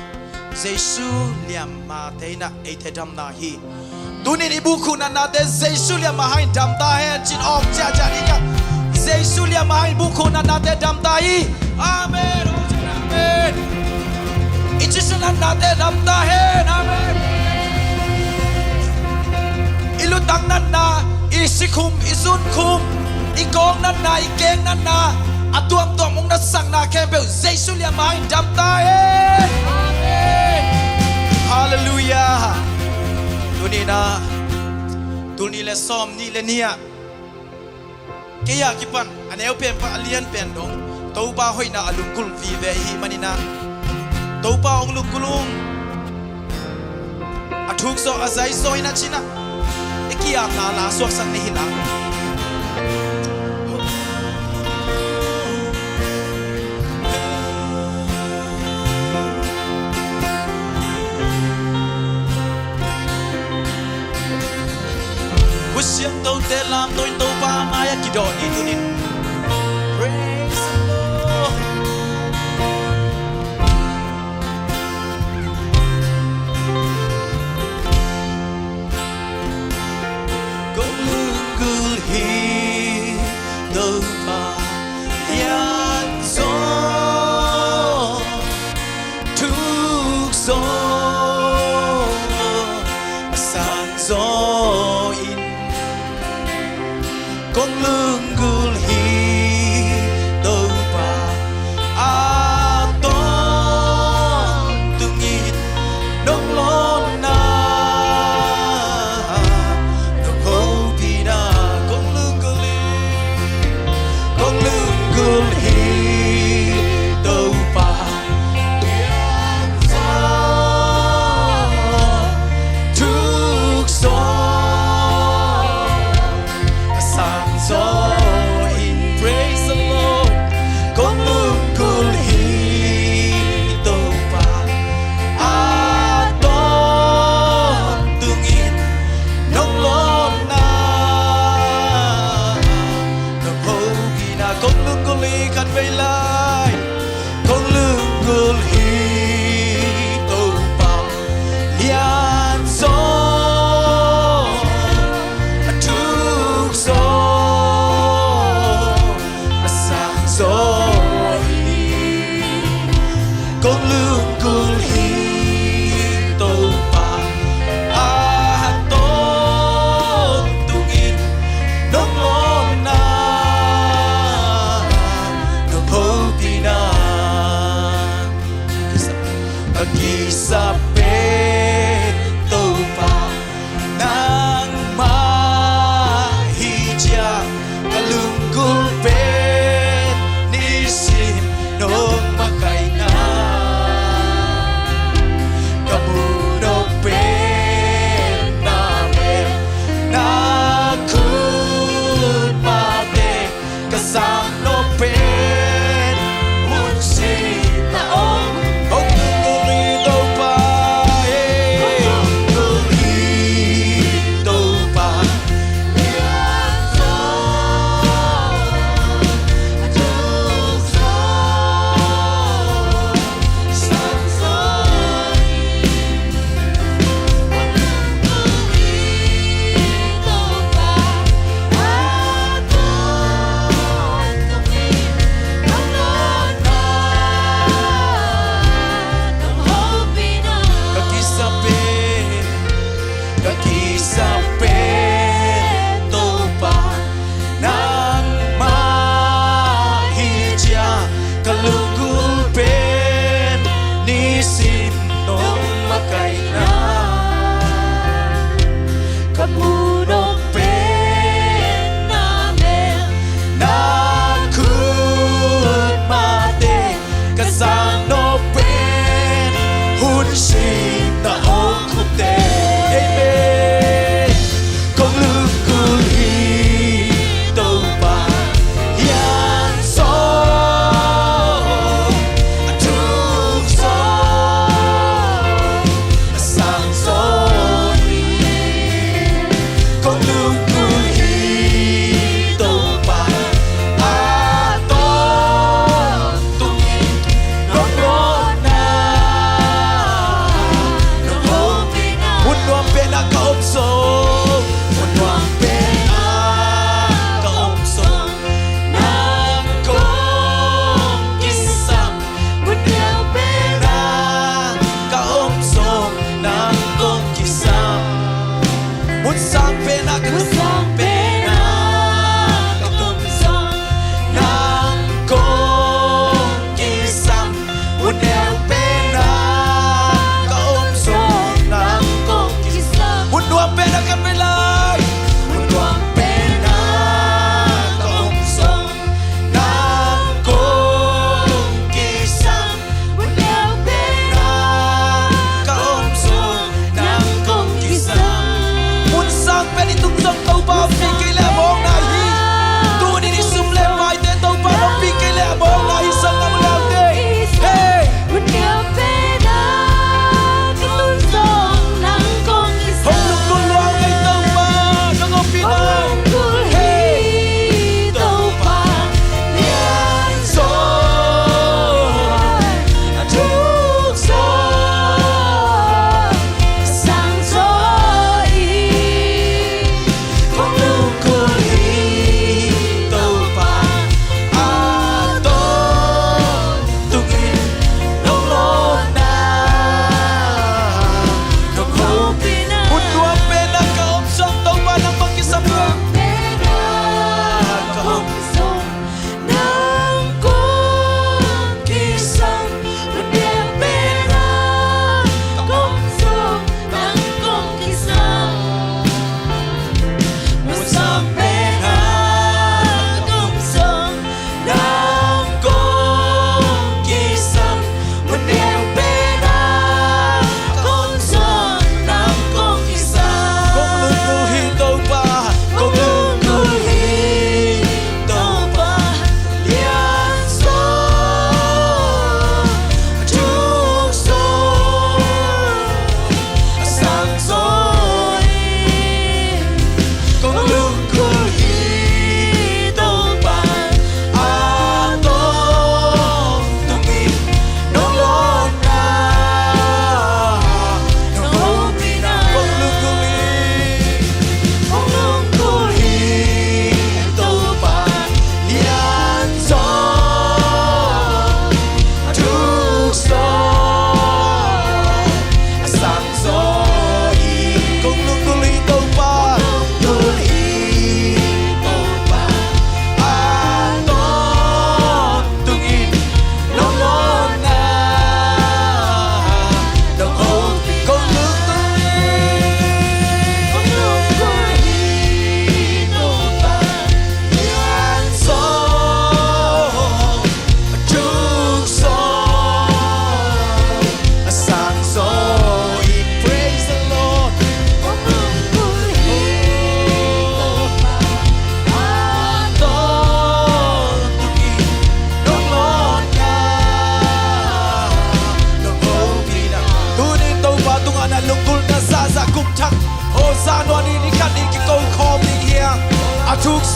Jesu liamma te in ah eite damna hi. Tunin i bukhuh natnate Jesu liamma hangin dam ta hen, cin awng ciahciah ni ka. Jesu liamma hangin bukhuh natnate dam ta hi. Amen. Amen. I cisa natnate dam ta hen. Amen. I lutang natna, i sikhum, i zunkhum, i kawng natna, i keng natna, a tuamtuam hong natsakna khempeuh Jesu liamma hangin dam ta hen. Amen. Halleluiah. Tuni-in ah, tul nih le sawm nih le nih ah, kei a kipan a neu pen pan a lian pen dong Topa hoihna a lunggulh vive i hih manin ah, Topa hong lunggulh ung. A thuk zawh a zai zawh in ah, cin ah i ki-apna la suaksak ni hi la. Khut siangthote lamto in Topa mai-ah kidawh ni tunin. Praise the Lord. Kong lunggulh hi Topa lian zaw, thuk zaw, a sang zaw in. Kong lunggulh hi Topa, a tawntungin nong lawnna, nong hopihna. Kong lunggulh hi, kong lunggulh hi Topa, thuk zaw, a sang zaw in.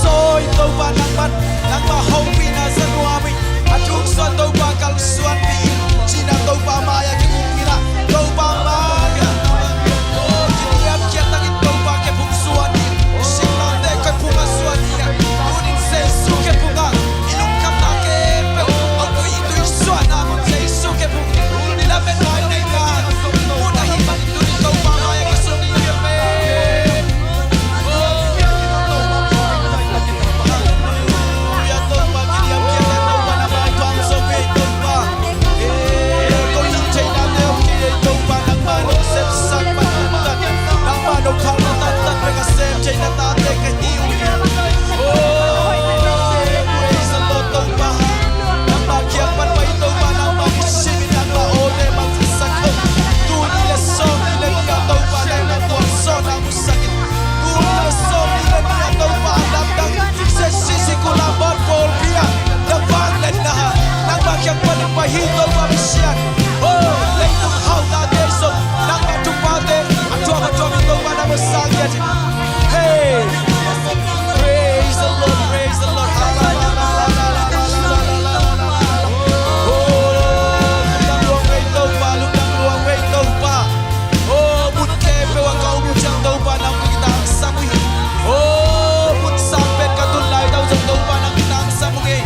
Sawi Topa nangman, nangmah hopihna za nuam hi. A thuk suan Topa kalsuanpih in. Cina Topa mai-ah kikum in ah, Topa mai-ah kipiapkiat tangin Topa khe phung suan hi. Simnate khe phung a suan hi. Tunin Jesu khe phung ah i lungkhamna khempeuh a gui tui suahna mun Jesu khe phung i lamet ngai neihna mun ahi manin tunin Topa mai-ah kisung hi. Amen. Sak in. Tul le sawm ni le nih ah Topa na inn ah tuang sawtna musak in. Tul le sawm ni le nih ah Topa a lamdang in. Sesi sikul ah, Mawtaw pawlpi ah na vangliatna nangmah kiang panin pai hi Topa Pasian. Oh, leitung hauhnate zong nangmah thuphate a thuam a thuam in Topa na musak in. Hey, praise the Lord, praise the Lord. Oh, lungdam luang ei Topa, lungdam luang ei Topa. Oh, mun khempeuh ah ka um uh ciang Topa nang kong kitangsam uh hi. Oh, mun sang pen ka tun laitau zong Topa nang kitangsam uh hi.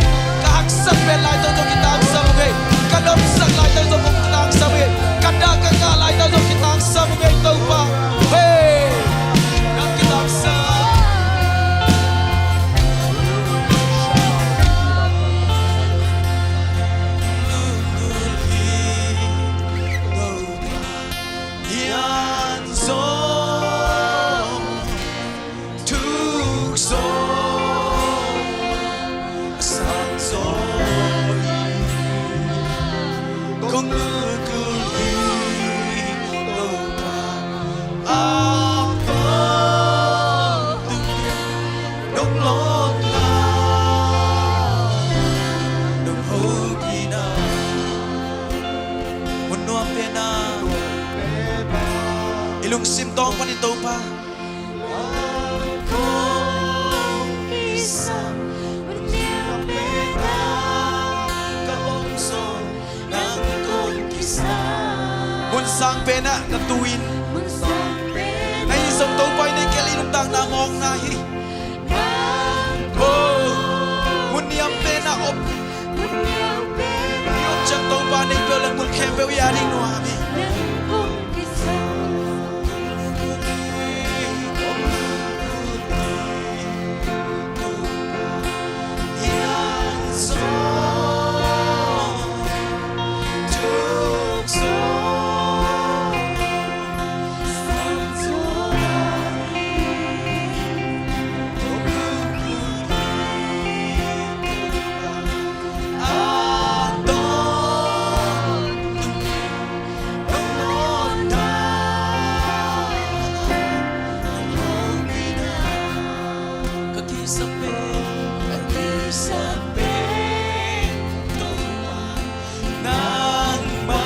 Ka haksat pen laitau zong kitangsam uh hi. Ka nopsak laitau zong kong kitangsam uh hi. Ka dah ka kah laitau zong kitangsam uh hi Topa. Hey, nang kitangsam. Lian zaw, thuk zaw, a sang zaw hi. Kong nulkul hi Topa, a tawntung nong lawpna, nong hopihna. Mun nuam pen ah i lungsim tawng panin Topa kong kisam, mun niam pen ah ka om zong nang kong kisam. Mun sang pen ah na tu in, mun sang pen ah na hi zong Topa i nei kei leh i nuntakna mawkna hi. Oh, mun niam pen ah om, mun niam pen ah i om ciang Topa nei peuh leh mun khempeuh i a ding nuam hi. Ka kisap pen, ka kisap pen Topa nangmah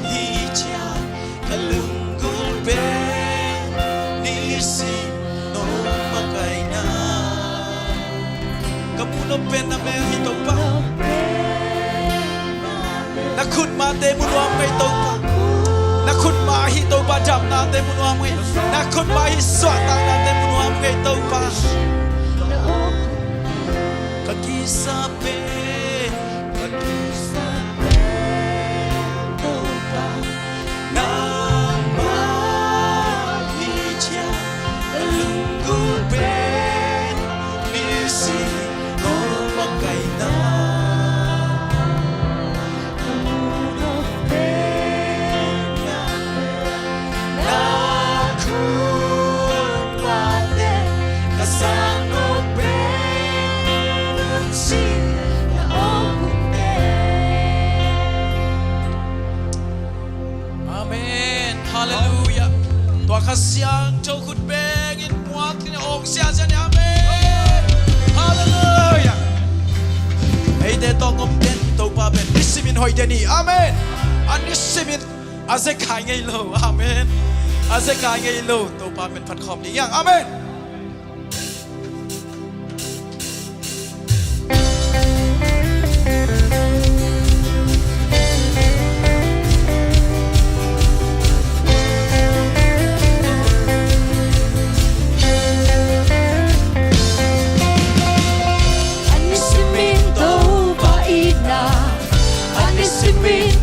hi ciang, ka lunggulh pen nisim nong makaihna. Ka muh nop pen na mel hi Topa. Na khutmate mu nuam ngei Topa. Na khutma hi Topa damnate mu nuam ngei. Na khutma hi suahtaknate mu nuam ngei Topa. Ka kisap pen, ka kisap pen Topa nangmah hi ciang, ka lunggulh pen nisim nong makaihna. Ka muh nop pen na mel, na khutmate, ka sang nop pen na om hun pen. Amen. Halleluiah. Tua Kha Siangtho khut bengin muak in a awng siasia ni. Amen. Halleluiah. Eite tawh ngom den Topa pen nisimin hoih den hi. Amen. A nisimin a zekai ngei lo. Amen. A zekai ngei lo Topa pen phat khawm ding hi hang. Amen.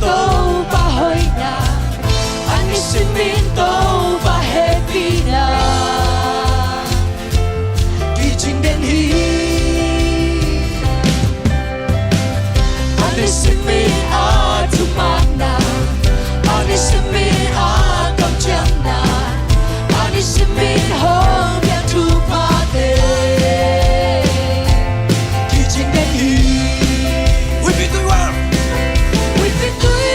Topa hoihna, a nisim in Topa hehpihna kicing den hi. A nisim in a thumakna, a nisim in a kamciamna, a nisim in hong piak thuphate kicing den hi. Huipi tui uah, huipi tui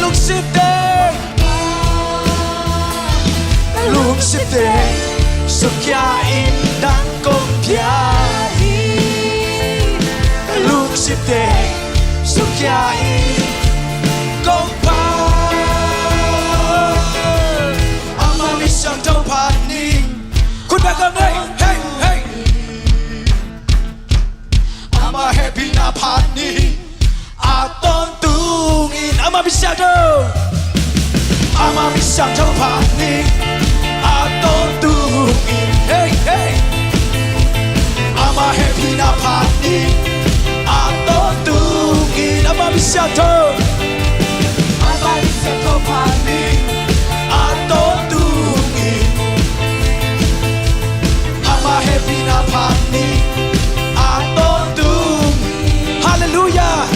Lungsim teng, lungsim teng sukhia in, nang kong pia hi. Lungsim teng sukhia in, kong pia. Ama min siangtho phat ning. Khut beng khawm ni. Hey, hey. Ama hehpihna phat ning. A tawntung in, Ama min siangtho. Ama min siangtho phat ning. A tawntung in. Hey, hey. Ama hehpihna phat ning. A tawntung in, Ama min siangtho. Ama min siangtho phat ning. A tawntung in. Ama hehpihna phat ning. A tawntung. Halleluiah.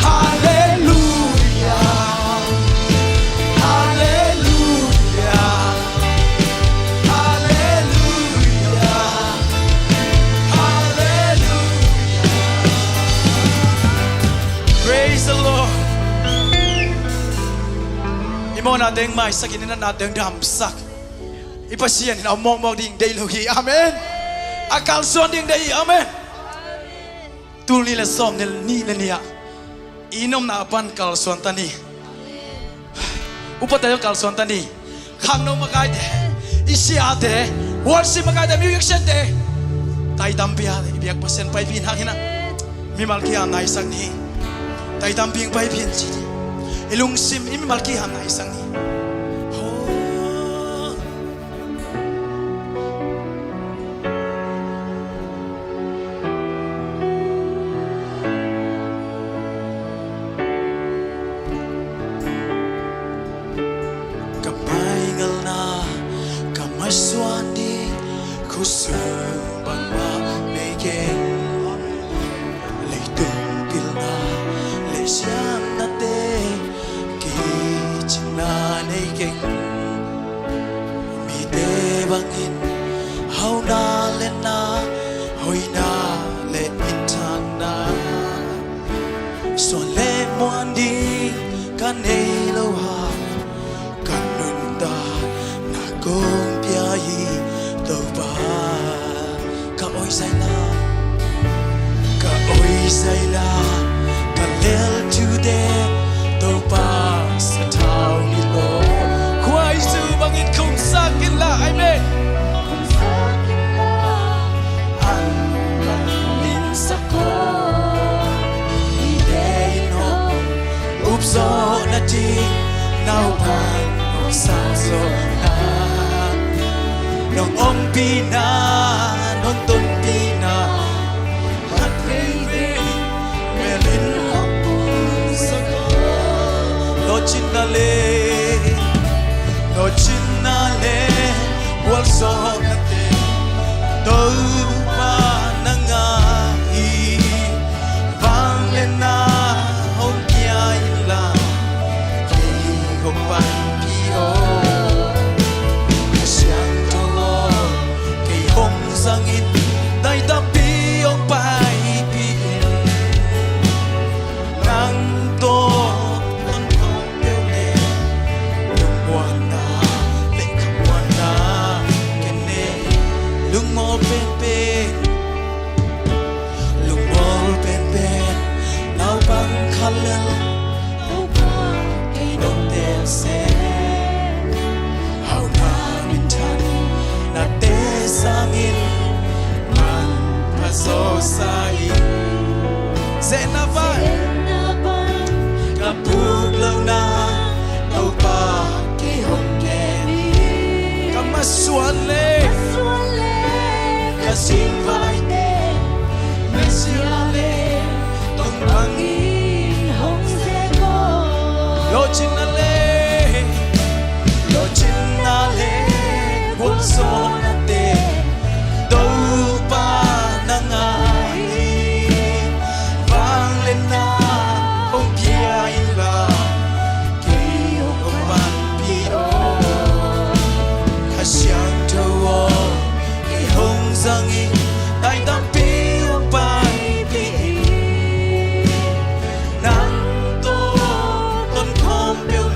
Halleluiah. Halleluiah. Halleluiah. Halleluiah. Praise the Lord. I mawhna teng maisak in, i natna teng damsak. I Pasian in a mawkmawk ding deih lo hi. Amen. A kalsuan ding deih hi. Amen. Tul nih le sawm nih le nih ah i inn omna pan kalsuan ta ni. Upate zong kalsuan ta ni. Khangno makaite, i siate, worship makaite, musiciante, tai tampi a i biak Pasian paipih in hang hi na. Mimal kiham naisak ni. Tai tampi in paipih in ci. I lungsim i mimal kiham naisak ni. Oh. Ka maingalna, ka masuan ding khutsung bangmah nei keng. Leitung pilna le siamnate, kicingna nei keng. Mite bangin hauna le na, hoihna le minthanna, suan le muan ding ka nei lo a, ka nuntakna kong pia hi Topa. Ka oi zaila, ka oi zaila, ka lel tute Topa sathau hi lo. Khuaizu bangin khumsak inla, amen. Khumsak inla, an bangin sak ko. Mite in hong upzawh nading, naupan hong sangzawhna, nong ompihna, nong tonpihna, khat veivei melin hong pusak. Lawhcinna le, lawhcinna le gualzawhnate Topa na ngah hi. Vangliatna hong pia inla, kei hong paipih aw. Kha Siangtho aw, kei hong zang in, dai tampi hong paipih in. Nang tawh ton khawm peuh le, lungmuanna le khamuanna ken nei. Lungmawl penpen, lungmawl penpen, naupang khat lel Topa kei nong tel seh. Hauna minthan nate sangin manpha zawsa in. Zehna pan, zehna pan ka puk lohna Topa kei hong kem hi. Ka masuan le, masuan le, ka singvaite, Messiah le, tong bangin hong zek aw. Lawhcinna le, lawhcinna le gualzawhnate Topa na ngah hi. Vangliatna hong pia inla, kei hong panpih aw. Kha Siangtho aw, kei hong zang in, dai tampi hong paipih in. Nang tawh ton khawm peuh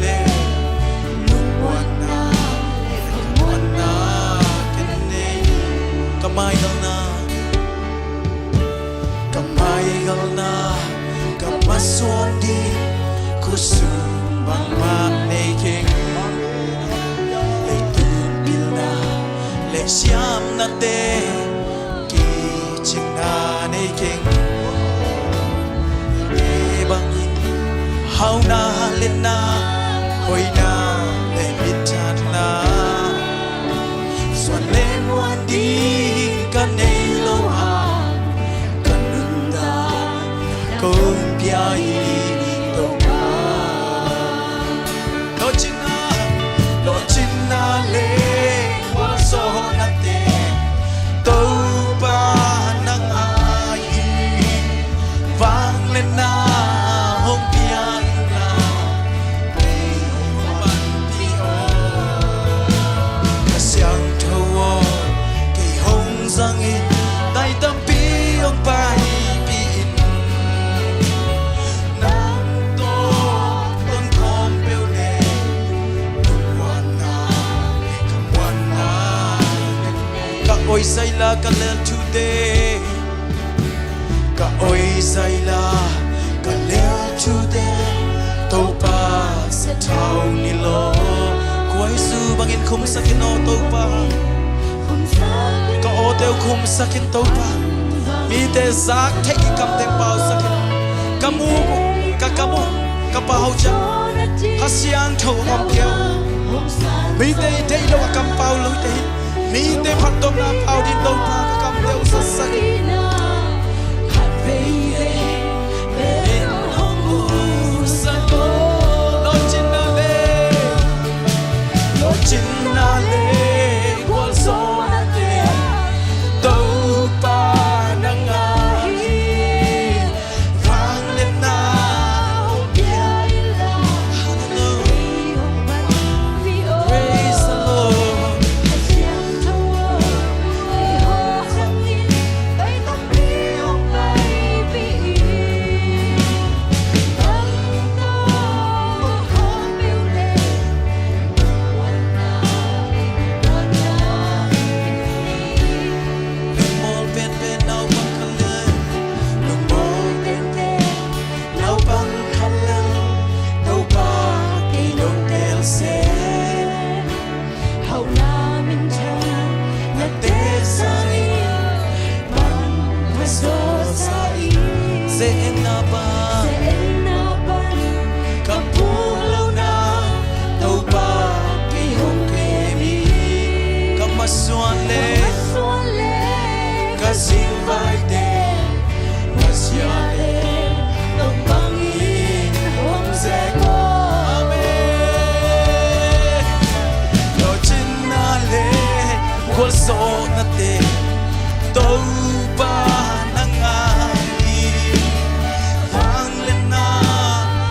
Kong pia hi Topa. Lawhcinna, lawhcinna le gualzawhnate Topa nang aa hi. Vangliatna hong pia inla, kei hong panpih aw. Kha Siangtho aw, kei hong zang in, dai tampi hong paipih in. Nang tawh ton khawm peuh le, lungmuanna, khamuanna. Ka oi zaila ka lel thute, ka oi zaila ka lel thute, Topa sathau ni law. Khuaizu bangin khumsak in aw Topa. Ka awte uh khumsak in Topa. Mite zak theih i kamte pausak in. Ka muk uh, ka kam uh, ka pau ciang Kha Siangtho hong pia uh. Mite i deih lo a kam pau lo te hi. Mite phattuamna pau ding Topa ka kamte uh zatsak in. Khatvei le, le hong musak aw. Lawhcinna le, lawhcinna le gualzawhnate Topa nang aa hi. Vangliatna hong pia inla, kei hong panpih aw. Praise the Lord. Lungmuang penpen naupang khat le, lungmuang penpen naupang khat le, Topa kei nong teel seh. Hauhna minthang na teel sa in, man pha zaw sa in. Ze-etna pan, ze-etna pan ka puk lohna Topa kei hong kem hi. Ka masuan le, ka masuan le, ka zingvaite na zia le, nong bangin hong zek aw. Amen. Lawhcinna le gualzawhnate Topa nang aa hi. Vangliatna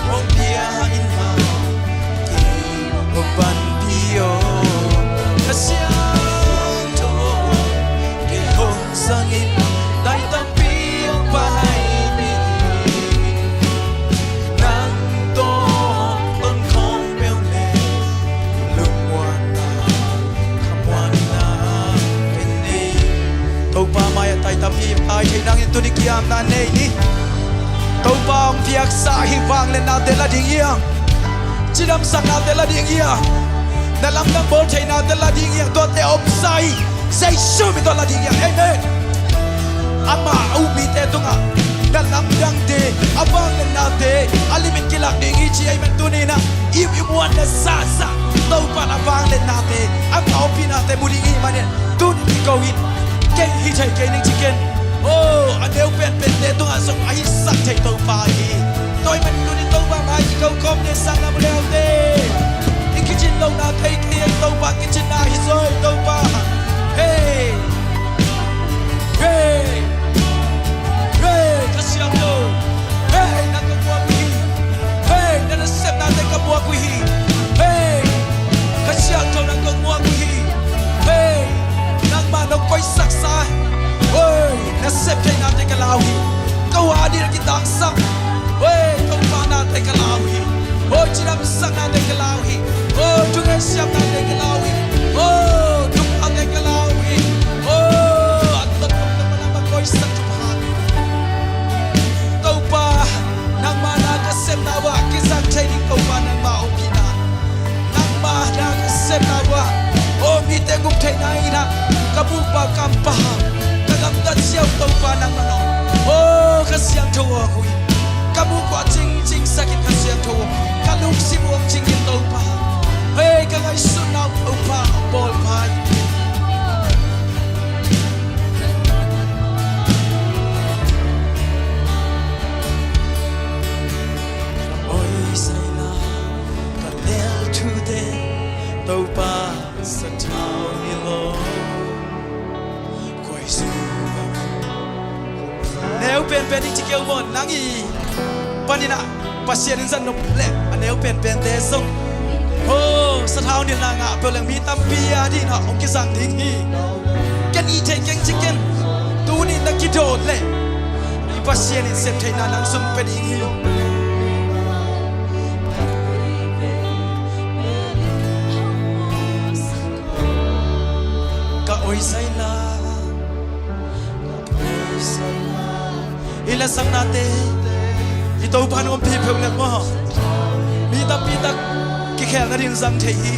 hong pia inla, kei hong panpih aw. Kha Siangtho, kei hong zang in, dai tampi hong paipih in. Nang tawh ton khawm peuh le, lungmuanna, khamuanna ka nei. Topa mai-ah tai tampi tai thei nangin tuni kiamna nei ni. Topa hong piaksa hi. Vangliatnate la ding hi hang. Cidamsaknate la ding hi hang. Na lamdang bawl theihnate la ding hi hang. Tuate om sa hi. Jesu min tawh la ding hi hang. Amen. Ama a upmite tungah na lamdangte, a vangliatnate a limit kilak ding hi ci ahih man tuni-in ah i, i muanna zahzah Topa na vangliatnate, a tawlnate mu ding i hih manin tuni-in kiko in. Kei hi thei kei ning ci ken. Oh, a neu penpente tungah zong a hisak thei Topa hi. Tua ahih manin tuni Topa mai i ko khawm ni sang na mu leute. I kicin lohna thei kei ei Topa, kicinna hi zaw ei Topa. Hey. Hey. Hey. Ka Siangtho. Hey, nang ka muak uh hi. Hey, na nasepnate ka muak uh hi. Hey, Kha Siangtho nang ka muak uh hi. Hey, nangmah nong koihsaksa. Hey, nasep theihnate ka la uh hi. Ka hu a ding a kitangsang. Hey, Topa nate ka la uh hi. Oh, cidamsaknate ka la uh hi. Oh, thungetna siamnate ka la uh hi. Oh, thuphate ka la uh hi. Oh, a tawp tawp na ma koihsak thupha. Topa, nangmah na ka sepna uah kizang thei ding Topa nangmah ompihna. Nangmah na ka sepna uah, oh, mite gup theihna in ah ka bukpa kampau, ka gamtat ziau Topa nangmah aw. Oh, Kha Siangtho aw, ka buk uh a cingcingsak in Kha Siangtho aw, ka lungsim uh a cing in Topa. Hei, ka ngaihsutna uh Topa, bawl pha in. Topa sathau ni lo. Koi su neu penpen i ci keu maw, nang i panin ah Pasian in zat nop leh a neu penpente zong, oh, sathau nilhna ngah peuh leng mi tampi a dingin ah hong kizang ding hi. Ken i thei keng ci ken. Tuni na kidawt leh i Pasian in sep theihna nang zong pia ding hi. Ka oi zai la. I latsaknate i Topa in ompih peuh leh maw, mi tampi tak kikhel nading zang thei hi.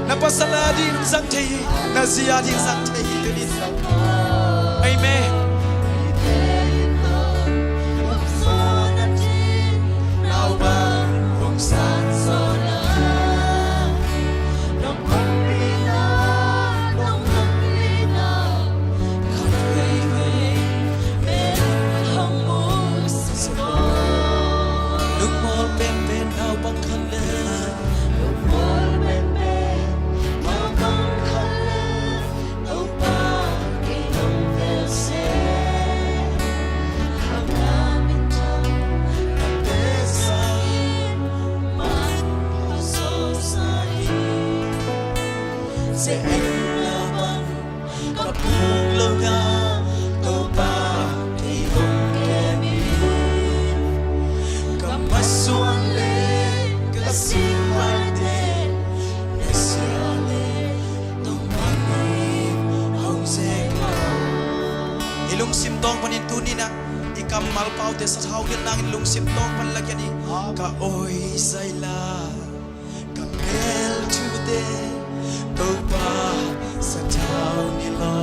Na pasal a ding zang thei hi. Na zi a ding zang thei hi. Amen. Lungmual penpen naupang khat le. Lungmual penpen naupang khat le. Topa kei hong tel seh. Khamna minthang na pia sangin man pha zo sa hi. Ze-el na bang ka puk lo na, Topa kei hong kem in. Ka masuan le ka singmai te, Messiah le tungmang in hong zek lo. I lungsim tawng panin tuni-in ah i kammal paute sathau nilh nangin lungsim tawng pan lakiat ni. Ka oi zai la. Ka mel thute Topa sathau ni lo.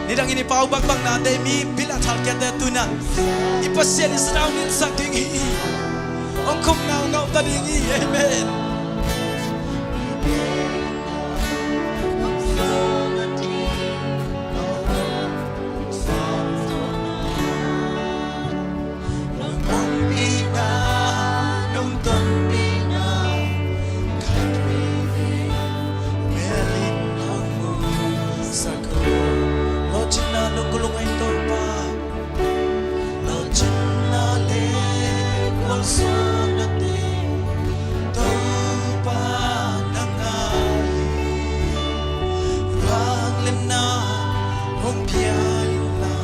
Nidangin i pau bangbang nate mi bil a thalkiate tuni-in ah i Pasian in sathau nilh sak ding hi. Hong khum ngaungau ta ding hi. Amen. Nong ompihna, nong tonpihna, khat veivei mel in hong musak o. Lawhcinna nong kulung ahi Topa. Lawhcinna le gualzawhnate Topa nang a hi. Vangliatna hong pia in la.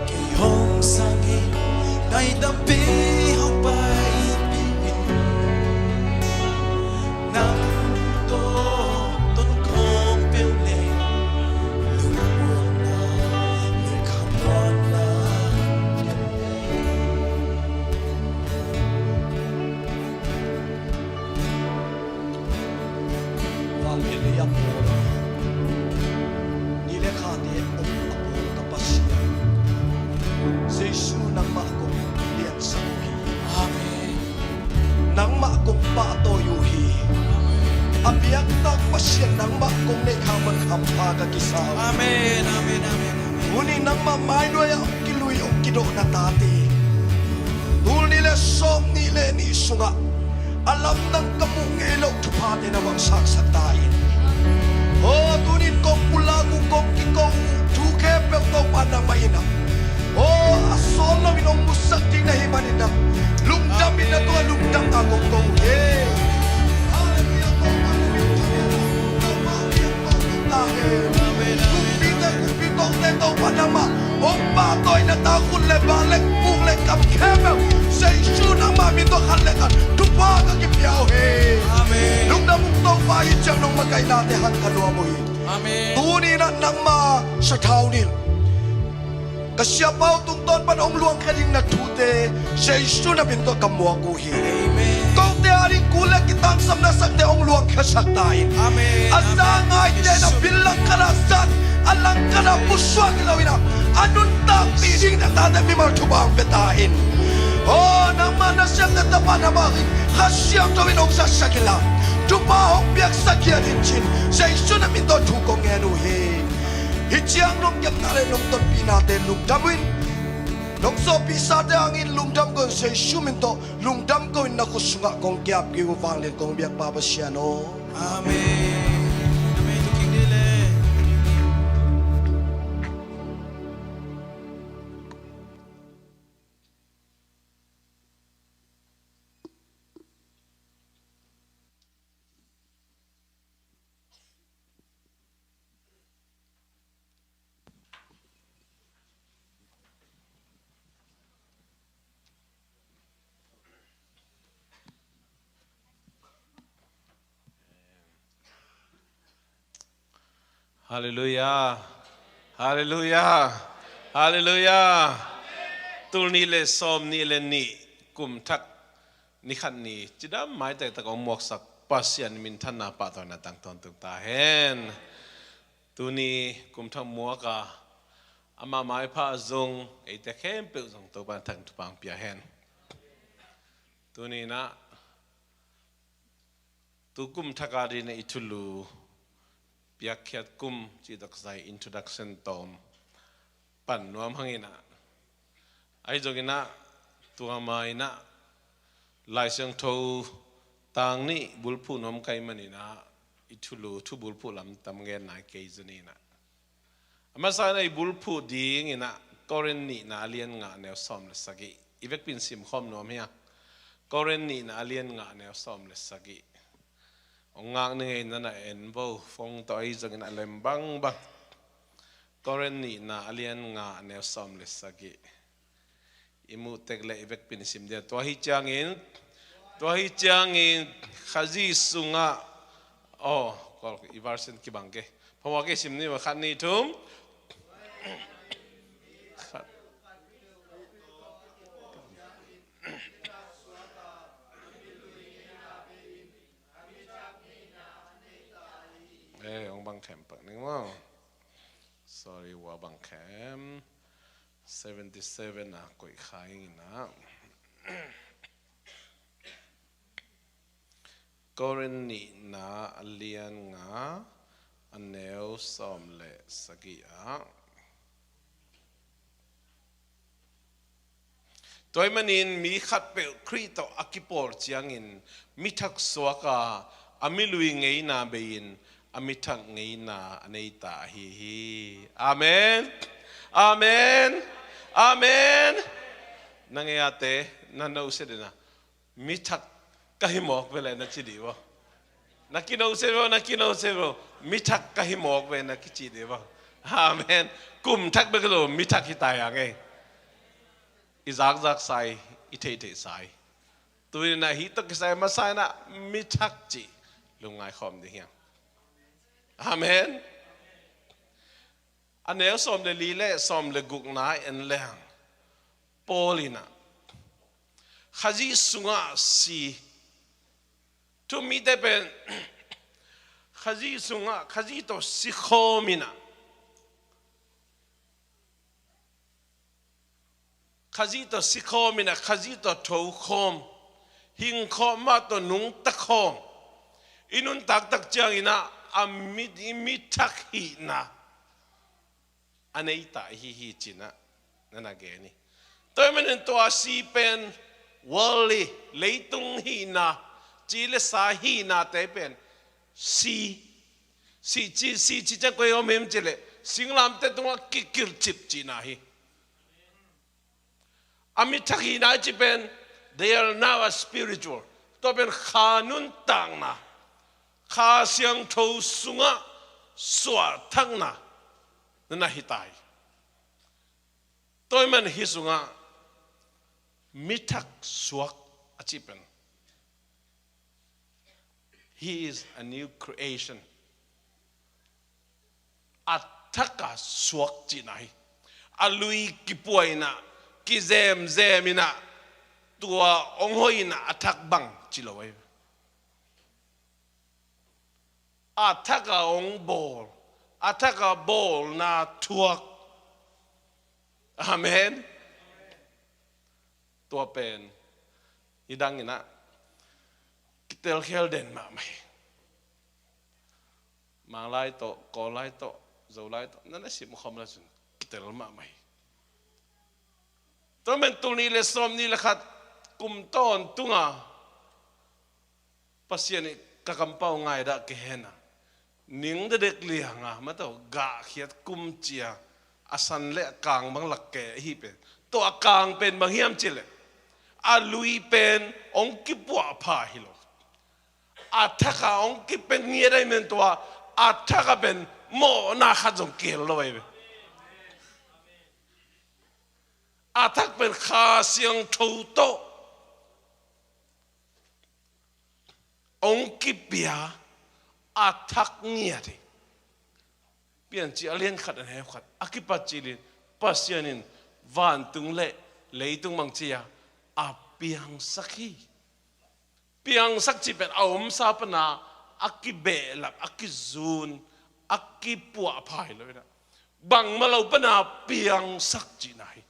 Kei hong sang in, nai tampi hong paipih in. Nang tawh ton khawm peuh leh lungmuanna le khamuanna. Vanglian lei a pawl, ni le khate om a pawl ka Pasian, Jesu nangmah kong liansak uh hi. Amen. Nangmah kong pahtawi uh hi. Amen. A biaktak Pasian nangmah kong neih khak bang hampha ka kisa uh hi. Amen, amen, amen, amen. Tuni nangmah mainuai ah hong kilui hong kidawh na tate, tul nih le sawm nih le nih sungah a lamdang ka muh ngei loh thuphate na vang saksak ta in. Aw, tunin kong pulak uh, kong kiko uh thu khempeuh Topa nangmah in ah, aw, a sawl loin hong musak ding na hih manin ah, lungdam in na tungah lungdamna kong ko uh hi. Halleluiah, Topa na min thang hen. Topa min thang hen. Amen, amen, amen. Kumpi tawngte Topa nangmah hong pahtawina, takhun le bang le puk le kam khempeuh Jesu nangmah min tawh khat le khat thupha ka kipia uh hi. Amen. Lungdam ung Topa, hih ciang nong makaihnate hantha nuam uh hi. Amen. Tuni-in ah nangmah sathau nilh, ka siapa uh tungtawn pan hong luangkhia ding na thute Jesu na min tawh ka muak uh hi. Amen. Kote ading kul le kitangsam na sakte hong luangkhiasak ta in. Amen. A za ngaite na bil langkhat ah zat, a langkhat ah pusuak hi lo in ah, a nuntakpih ding na tate mimal thupha hong pia ta in. Aw, nangmah na siamte Tapa nangmah in Kha Siangtho in hong zatsak in la, thupha hong piaksak khia in cin Jesu na min tawh thu kong ngen uh hi. Hih ciang nong kepna le nong tonpihnate lungdam uh in, nong sawhpiksate hangin lungdam ko in, Jesu min tawh lungdam ko in, na khut sungah kong kiap kik uh, vanglian kong biak Pa Pasian aw. Amen. Amen. Halleluiah. Halleluiah. Halleluiah. Tul nih le sawm nih le nih, kum thak ni khat ni cidam maitai tak hong muaksak Pasian minthanna pahtawina tang tawntung ta hen. Tuni kum thak muak a, ama maipha a zong eite khempeuh zong Topa in thang thupha hong pia hen. Tuni in ah tu kum thak a dingin i thulu piakkhiat kum cih taksa i introduction tawm pan nuam hang in ah, ahi zongin ah tua ma in ah Lai Siangtho tang nih bulphuh nuam ka hih manin ah i thulu thu bulphuh lam tam gen nai kei zong in ah, a masa in ah i bulphuh dingin ah Korin nihna a lian nga a neu sawm le sagih i vekpi in simkhawm nuam hi a. Korin nihna a lian nga a neu sawm le sagih. Hong ngak ni ngei, na na en vo, phone tawh ahi zongin a lem bangbang. Korin nihna a lian nga a neu sawm le sagih. I muh tek leh i vekpi in sim dia. Tua hi ciangin, tua hi ciangin Khazih sungah, aw, Kawl i version kibang kei. Phamawh kei, sim ni maw, khat, nih, thum. Khat. Eh, hong bang khem pak ning maw. Sorry, hua bang khem. Seventy seven ah koih kha ing in ah. Korin nihna a lian nga a neu sawm le sagih ah. Tua ahih manin mi khatpeuh Khrih tawh a kipawl ciangin mi thak suak a, a mi lui ngeina bei-in a mi thak ngeina a nei ta ahi hi. Amen. Amen. Amen. Na ngei a te, na no se dena. Mi thak ka hi mawk ve le na ci dih vo. Na kino se vo, na kino se vo. Mi thak ka hi mawk ve na kici dih vo. Amen. Kum thak bek lo, mi thak hi ta hi a ngei. I zakzak sai, i theihtheih sai. Tuni in ah hih tawh kisai masa in ah mi thak cih lungngai khawm ding hi hang. Amen. A neu sawm le li le sawm le gukna en leng Paul in ah Khazih sungah si, thu-um mite pen Khazih sungah, Khazih tawh sikhawm in ah, Khazih tawh sikhawm in ah, Khazih tawh thokhawm, hingkhawm, mah tawh nungtakhawm i nuntak tak ciangin ah a mi, i mi thak hihna a nei ta ahi hi ci-in ah na na gen hi. Tua ahih manin tua si pen worldly, leitung hihna, ci le sa hihnate pen si, si ci, si ci ciang koi om hiam cih leh singlamteh tungah kikilhcip cihna hi. A mi thak hihna i cih pen they are now a spiritual. Tua pen kha nuntakna, Kha Siangtho sungah suahtakna na na hi ta hi. Tua ahih man hih sungah mi thak suak a cih pen, he is a new creation. A thak a suak cihna hi. A lui kipuah in ah, kizemzem in ah, tua hong hoih in ah a thak bang ci lo ahi. A thak a hong bawl, a thak a bawlna thuak. Amen. Tua pen i dang in ah kitelkhial den mahmah hi. Mang lai tawh, Kawl lai tawh, Zolai tawh na na sim khawm la cun kitel mahmah hi. Tua man tul nih le sawm nih le khat kum tawn tunga Pasian ih ka kampau ngaidah kihena ning dedek lianga mataw gahkhiat kum cia a san le a kang bang lakke ahi pen. Tua a kang pen bang hiam cileh a lui pen hong kipuahpha hi lo. A thaka hong kipia ngiat ahi men tua a thaka pen mawhna khat zong kihel lo ahi ve. A thak pen Kha Siangtho tawh hong kipia a thak ngiat hi. Piancil a lian khat a neu khat a kipat cilin Pasian in vantung le leitung bangcia a piangsak hi. Piangsak cih pen a omsa pana a kibehlap a kizun a kipuahpha hi lo inah bangmah lo pana piangsak cihna hi.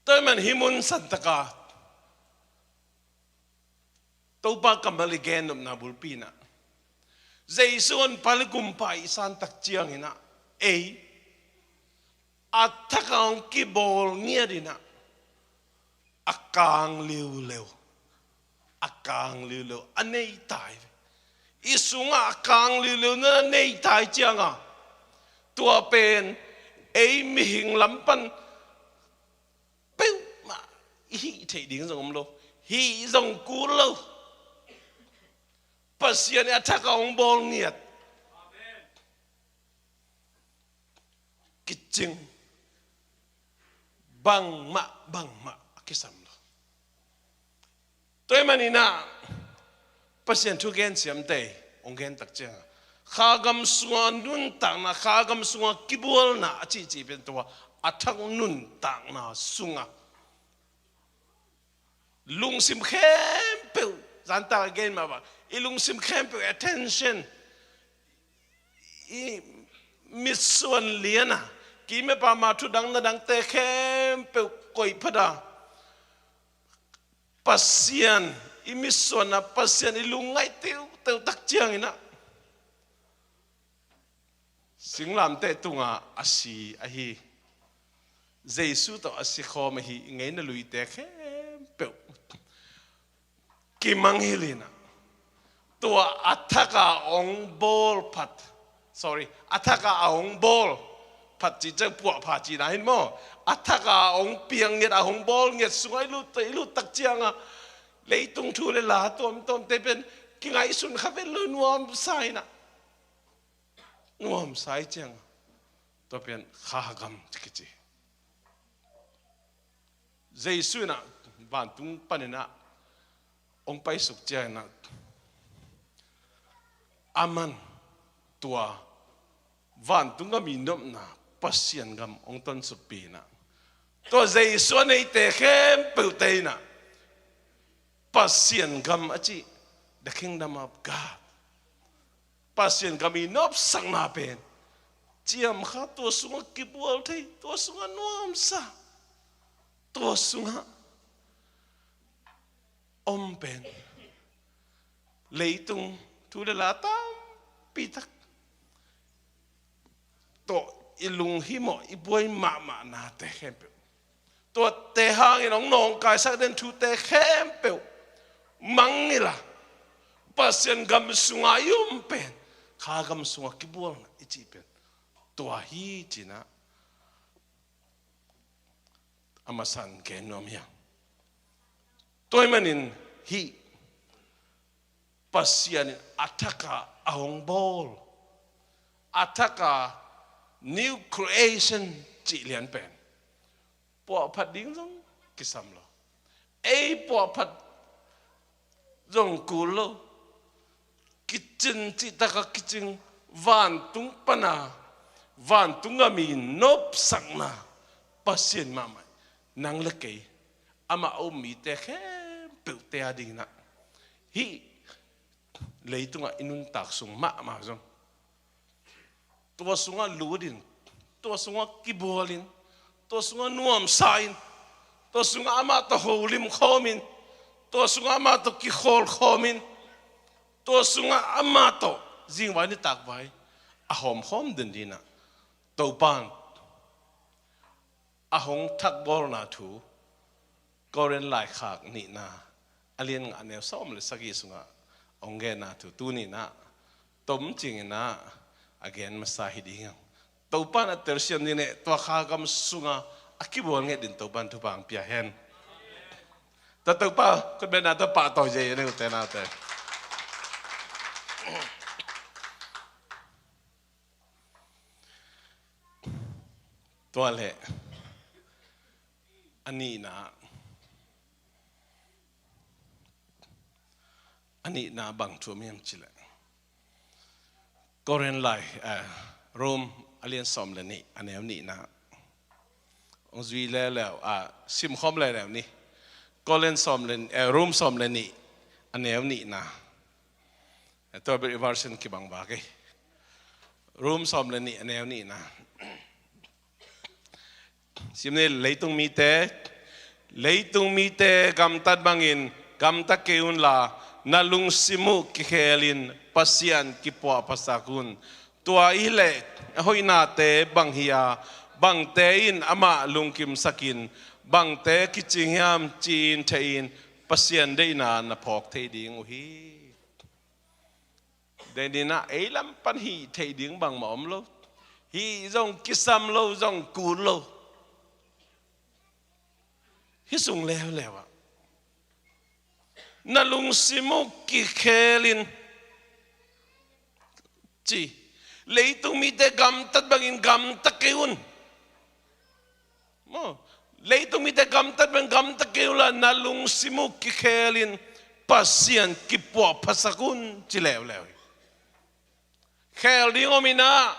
Tua man hih mun santaka Topa kammal i gen nopna bulpi inah Jesu honpa le kumpa i santak cianginah ei a thaka hong kibawl ngiat inah a kang liuleu a kang liuleu a nei tai ve. I sungah a kang liuleu na nei tai cianga tua pen ei mihing lam pan peuhmah i hih theih ding zong om lo. Hih zong kul lo. Pasian i a thaka hong bawl ngiat kicing bangmah bangmah a kisam lo. Tua ahih maninah Pasian thu gen siamte hong gen tak cianga Kha gam sunga nuntakna, Kha gam sunga kibualna a cihcih pen tua a thak nuntakna sunga lungsim khempeuh, zanta gen mah bang i lungsim khempeuh, attention, i mitsuan liana kimepa ma thu dang na dangte khempeuh koih phata Pasian i mitsuanna, Pasian i lungngaih teuteu tak cianginah singlamteh tunga a si ahi Jesu tawh a si khawm ahi i ngeina luite khempeuh kimang hilinah tua a thaka hong bawl phat, sorry, a thaka a hong bawl phat cih ciang puahpha cihna hin maw? A thaka a hong piang ngiat, a hong bawl ngiat sungah i lut, i lut tak cianga leitung thu le la tuamtuamte pen kingaihsun kha vet lo, nuamsa inah nuamsa i cianga tua pen Kha gam ci kici. Jesu inah vantung paninah hong paisuk cianginah aman tua vantung gam i nopna Pasian gam hong tonsukpi inah tua Jesu a neite khempeuhte inah Pasian gam a cih, the kingdom of God, Pasian gam i nopsakna pen ciamkha, tua sungah kibual thei, tua sungah nuamsa, tua sungah om pen leitung thu le la tampitak tawh i lunghimawh i buai mahmahnate khempeuh, tuate hangin hong nawngkaisak den thute khempeuh mangngilh a Pasian gam sunga i om pen Kha gam sunga kibualna i cih pen tua hi cinah a masan gen nuam hi a. Tua ahih manin hih Pasian in a thaka a hong bawl, a thaka new creation cih lian pen puahphat ding zong kisam lo. Ei puahphat zong kul lo. Kicin cihtaka kicing, vantung pana vantung a mi nopsakna Pasian mahmah, nang le kei, amah a um mite khempeuhte a dinginah hih leitungah i nuntak sung mahmah zong tua sungah lutin, tua sungah kibualin, tua sungah nuamsa in, tua sungah amah tawh holim khawmin, tua sungah amah tawh kikhawl khawmin, tua sungah amah tawh zingvai nitakvai a hawmkhawm dindin ah Topan a hong thakbawlna thu Korin laikhak nihna a lian nga a neu sawm le sagih sungah a hong genna thu tuni-in ah tom cingin ah a gen masa hi ding hi. Topan a telsiam ding le tua kha gam sungah a kibawl nget ding Topan thupha hong pia hen. Tua Topa khutbetna tua pahtawi zia hi, a neu te nau te. Tua leh a nihna, a nihna bang thu om hiam cih leh Korin lai, eh, Rom a lian sawm le nih a neu nihna. Hong zui leuleu, ah, simkhawm leuleu ni. Korin sawm le, eh, Rom sawm le nih a neu nihna. Eh, tua bel i version kibang vak hi. Rom sawm le nih a neu nihna. Sim ni, leitung mite, leitung mite gamtat bangin gamta kei unla, na lungsim uh kikhelin Pasian kipuahphasak un. Tua i hih leh a hoihnate bang hi a, bangte in amah lungkimsakin, bangte kicing hiam ci-in theihin Pasian deihna na phawk thei ding uh hi. Deninah ei lam pan hih theih ding bangmah om lo. Hih zong kisam lo, zong kul lo. Hih sung leuleu ah na lungsim uh kikhelin ci. Leitung mite gamtat bangin gamta kei un. Maw, leitung mite gamtat bang gamta kei unla, na lungsim uh kikhelin Pasian kipuahphasak un ci leuleu hi. Khel ding om inah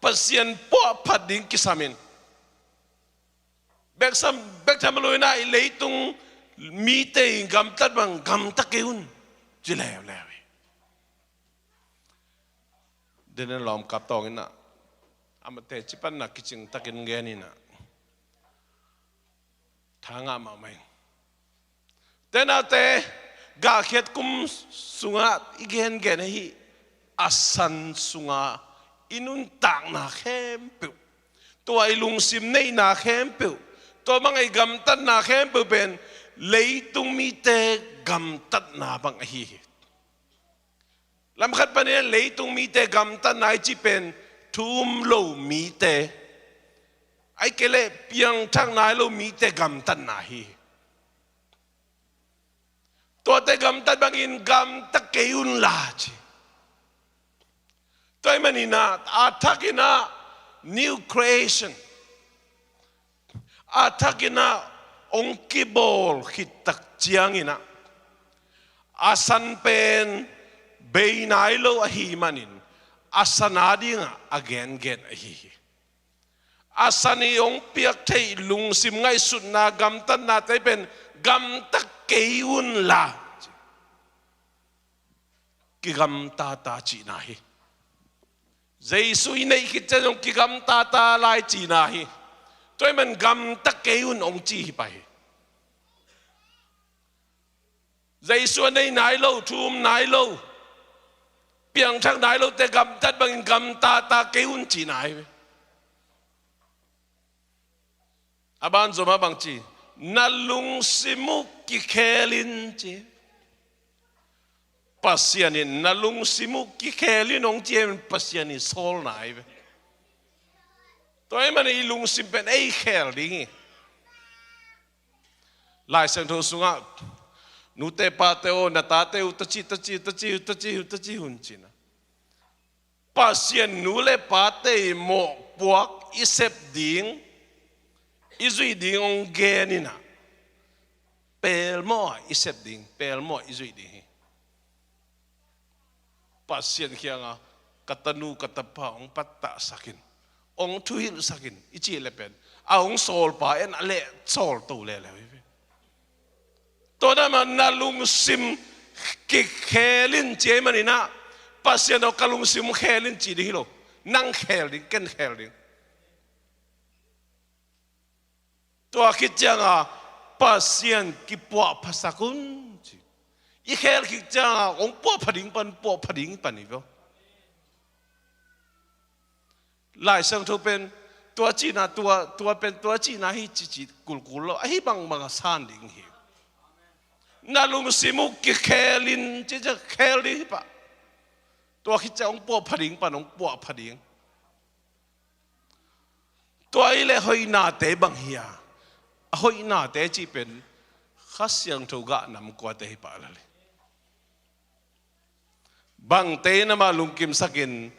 Pasian puahphat ding kisam in. Bek sam, bek tham lo inah i leitung mite in gamtat bang gamta kei un ci leuleu hi. Dena lawm kap tawng inah amah teci panna kicing takin gen inah tha ngah mahmah ing. Tenate, gahkhiat kum sungah i gengen ahi a san sungah i nuntakna khempeuh, tua i lungsim neihna khempeuh, tua bang i gamtatna khempeuh pen leitung mite gamtatna bang ahi hi. Lamkhat panin leitung mite gamtatna i cih pen thu um lo mite, ahih kei leh piangthak nai lo mite gamtatna hi. Tuate gamtat bangin gamta kei unla ci. Tua ahih maninah a thakinah new creation, a thakinah hong kibawl khittak cianginah a san pen bei nai lo ahih manin a san adingah a gengen ahi hi. A san i hong piak theih lungsim ngaihsutna gamtatnate pen gamta kei unla, kigamtata cihna hi. Jesu i neih khit ciang zong kigamtata lai cihna hi. Tua ahih man gamta kei un hong ci hi pah hi. Jesu a nei nai lo, thu um nai lo, piangthak nai lote gamtat bangin gamtata kei un cihna hi. A ban zomah bang ci, na lungsim uh kikhelin ci. Pasian in na lungsim uh kikhelin hong ci in Pasian in sawlna hi ve. Tua ahih manin i lungsim pen ei khel ding hi. Lai Siangtho sungah nute pate aw, na tate uh taci taci taci taci taci hun cina. Pasian nu le pate i mawhpuak i sep ding, i zuih ding hong gen inah, pelmawh ah i sep ding, pelmawh ah i zuih ding hi. Pasian kiangah ka tanu ka tapa hong pattahsakin, hong thuhilhsakin i cih le pen a hong sawlpa en a leh sawlto leuleu hi ve. Tua ahih manin na lungsim kikhelin ci ahih maninah Pasian aw ka lungsim khelin cih ding hi lo. Nang khel ding, ken khel ding. Tua khit cianga Pasian kipuahphasak un ci. I khel khit cianga hong puahpha ding pan, puahpha ding pan hi ve. Lai Siangtho pen tua cihna, tua, tua pen tua cihna hi ci, ci kulkul lo. Ahi bangbang a san ding hi. Na lungsim uh kikhel in ci, ci khel ding hi pah. Tua khit ciang hong puahpha ding pan hong puahpha ding. Tua i le hoihnate bang hi a, a hoihnate cih pen Kha Siangtho gah namkuate hi pah lel hi. Bangte in amah lungkimsakin,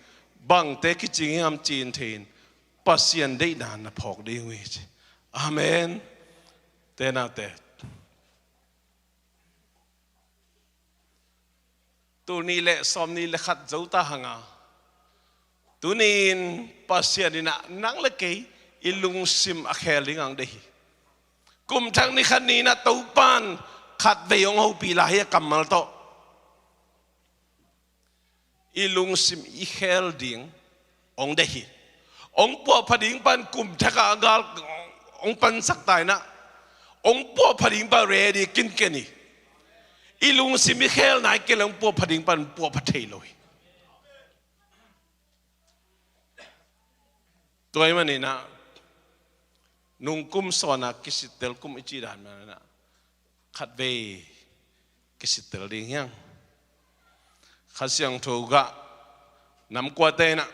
bangte kicing hiam ci-in thei-in, Pasian deihna na phawk ding uh hi ci. Amen. Tenate. Tul nih le sawmnih le khat zo ta hang a, tuni-in Pasian in ah nang le kei i lungsim a khel ding hong deih hi. Kum thak ni khat ni-in ah Topa'n khatvei hong hopih lai hi a kammal tawh. I lungsim i khel ding hong deih hi. Hong puahpha ding pan kum thak a gal hong pansak ta in ah, hong puahpha ding pan ready kinken hi. I lungsim i khel nai kei leh hong puahpha ding pan puahpha thei lo hi. Tua ahih manin ah, nung kum sawn a kisittel kum i cih dan manin ah, khatvei kisittel ding hi hang. Kha Siangtho gah namkuate in ah,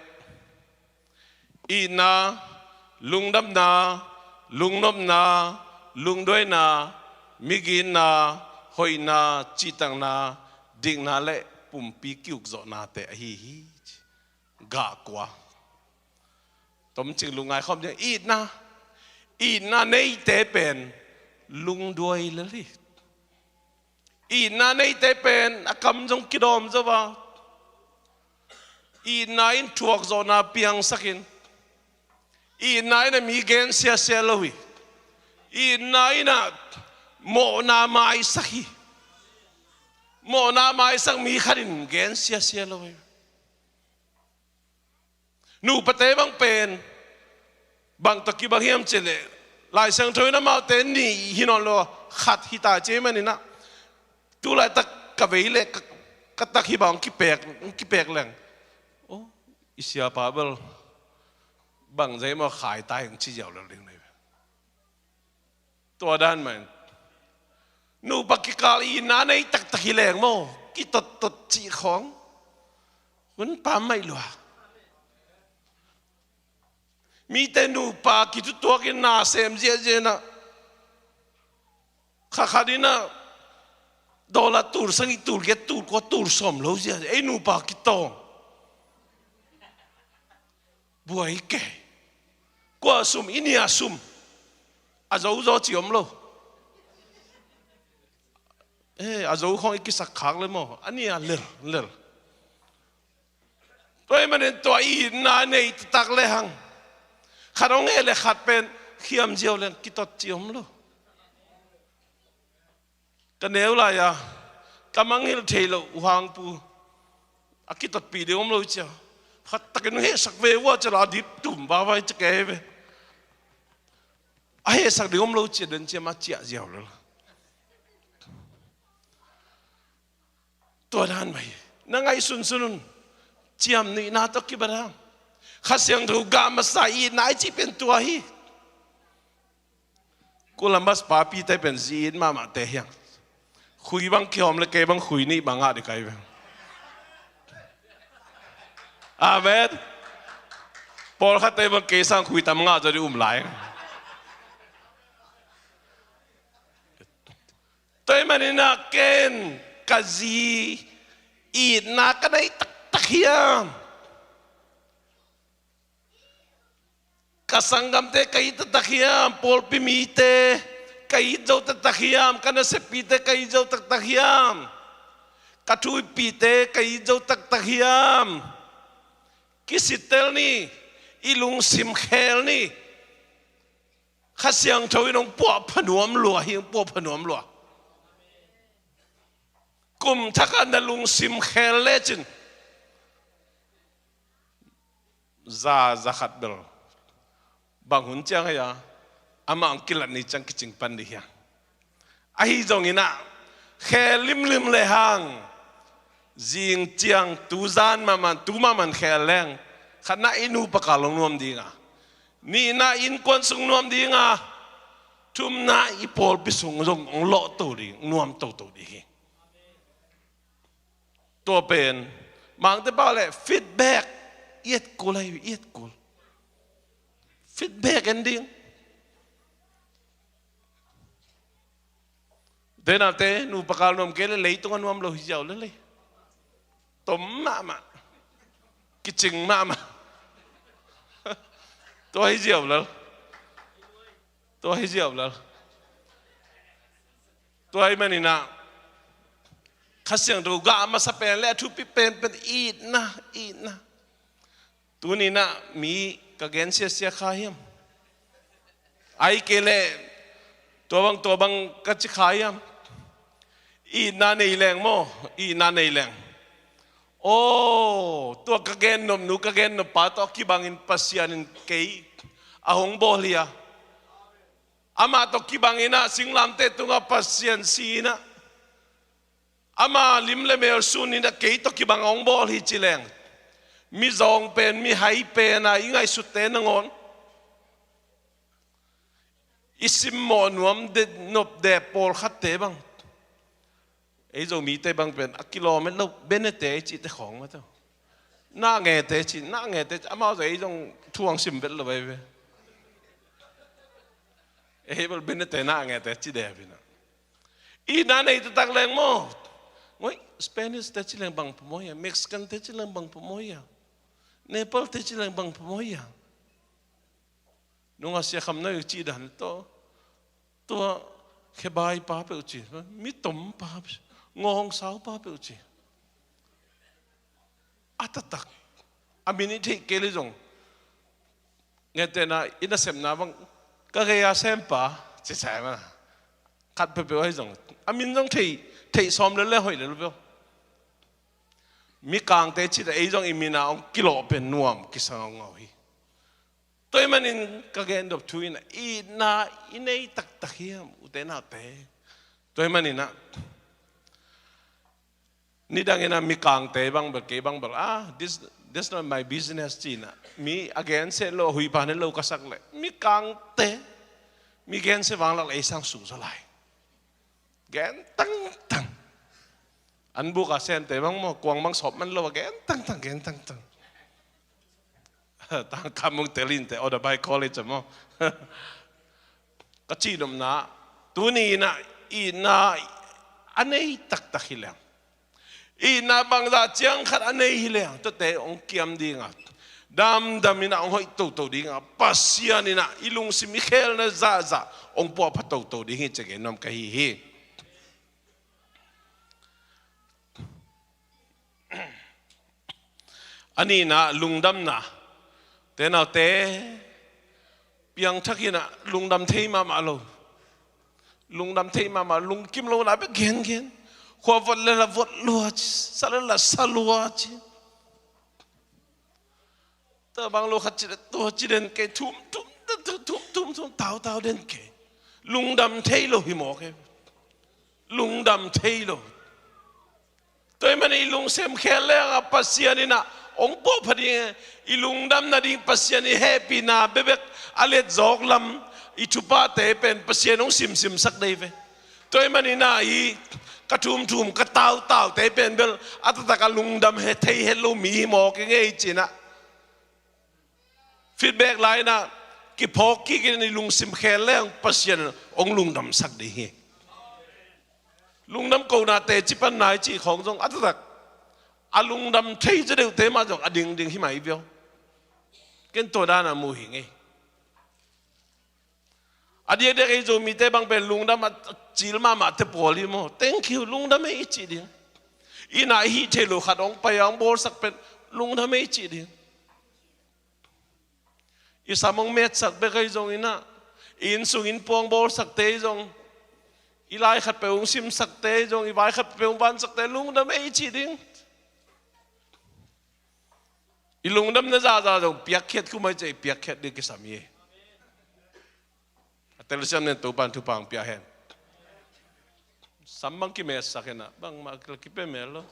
itna, lungdamna, lungnopna, lungduaina, miginna, hoihna, cihtakna, dikna le pumpi ki-ukzawhnate ahi hi. Gah kua. Tomcing lungngai khawm ding. Itna, itna neite pen lungduai lel hi. Itna neite pen a kam zong kidawm zo a, itna in thuakzawhna piangsakin, itna in a mi gen siasia lo hi. Itna in a mawhna maisak hi. Mawhna maisak mi khat in gen siasia lo hi. Nupate bang pen bang tawh kibang hiam cih leh, Lai Siangtho in amaute nih hi nawn lo, khat hi ta ci ahih manin ah, tu laitak ka vei le ka, ka tak hi bang hong kipek, hong kipek leng, oh, i siapa bel bang zah maw, khai ta hi, hong ci ziau lel ding hi. Tua dan mah in, nupa kikal itna nei taktak hi leng maw, kitottot cih khawng hun pam mai lua. Mite nupa kitutuakin na sem ziahziah in ah, kha khat in ah dollar tul sagih, tul giat, tul kua, tul sawm lo ziahziah, ei nupa kitawng. Buai kei. Kua sum, i nia sum. A zo zaw ci om lo. Eh, a zo khawng i kisak khak le maw, a nia lel lel. Tua ahih manin tua itna nei taktak le hang, khat hong heh le khat pen khiam ziau leng kitot ci om lo. Ka neu lai-a ka mangngilh thei loh uh hang pu, a kitotpih ding om lo cia, khat takin hong hehsak ve uh a cia la, a dip tum vavai cia kei ve. A hehsak ding om lo cia den cia, ma ciah ziau lel. Tua dan mah hi. Na ngaihsunsun un. Ciamnuihna tawh kibat hang. Kha Siangtho gah masa itna i cih pen tua hi. Columbus papite pen zi it mahmahte hi hang. Khui bang kihawm le kei bang khui nih bang ngah ding ka hi ve. Amen. Pawlkhatte bang kei sang khui tam ngah zaw ding um lai. Tua ahih manin ah ken ka zi itna ka nei taktak hiam? Ka sanggamte ka it taktak hiam? Pawlpi mite ka it zo taktak hiam? Ka naseppihte ka it zo taktak hiam? Ka thu-ipihte ka it zo taktak hiam? Kisittel ni, i lungsim khel ni. Kha Siangtho in hong puahpha nuam lua hi, hong puahpha nuam lua. Kum thak ah na lungsim khel lecin, za, za khat bel bang hun ciang hia, amah hong kilat ni ciang kicing pan ding hi hang. Ahi zongin ah, khel limlim le hang, zing ciang tu zan mahmah, tu mahmah khel leng, Khatna i nupa kal hong nuam ding a, nihna innkuan sung nuam ding a, thumna i pawlpi sung zong hong lawh to ding, nuam toto ding hi. Tua pen Mangte pau le feedback i et kul ahi, i et kul. Feedback en ding. Denate nupa kal nuam kei le leitung a nuam lo hi ziau lel hi. Tom mahmah. Kicing mahmah. Tua hi ziau lel. Tua hi ziau lel. Tua hi maninah Kha Siangtho gah a masa pen le a thupi penpen itna, itna. Tuninah mi ka gen siasia kha hiam? Ai kei leh tua bang tua bang ka ci kha hiam? Itna nei leng maw? Itna nei leng. Aw, tua ka gennop nu ka gennop pa tawh kibangin Pasian in kei a hong bawl hi a, amah tawh kibanginah singlamteh tungah Pasian si inah ama lim le mel sunin a kei tawh kibang a hong bawl hi ci leng, mizawng pen, mihai pen a i ngaihsutte nangawn i simmawh nuam de, nopde pawlkhatte bang, ei Zomite bang pen a kilawm et lo, benete i cihte khawng mah tawh, nah ngete ci, nah ngete ci, amau zong ei zong thu hong sim vet lo veve. Ei bel benete nah ngete ci depinah. Itna nei taktak leng maw? Ngoi, Spanish te ci leng bang phamawh hia? Mexican te ci leng bang phamawh hia? Nepal te ci leng bang phamawh hia? Nung a sia kham na cih dan tawh, tua khebai pa peuh ci, mi tom pa peuh, ngawngsau pa peuh ci. A taktak a min i theih kei le zong, ngetena i nasepna bang ka gei a sempa ci sai mana. Khat peuhpeuh ahi zong a min zong theih, theih sawm lel le hoih lel peuh. Mikangte cita ei zong i mina hong kilawh pen nuam kisang hong ngau hi. Tua ahih manin ka gendop thu in itna i nei taktak hiam, ute naute? Tua ahih maninah nidangin a mikangte bang bel, kei bang bel, ah, this, that's not my business, ci-inah mi a gensia lo, huipa ne lo ka sak leh, mikangte mi gensia vanglak leh ei sang sung zaw lai. Gen tangtang. An buk a sente bang maw, kuang bang sawp man lo a gen tangtang, gen tangtang. Tangka mung telinte, Odabai College a maw? Ka cihnopna, tuni inah itna a nei taktak hi leng, itna bangzah ciang khat a nei hi leng, tuate hong kiam dinga, damdam inah hong hoih toto dinga, Pasian inah i lungsim i khelna zahzah hong puahpha toto ding hi ci-a gen nuam ka hi hi. A nihna, lungdamna. Te naute, piangthak inah lungdam thei mahmah lo. Lungdam thei mahmah, lungkim lo na bek gengen. Khua vot le la vot lua ci, sa le la sa lua ci. Tua bang lo khat ci le tua ci den kei, thum thum, thum thum, thum thum, tau tau den kei. Lungdam thei lo hi mawk e. Lungdam thei lo. Tua ahih manin i lungsim khel lengah Pasian inah hong puahpha ding e. I lungdam nading Pasian i hehpihna bekbek a letzawk lam i thuphate pen Pasian hong simsimsak dei ve. Tua ahih maninah i ka thumthum, ka tautaute pen bel a taktak a lungdam he thei het lo mi hi mawk e ngei cinah. Feedback lai inah kiphawk kik in i lungsim khel leng Pasian hong lungdamsak ding hi. Lungdam kohna teci panna i cih khawng zong a taktak a lungdam thei zaw deuhte mah zong a dingding hi mai viau. Ken tua dana mu hi ngei. A diakdiak ei Zomite bang pen lungdam a cil mahmahte pawl hi maw? Thank you, lungdam ei i cih ding. Inah i hih theih loh khat hong pai a hong bawlsak pen lungdam ei i cih ding. I sam hong metsak bek ahi zong inah, i innsung innpuang bawlsakte ahi zong, i lai khat peuh hong simsakte ahi zong, i vai khat peuh hong vansakte lungdam ei i cih ding. I lungdamna zahzah zong piakkhiat khum ahi ciah i piakkhiat ding kisam hi. A telsiam nen Topan thupha hong pia hen. Sam bang kimetsak henah bangmah kipia mel lo.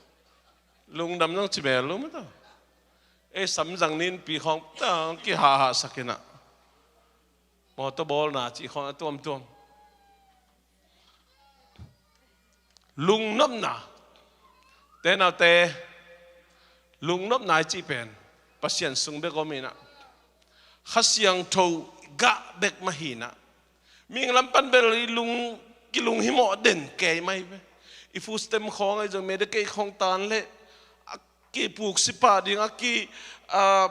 Lungdam zong ci mel lo mah tawh. Ei samzang ninpi khawng tang kihahahsak inah, mawtaw bawlna cih khawng a tuamtuam. Lungnopna. Te naute, lungnopna i cih pen Pasian sung bek om inah, Kha Siangtho gah bek mah hinah, mihing lam pan bel i lung, kilung himawh den kei mah hi ve. I food stamp khawng ahi zong, Medicaid khawng tan leh a kipuk sipah ding, a ki, a,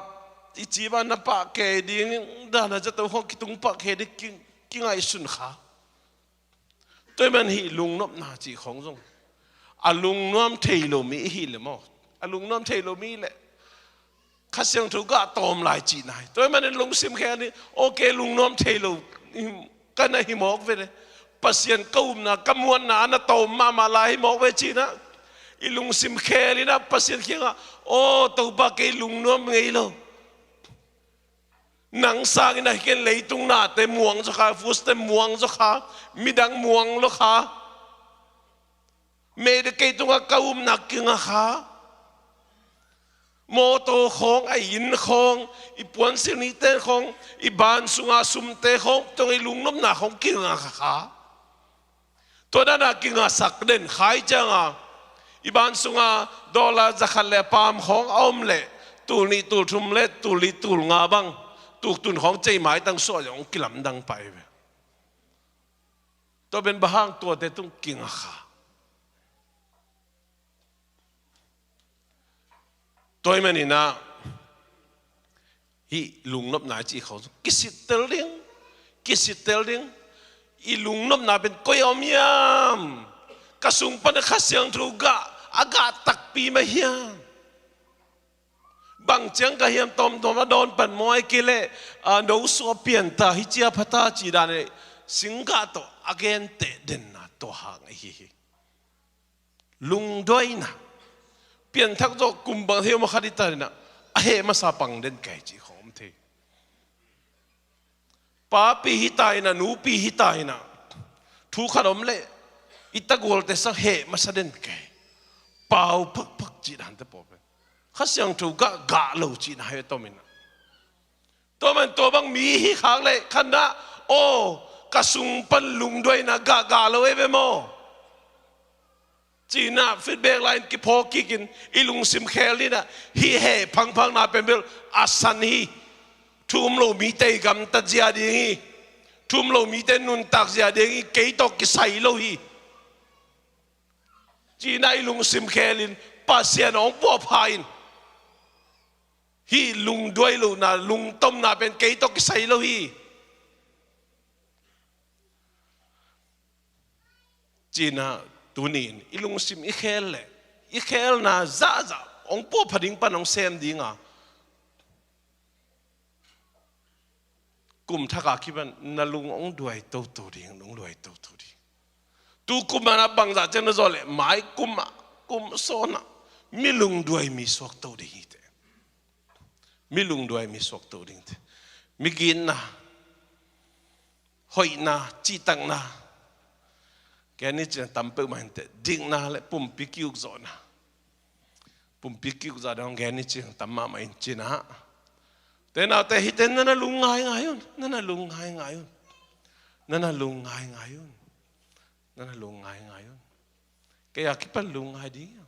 i cibah na pah kei ding, dana zato khawng kitung pah kei ding, ki, kingaihsun kha. Tua ahih man hih lungnopna cih khawng zong a lungnuam thei lo mi i hih leh maw, a lungnuam thei lo mi leh Kha Siangtho gah tawm lai cihna hi. Tua ahih manin lungsim khel ni, okay, lungnuam thei lo ka na hi mawk ve le, Pasian ka upna, ka muanna a na tawm mahmah lai hi mawk ve cihna, i lungsim khel inah Pasian kiangah, aw Topa, kei lungnuam ngei lo. Nang sangin ahi ken leitung nate muang zaw kha, food stamp muang zaw kha, midang muang lo kha, Medicaid tungah ka upna kinga kha, mawtaw khawng, a inn khawng, i puansilh nihte khawng, i ban sunga sumte khawng, tua i lungnopna khawng kinga kha. Tua dana kingasak den kha ahih cianga, i ban sunga dollar zakhat le a paam khawng a om leh, tul nih tul thum le tul li tul nga bang tuktun khawng cei maitang suah zong kilamdang pah hi ve. Tua pen bang hang, tuate tung kinga kha. Tua ahih maninah hih lungnopna i cih khawng zong kisittel ding, kisittel ding. I lungnopna pen koi a om hiam? Ka sung pan Kha Siangtho gah, a gah takpi mah hiam? Bang ciang ka hiam, tawmtawm a dawn pan maw, ahih kei leh, a, no suah pianta, hi cia phata cih dan, singgah tawh a genteh denna tua hang ahi hi. Lungduaina. Pianthak zawh kum bang thei om a, khat hi ta inah, a heh masa pang den kei cih khawng om thei. Papi hi ta inah, nupi hi ta inah, thu khat om leh i tagualte sang heh masa den kei. Pau phakphak cih dante pawl pen Kha Siangtho gah, gah lo cihna hi ve, tua minah. Tua man tua bang mi hi khak leh khatna, aw, ka sung pan lungduaina gah, gah lo ei ve maw cinah feedback lai-in kiphawk kikin, i lungsim khel inah, hih heh phangphangna pen bel a san hi. Thu um lo mite i gamtat zia ding hi. Thu um lo mite nuntak zia ding hi, kei tawh kisai lo hi cinah i lungsim khelin Pasian hong puahpha in, hih lungduai lohna, lungtomna pen kei tawh kisai lo hi cinah, tuni-in i lungsim i khel leh, i khelna zahzah hong puahpha ding pan hong sem dinga, kum thak a kipan na lung hong duai toto ding, lung duai toto ding. Tu kum a na bangzah ciang na zawh leh, mai kum ah, kum sawn ah mi lungduai mi suak to ding hi teh. Mi lungduai mi suak to ding teh. Mi ginna, hoihna, cihtakna, gen ni cin tam peuhmah hi teh, dikna le pumpi ki-ukzawhna. Pumpi ki-ukzawh dong gen ni cin tam mahmah in cinah. Te naute, hihte na na lung ngaingai un, na na lung ngaingai un. Na na lung ngaingai un. Na na lung ngaingai un. Kei a kipan lungngai ding hi.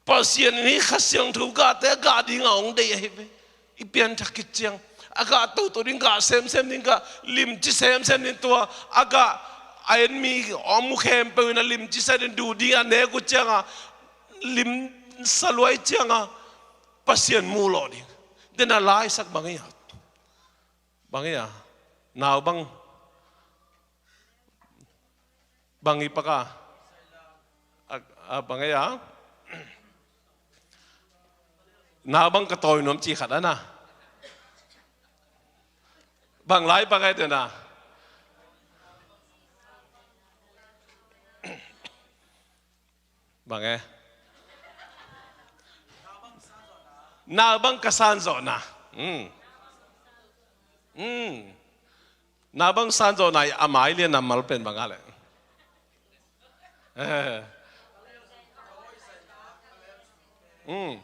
Pasian in hih Kha Siangtho gahte a gah dinga hong deih ahi ve. I pianthak khit ciang a gah toto ding, gah semsem ding, gah limci semsem ding, tua a gah a en mi a mu khempeuh in a limci sa ding, duh ding a nek uh cianga limsa luai cianga Pasian muh lawh ding. Den a laisak bang hi a? Bang hi a? Nau bang Bang i pak a? A, a, bang ei a? Nau bang ka tawi nuam ci khat a na. Bang lai pak ei te na. Bang e? Nau bang ka san zawhna. Hmm. Hmm. Nau bang san zawhna i a mai lian a mal pen bang a le. Eh. Hmm.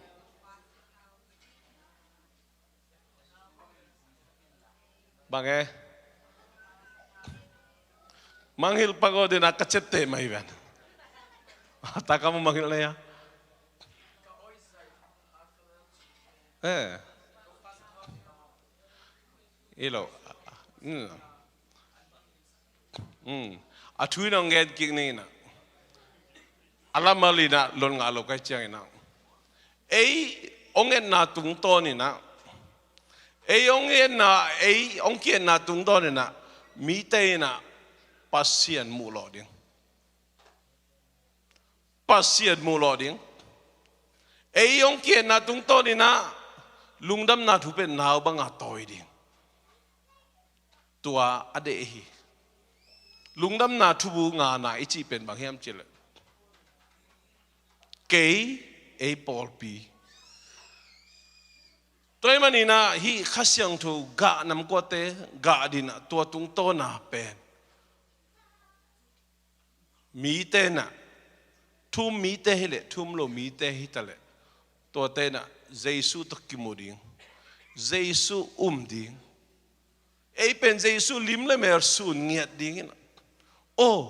Bang e? Mangngilh pak aw, dena ka ciapteh mai ven. Taka mu mangngilh na hia? Eh. Ilo. Hmm. Hmm. A thu in hong gen kik ni in ah, a lamal in ah lon ngah lo ka hih ciangin ah, ei hong etna tungtawn in ah, ei hong etna, ei hong ki-etna tungtawn in ah, mite in ah Pasian muh lawh ding. Pasian muh lawh ding. Ei hong ki-etna tungtawn in ah, lungdamna thu pen nau banga tawi ding. Tua a deih hi. Lungdamna thubu ngahna i cih pen bang hiam cih leh, kei, ei pawlpi. Tua ahih manin ah hih Kha Siangtho gah namkuate gah ding ah, tua tungtawna pen mite in ah, thu-um mite hi leh, thu-um lo mite hi ta leh, tuate in ah Jesu tawh kimu ding, Jesu um ding. Ei pen Jesu lim le mel sun ngiat ding in ah, aw,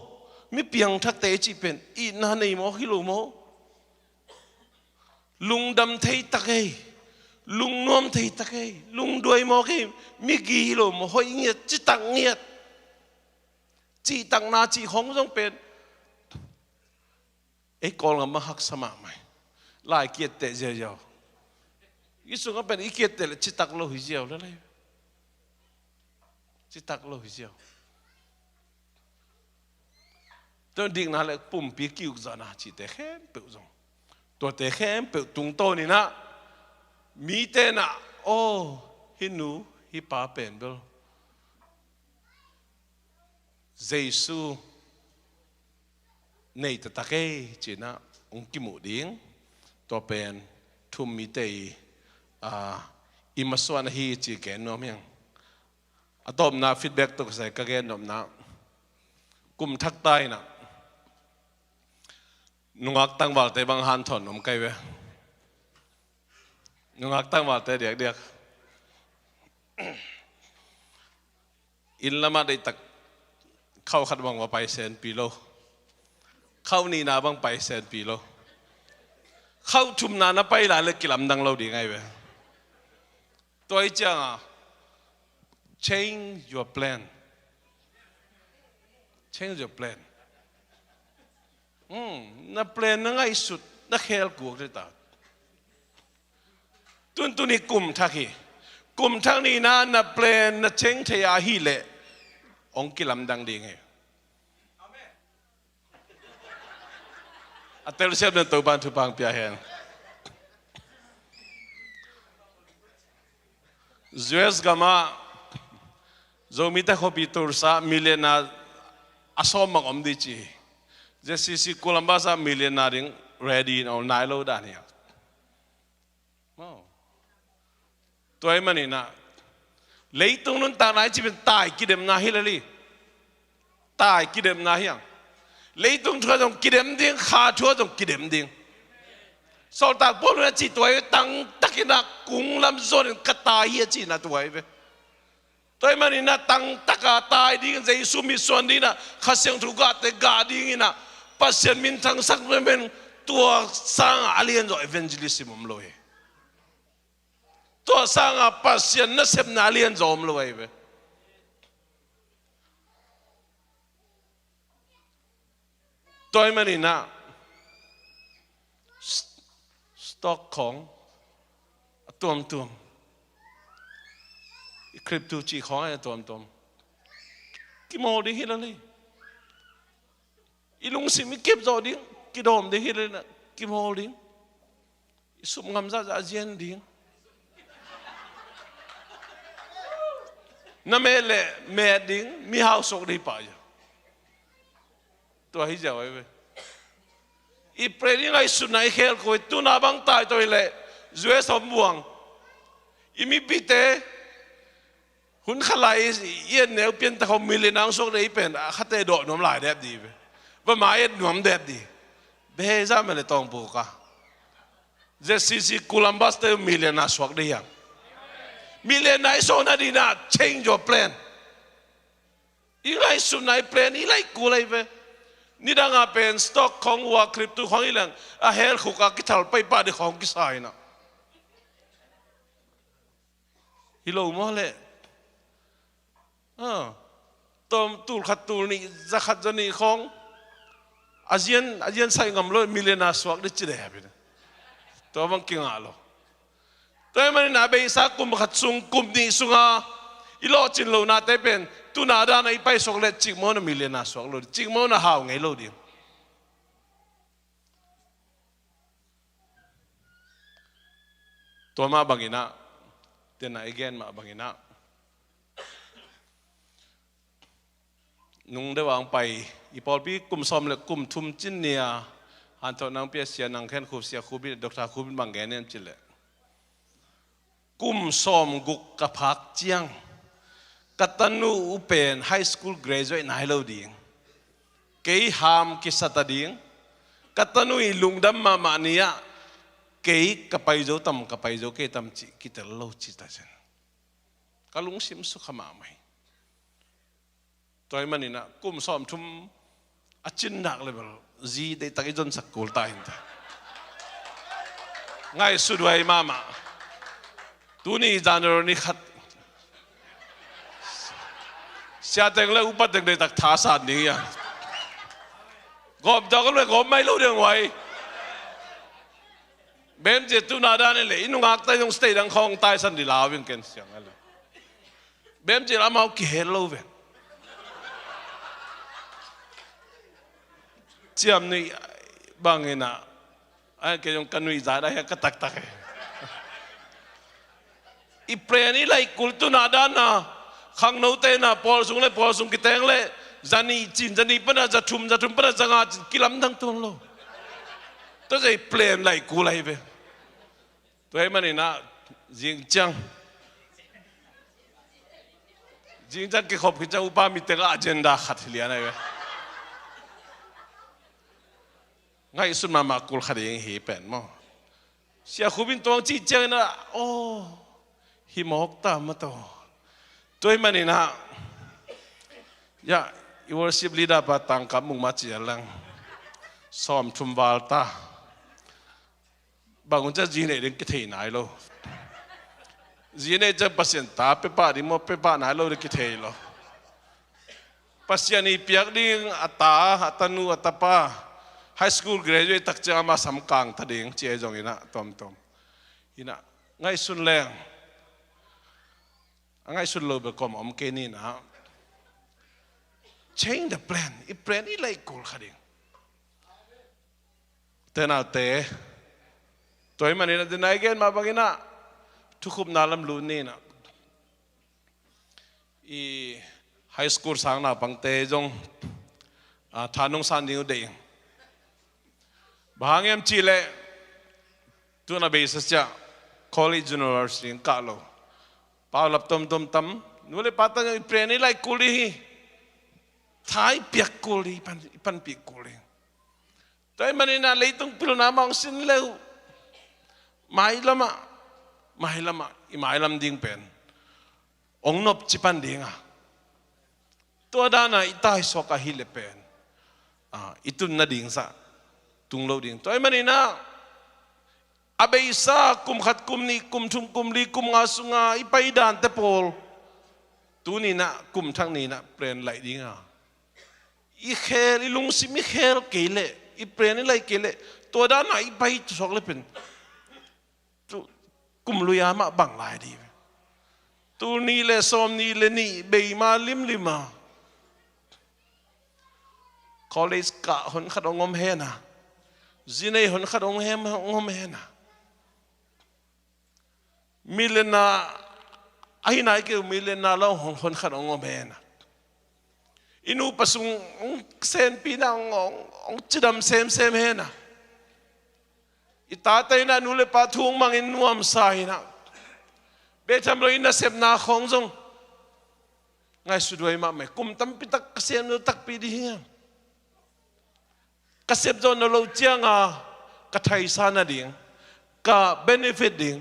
mi piangthakte i cih pen itna nei mawk hi lo maw? Lungdam thei tak ei, lungnuam thei tak ei, lungduai mawk ei, migi hi lo maw, hoih ngiat, citak ngiat. Cihtakna cih khong zong pen ei Kawlgam bang haksa mahmah hi. Lai ki-etteh ziauziau. I sungah pen i ki-etteh leh citak lo hi ziau lel ei. Citak lo hi ziau. Tua dikna le pumpi ki-ukzahna cihte khempeuh zong, tuate khempeuh tungtawn in ah, mite in ah, aw, hih nu hih pa pen bel Jesu nei taktak ei, ci-in ah hong kimuh ding. Tua pen thu-um mite i, a, i masuan ahi ci gen nuam hi ing. A tawpna feedback tawh kisai ka gen nopna, kum thak ta in ah nungak tangvalte bang hanthawn om kai ve. Nungak tangvalte diakdiak. Inn lamah deihtak khauh khat bang va pai senpi lo. Khauh nihna bang pai senpi lo. Khauh thumna na pai lai le kilamdang lo ding ahi ve. Tua hi ciangah, change your plan. Change your plan. Hmm, na plan na ngaihsut, na khel kuk dih ta. Tuntun hi kum thak hi. Kum thak nihna na plan na change thei ahih leh hong kilamdang ding hi. A telsiam den Topan thupha pia hen. U S gamah Zomite khuapi Tulsa ah millionaire a sawm bang om ding ci hi. Z C C Columbus ah millionaire ding ready in a om nai lo dan hi a. Maw. Tua ahih manin ah, leitung nuntakna i cih pen tai kidemna hi lel hi. Tai kidemna hi hang. Leitung thu ah zong kidem ding, kha thu ah zong kidem ding. Sawltak Paul in a cih tua hi ve, tangtakin ah kung lam zuanin ka tai hi a cihna tua hi ve. Tua ahih manin ah tangtaka tai dingin, Jesu mitsuan dingin ah, Kha Siangtho gahte gah dingin ah, Pasian minthangsak pen tua sangah a lianzaw evangelism om lo hi. Tua sangah Pasian nasepna a lianzaw om lo ahi ve. Tua ahih manin ah, s-, stock khawng a tuamtuam, i crypto cih khawng a tuamtuam kimawl ding hi lel hi. I lungsim i kep zawh ding, kidawm ding hi lel hi, kimawl ding. I sup ngam zahzah zian ding. Na met leh met ding, mihau suak ding hi pah hi a. Tua hi ziau ahi ve. I plan i ngaihsutna i khel kua hi, tuna bang tai tawh hi leh, U S om buang. I mipite, hun khat lai i, i en neu piantak hong million ang suak ding hi pen, a khate dawh nuam lai dep ding hi ve. Va ma et nuam dep ding. Beh, zah mah leh tawngpuk a. Z C C Columbus te million a suak ding hi hang. Millionaire i suahna dingin ah, change your plan. I ngaihsutna, i plan i laih kul ahi ve. Nidang a pen stock khong, Wall Street tu khong hi leng, a hell khuk a kithal paipah ding khong kisa hi na. Hi lo maw leh? Ah, tawm tul khat tul nih, za khat za nih khong a zian, a zian sai ngam lo, millionaire suak ding ci deh a pi. Tua bang kingah lo. Tua ahih manin a beisa kum khat sung, kum nih sunga i lawhcin lohnate pen tuna dana i paisuak leh cikmah na millionaire suak lo ding, cikmah na hau ngei lo ding. Tua mah bangin ah, tena i gen mah bangin ah, nung deuh a hong pai, i pawlpi kum sawm le kum thum cin ni a, hanthawn nang pia sia nang khen Khup, Sia Khup in, Doctor Khup in bang gen hiam cih leh, kum sawm guk ka phak ciang ka tanu uh pen high school graduate nai lo ding, kei ham kisa ta ding, ka tanu i lungdam mahmah ni ah, kei ka pai zo tam, ka pai zo kei tam cih kitel lo ci ta cian. Ka lungsim sukha mahmah hi. Tua ahih manin ah, kum sawm thum a cin nak le bel zi deihtak i zonsak kul ta hi ta. Ngaihsut huai mahmah. Tuni January ni khat, siateng le upateng deihtak thasan ding hi a. Gawm tawh ka lua gawm mai lo ding huai. Bem cia tuna dan le i nungak tai zong state dang khawng taisan di lau in ken siang a le. Bem cia amau kihel lo ve. Ciam nui bangin ah, ai kei zong ka nui zat a hia ka taktak e. I plan i laih kul tuna dan a, khangnote na pawl sung le pawl sung kiteng le, zani cin zani pana zathum, zathum pana zanga cin kilamdang tuan lo. Tua zai plan laih kul ahi ve. Tua ahih manin ah, zing ciang, zing ciang kikhop khit ciang upa miteng ah agenda khat hi lian ahi ve. Ngaihsun mahmah kul kha ding hi pen maw. Sia Khup in tuang cih ciangin ah, aw, hi mawk ta maw taw. Tua ahih manin ah, ya, i worship leader pa tangkap muk mah ci a lang. Sawm thum val ta. Bang hun ciang zi neih ding kithei nai lo. Zi neih ciang Pasian ta pia pah ding maw, pia pah nai lo ding kithei lo. Pasian i piak ding a ta, a tanu, a tapa, high school graduate tak ciang ama sam kang ta ding ci ahi zongin ah, tuamtuam. Inah, ngaihsun leng. A ngaihsun lo bek kawm om kei ni nah. Change the plan. I plan i laih kul kha ding. Te naute, tua ahih manin ah, dena i gen mah bangin ah, thukhupna lam lut ni nah. I high school sang naupangte zong, ah, tha nong san ding uh deih ing. Bang hang hiam cih leh, tuna beisa ciah college, university in kah lo. Paulap tomtom tam, nu le pa tan zong i plan i laih kul ding hi. Tha i piak kul ding, i pan, i panpih kul ding. Tua ahih manin ah leitung pilna mah hong sin le uh, mailam ah, mailam ah, i mailam ding pen hong nopci pan ding a, tua dan a i taisuak ahih leh pen, ah, i tun nading zah tung lo ding. Tua ahih manin ah, a beisa kum khat, kum nih, kum thum, kum li, kum nga sunga i pai dante pawl, tuni nah, kum thak ni nah plan laih ding a, i khel, i lungsim i khel kei leh, i plan i laih kei leh, tua dan a i pai suak leh pen, tu, kum lui a mah bang lai ding. Tul nih le sawm nih le nih bei ma limlim a, college kah hon khat hong om hen a, zi nei hon khat hong hem, hong om hen a. Millionaire, ahi nai kei uh, millionaire lo hong hon khat hong om hen a. I nupa sung hong senpi nah, hong, hong, hong cidam semsem hen a. I tate in ah nu le pa thu hong mangin nuamsa hi nah. Bek tham lo i nasepna khawng zong ngaihsut huai mahmah hi. Kum tampi tak ka sem zo takpi ding hi hang. Ka sep zo nawn loh ciang a, ka thaisa nading, ka benefit ding,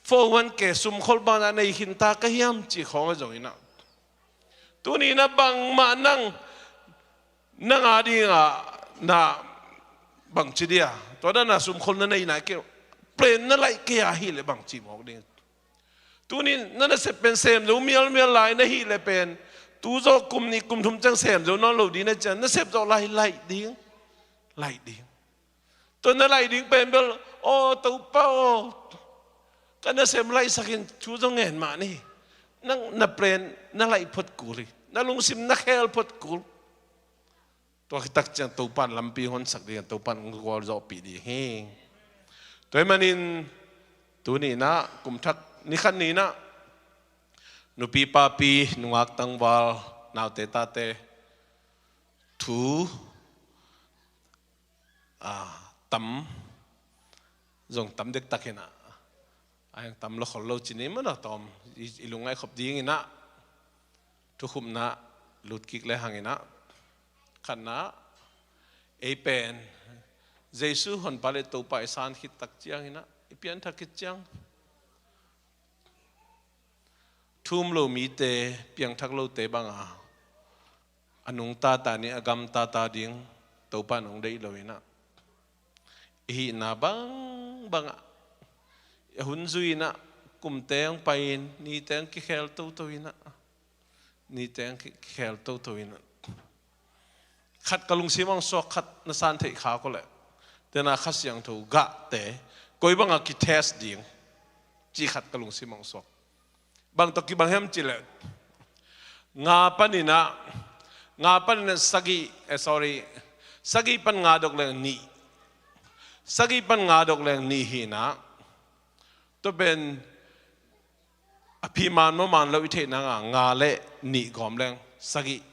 four oh one K sumkhol bang na nei khinta ka hiam cih khawng a zong inah, tuni na bangmah nang nang a dingah na bangci dia, tua na na sumkhol na nei na kei, plan na laih kei a hileh bangci mawk ding. Tuni na nasep pen sem zo mialmial lai na hileh pen, tu zawh kum nih kum thum ciang sem zo nawn lo ding na ciang, nasep zawh lai laih ding, laih ding. Tua na laih ding pen bel, aw Topa aw, ka nasem laihsak in, thu zong ngen mah ni. Nang na plan na laih phot kul hi, na lungsim na khel phot kul. Tua khit tak ciang Topa in lampi honsak ding, Topa in hong gualzawhpih ding hi. Tua ahih manin tuni inah kum thak ni khat ni inah nupi papi, nungak tangval, naute tate thu, a, tam, zong tam dektak inah, a, heng tam lo khol lo ci ni maw, na tawm i, i lungngaih khop ding inah, thukhupna lut kik le hang inah, khatna, ei pen Jesu honpa le Topa i san khit tak ciang inah, i pianthak khit ciang, thu um lo mite, piangthak lote banga a nungta ta ni, a gamta ta ding Topa in hong deih lo inah, i hihna bangbang ah, a hun zui inah, kumte hong pai in, nite hong kikhel toto inah, nite hong ki-, kikhel toto inah, khat ka lungsim hong suak, khat na san theih kha ko leh, tena Kha Siangtho gahte koi banga kitest ding, cih khat ka lungsim hong suak. Bang tawh kibang hiam cih leh, nga pan inah, nga pan inah sagih, eh, sorry, sagih pan nga dok leng nih, sagih pan nga dok leng nih hi inah, tua pen a phi man maw man lo i theihna nga, nga le nih gawm leng sagih,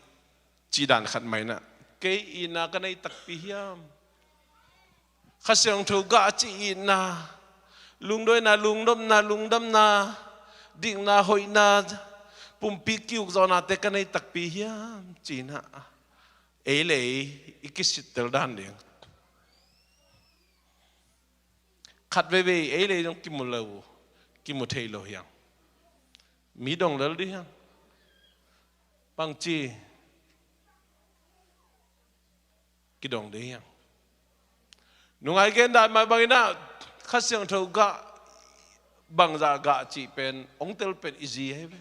cih dan khat mah inah, kei itna ka nei takpi hiam? Kha Siangtho gah a cih itna, lungduaina, lungdamna, lungdamna, dikna, hoihna, pumpi ki-ukzawhnate ka nei takpi hiam, ci inah, ei le ei i kisittel dan ding. Khat veivei ei le ei dong kimu lo, kimu thei lo hiang. Mi dong lel dih hiang. Bangci kidong dih hiang. Nungai gen dan mah bang inah, Kha Siangtho gah, bangzah gah cih pen, hong tel pen i zi ahi ve.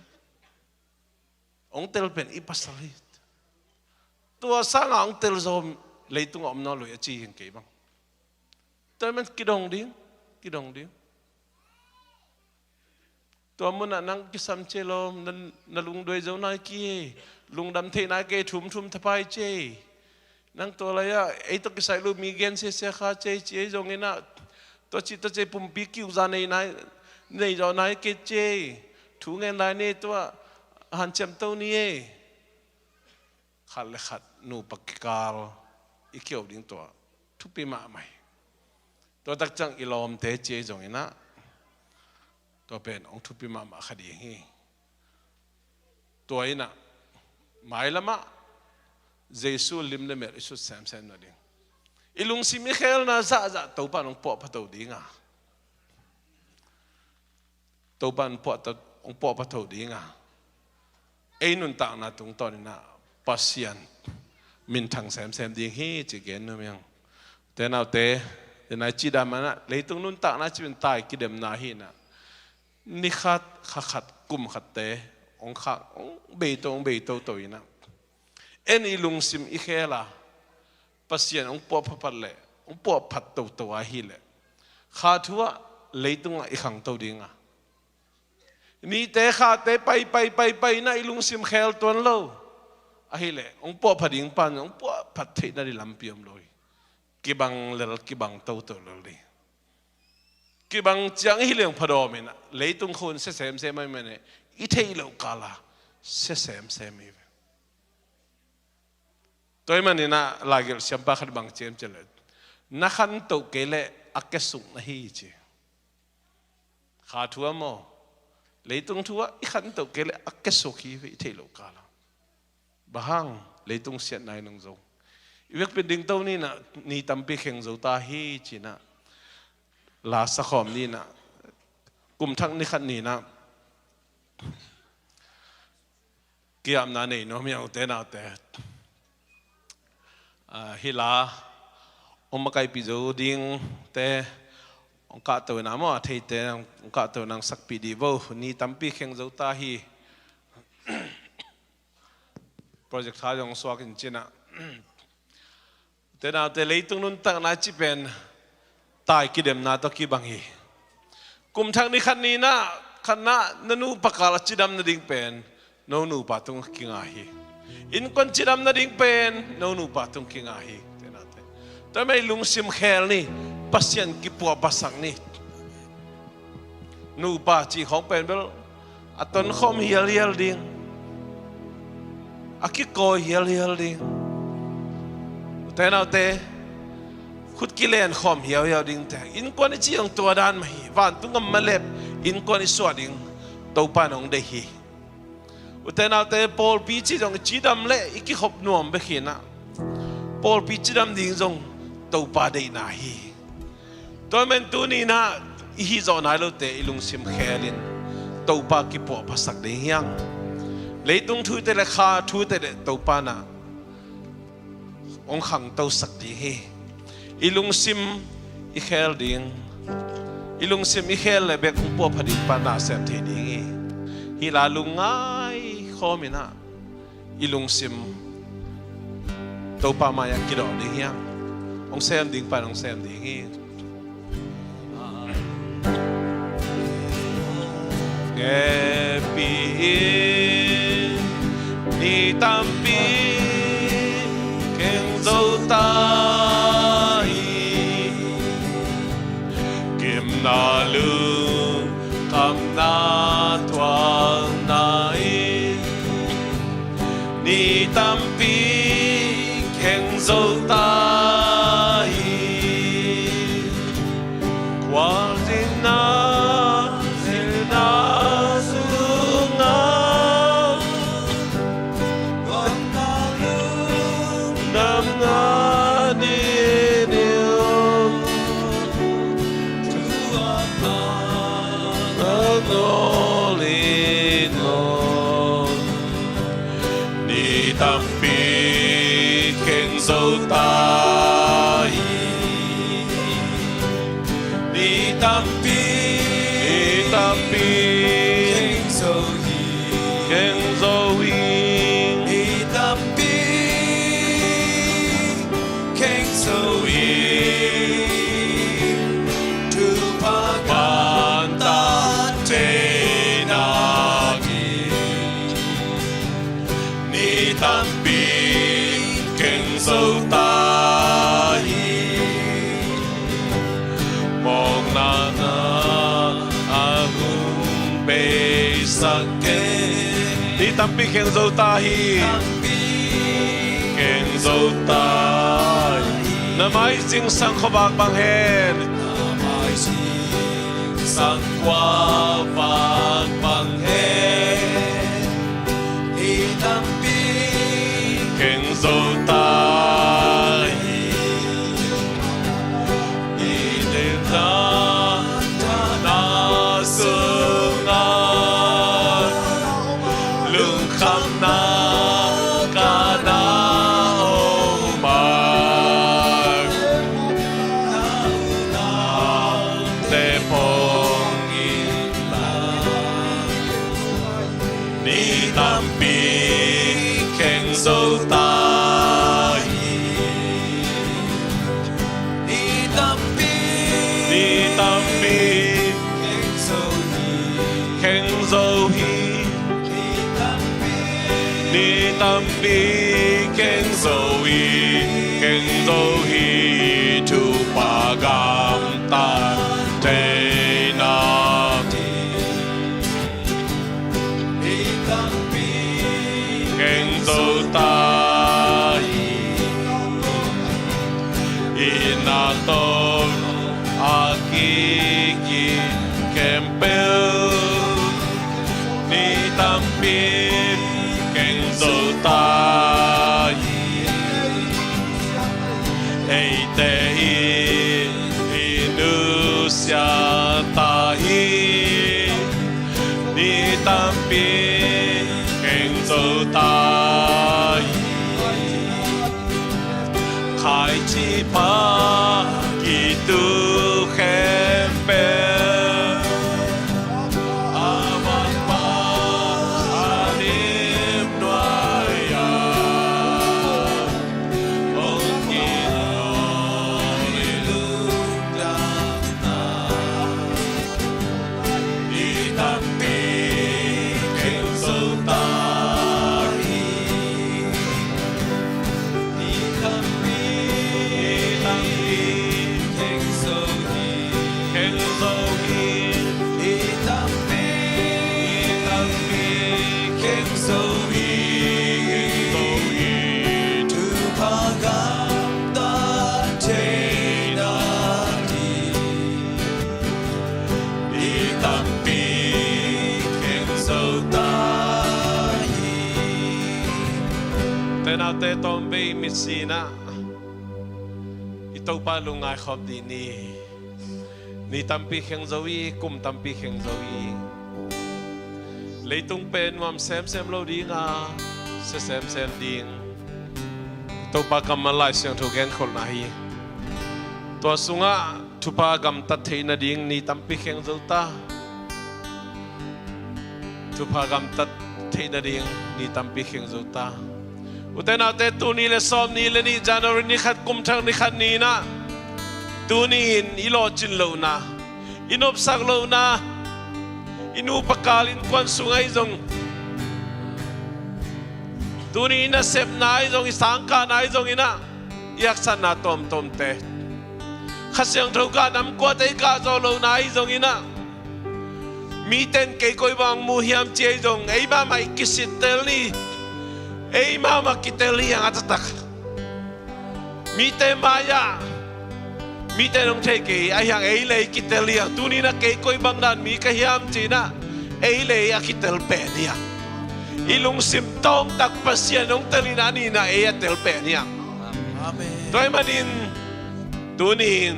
Hong tel pen i pasal hi. Tua sanga hong tel zaw leitung a om nawn lo hi a ci hi kei bang. Tua ahih man kidong ding, kidong ding. Tua munah nang kisam cia lawm, na, na lungduai zo nai kei, lungdam theih nai kei, thum thum thapai cia. Nang tua lai-ah ei tawh kisai lo mi gen sia sia kha cia, ci ei zong inah, tua ci, tua ci pumpi ki-ukzawh nei nai, nei zawh nai kei cia. Thu ngen lai ni, tua hanciam to ni ei. Khat le khat nupa kikal i kiau ding tua thupi mahmah hi. Tua tak ciang i lawmte ci ei zong inah, tua pen hong thupi mahmah kha ding hi. Tua inah mailamah Jesu lim le mel i sut semsem nading, i lungsim i khelna zahzah Topa in hong puahpha to ding a, Topa in puahta-, hong puahpha to ding a, ei nuntakna tungtawn inah Pasian minthang semsem ding hi ci gen nuam ing. Te naute, te nai ci dan mah inah, leitung nuntakna ci pen tai kidemna hi inah, ni khat, kha khat, kum khatte hong khak, hong bei to, hong bei toto inah, en i lungsim i khel a, Pasian hong puahpha phat leh, hong puahphat toto ahih leh, kha thu ah leitungah i khangto ding a, nihte khate pai pai pai pai inah i lungsim khel tuan lo ahih leh, hong puahpha ding pan hong puahphat theih nading lampi om lo hi. Kibang lel, kibang toto lel ding. Kibang ciang i hi leng phadawm inah, leitung khun sia semsem ahih man eh, i theih loh kal a sia semsem hi ve. Tua ahih man inah laigelh siampa khat bang ci hiam cih leh, na khantoh kei leh a kiasuk na hi ci. Kha thu ah maw, leitung thu ah i khantoh kei leh a kiasuk hi ve, i theih loh kal a. Bang hang? Leitung siatna in hong zo. I vekpi in dingto ni inah, ni tampi kheng zo ta hi ci inah, la sakhawm ni inah, Kum thak ni khat ni-in ah ki-apna nei nuam hi hang, ute naute. Ah, hih la hong makaihpih zo dingte hong kahto in ah maw, a theite hong kahto in ah hong sakpih dih vo. Ni tampi kheng zo ta hi. Projector zong suak in ci-in ah. Ute naute, leitung nuntakna cih pen tai kidemna tawh kibang hi. Kum thak ni khat ni-in ah, khatna, na nupa kal a cidam nading pen no nupa tung kinga hi. Innkuan cidam nading pen no nupa tung kinga hi. Ute naute, tua mah i lungsim khel ni. Pasian kipuahphasak ni. Nupa cih khawng pen bel a tonkhawm hialhial ding, a kikawi hialhial ding, ute naute, khut kilenkhawm hiauhiau dingte. Innkuan i cih zong tua dan mah hi. Vantung a malep innkuan i suah ding Topa in hong deih hi. Ute naute, pawlpi cih zong i cidam leh i kikhop nuam bek hi-in ah, pawlpi cidam ding zong Topa deihna hi. Tua man tuni-in ah i hih zawh nai lote i lungsim khel in Topa kipuahphasak ding hi hang. Leitung thute le kha thute le Topa in ah hong khangtosak ding hi. I lungsim i khel ding, i lungsim i khel leh bek hong puahpha ding pa nasem thei ding hi. Hih la lungngai khawm in ah i lungsim Topa mai-ah kidawk ding hi hang. Hong sem ding pa in hong sem ding hi. Ngepi in ni tampi kheng zo ta hi. Gimna lungkhamna thuakna in ni tampi kheng zo ta hi. Khualzinna, zinna sungah namnga ni niu. Ni tampi kheng zo ta hi. Ni tampi, ni tampi kheng zo hi. Kheng zo hi. Ni tampi kheng zo hi. Thupha gamtat theihna ding ni tampi kheng zo ta hi. Mawkna na a hong beisak kei. Ni tampi kheng zo ta hi. Kheng zo ta hi. Na mai zingsang khuavak bang hen. Na mai zingsang khuavak bang hen. Ni tampi kheng zo ta hi. Ni deuhna na sungah lungkhamna kana hong mak. Te phong in la ni tampi kheng zo ta hi. Ni tampi, ni tampi kheng zo hi. Kheng zo hi. Ni tampi, ni tampi kheng zo hi. Kheng zo hi. Thupha gamtat theihna ding ni tampi kheng zo ta hi. Itna tawh a kikim khempeuh ni tampi kheng zo ta hi. Eite in i nusia ta hi. Tampi kheng zo ta hi. Khaici pha kitu khempeuh a vangpang a lim nuai-a hong kilawm i lungdamna. I tampi kheng zo ta hi. I tampi, i tampi kheng zo hi. Kheng zo hi. I tampi, i tampi kheng zo hi. Kheng zo hi. Thupha gamtat theihna ding i tampi kheng zo ta hi. Ute naute, tawmvei mitsi-in ah i Topa lungngaikhawm dih ni. Ni tampi kheng zo hi, kum tampi kheng zo hi. Leitung pen nuam semsem lo ding a, sia semsem ding. Topa kammal Lai Siangtho genkholhna hi. Tua sungah thupha gamtat theih nading ni tampi kheng zo ta. Thupha gamtat theih nading ni tampi kheng zo ta. Ute naute, tul nih le sawmnih le nih, January ni khat, kum thak ni khat ni-in ah, tuni-in i lawhcin lohna, i nopsak lohna, i nupa kal innkuan sung ahi zong, tuni i nasepna ahi zong, i sangkahna ahi zongin ah, i haksatna tuamtuamte, Kha Siangtho kah nam kuate i kahzawh lohna ahi zongin ah, mite in kei koi bang mu hiam ci ahi zong, ei mahmah i kisittel ni. Ei mahmah kitel hi hang a taktak. Mite mai-ah mite in hong thei kei, ahi hang ei le ei kitel hi hang. Tuni-in ah kei koi bang dan mi ka hiam ci-in ah, ei le ei a kitel pen hi hang. I lungsim tawngtak Pasian hong tel in ah, a nihna ei a tel pen hi hang. Amen. Tua ahih manin tuni-in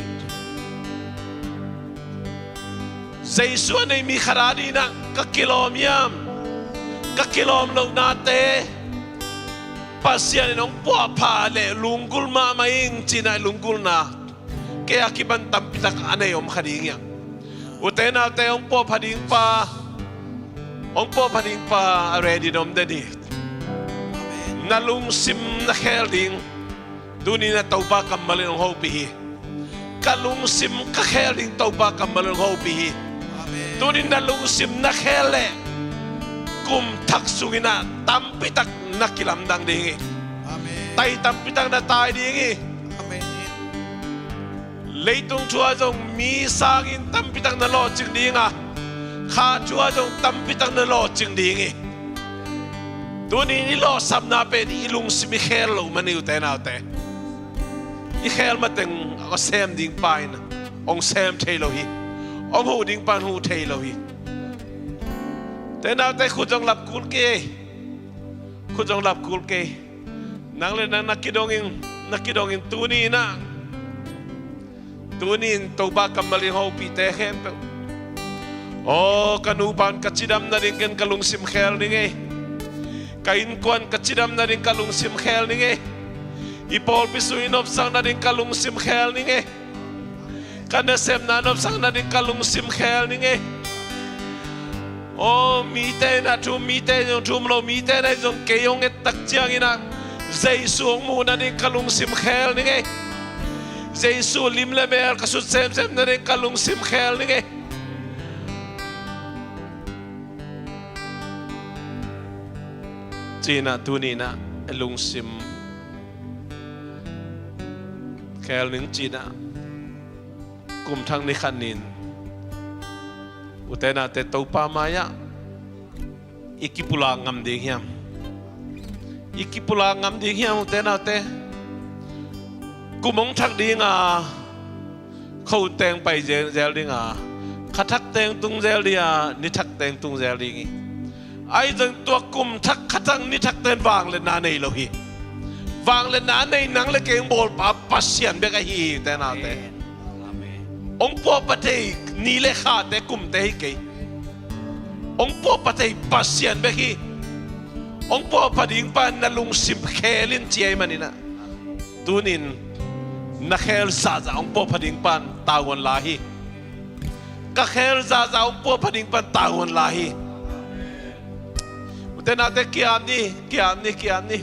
Jesu a nei mi khat adingin ah ka kilawm hiam? Ka kilawm lohnate Pasian in hong puahpha leh lunggulh mahmah ing ci-in ah lunggulhna kei a kipan tampitak a nei om kha ding hiam? Ute naute, hong puahpha ding pa, hong puahpha ding pa a ready na om den hi. Na lungsim na khel ding tuni-in ah Topa kammal in hong hopih hi. Ka lungsim ka khel ding Topa kammal in hong hopih hi. Amen. Tuni-in na lungsim na khel leh kum thak sungin ah tampitak na kilamdang ding hi. Amen. Tai tampitak na tai ding hi. Amen. Leitung thu-ah zong mi sangin tampitak na lawhcing ding a, kha thu-ah zong tampitak na lawhcing ding hi. Tuni-in i lawhsapna pen i lungsim i khel loh man hi, ute naute. I khel mateng a sem ding pa in hong sem thei lo hi. Hong huh ding pa in huh thei lo hi. Ute naute, khut zong lap kul kei. Khut zong lap kul kei. Nang le nang na kidongin, na kidongin tuni-in ah, tuni-in Topa kammal in hopihte khempeuh. Aw, ka nupa in ka cidam nading ken ka lungsim khel ning ei. Ka innkuan ka cidam nading ka lungsim khel ning ei. I pawlpi sung i nopsak nading ka lungsim khel ning ei. Ka nasepna nopsak nading ka lungsim khel ning ei. Aw, mite in ah thu um, mite in zong thu um lo, mite in ah zong kei hong et tak ciangin ah Jesu hong muh nading ka lungsim khel ning ei. Jesu lim le mel ka sut semsem nading ka lungsim khel ning ei. Ci-in ah tuni-in ah lungsim khel ning ci-in ah kum thak ni khat ni-in, ute naute, Topa mai-ah i kipulak ngam ding hiam? I kipulak ngam ding hiam, ute naute? Kum hong thak ding a, kho teng pai zel, zel ding a, kha thak teng tung zel ding a, ni thak teng tung zel ding hi. Ahi zong tua kum thak, kha thak, ni thakte in vangliatna nei lo hi. Vangliatna a nei nang le kei hong bawlpa Pasian bek ahi hi, ute naute. Amen. Hong puahpha thei ni le khate, kumte hi kei. Hong puahpha thei Pasian bek hi. Hong puahpha ding pan na lungsim khel in ci ahih manin ah, tunin na khel zahzah hong puahpha ding pan tavuan la hi. Ka khel zahzah hong puahpha ding pan tavuan la hi. Ute naute, kiam ni, kiam ni, kiam ni.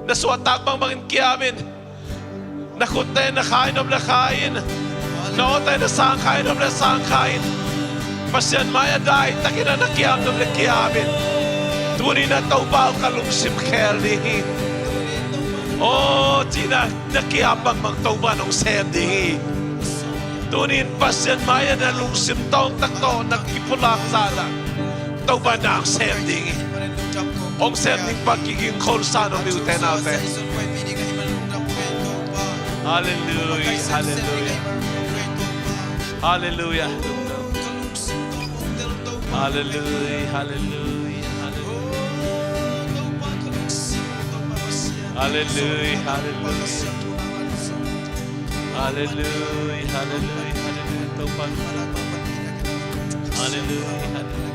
Na suahtak bangbangin kiam in. Na khutte na khai nop le khai in. Na awte na sang khai nop le sang khai in. Pasian mai-ah daitakin ah na kiam nop le kiam in. Tunin ah Topa aw, ka lungsim khel ding hi. Aw, ci-in ah na kiam bangbang Topa in hong sem ding hi. Tunin Pasian mai-ah na lungsim tawng tak tawh na kipulak zahzah Topa in na hong sem ding hi. Hong sem ding pa kiging khol sa nuam hi, ute naute. Halleluia, halleluia. Halleluia. Halleluia, halleluia, halleluia. Halleluia, halleluia. Halleluia, halleluia, halleluia. Topa. Halleluia, halleluia.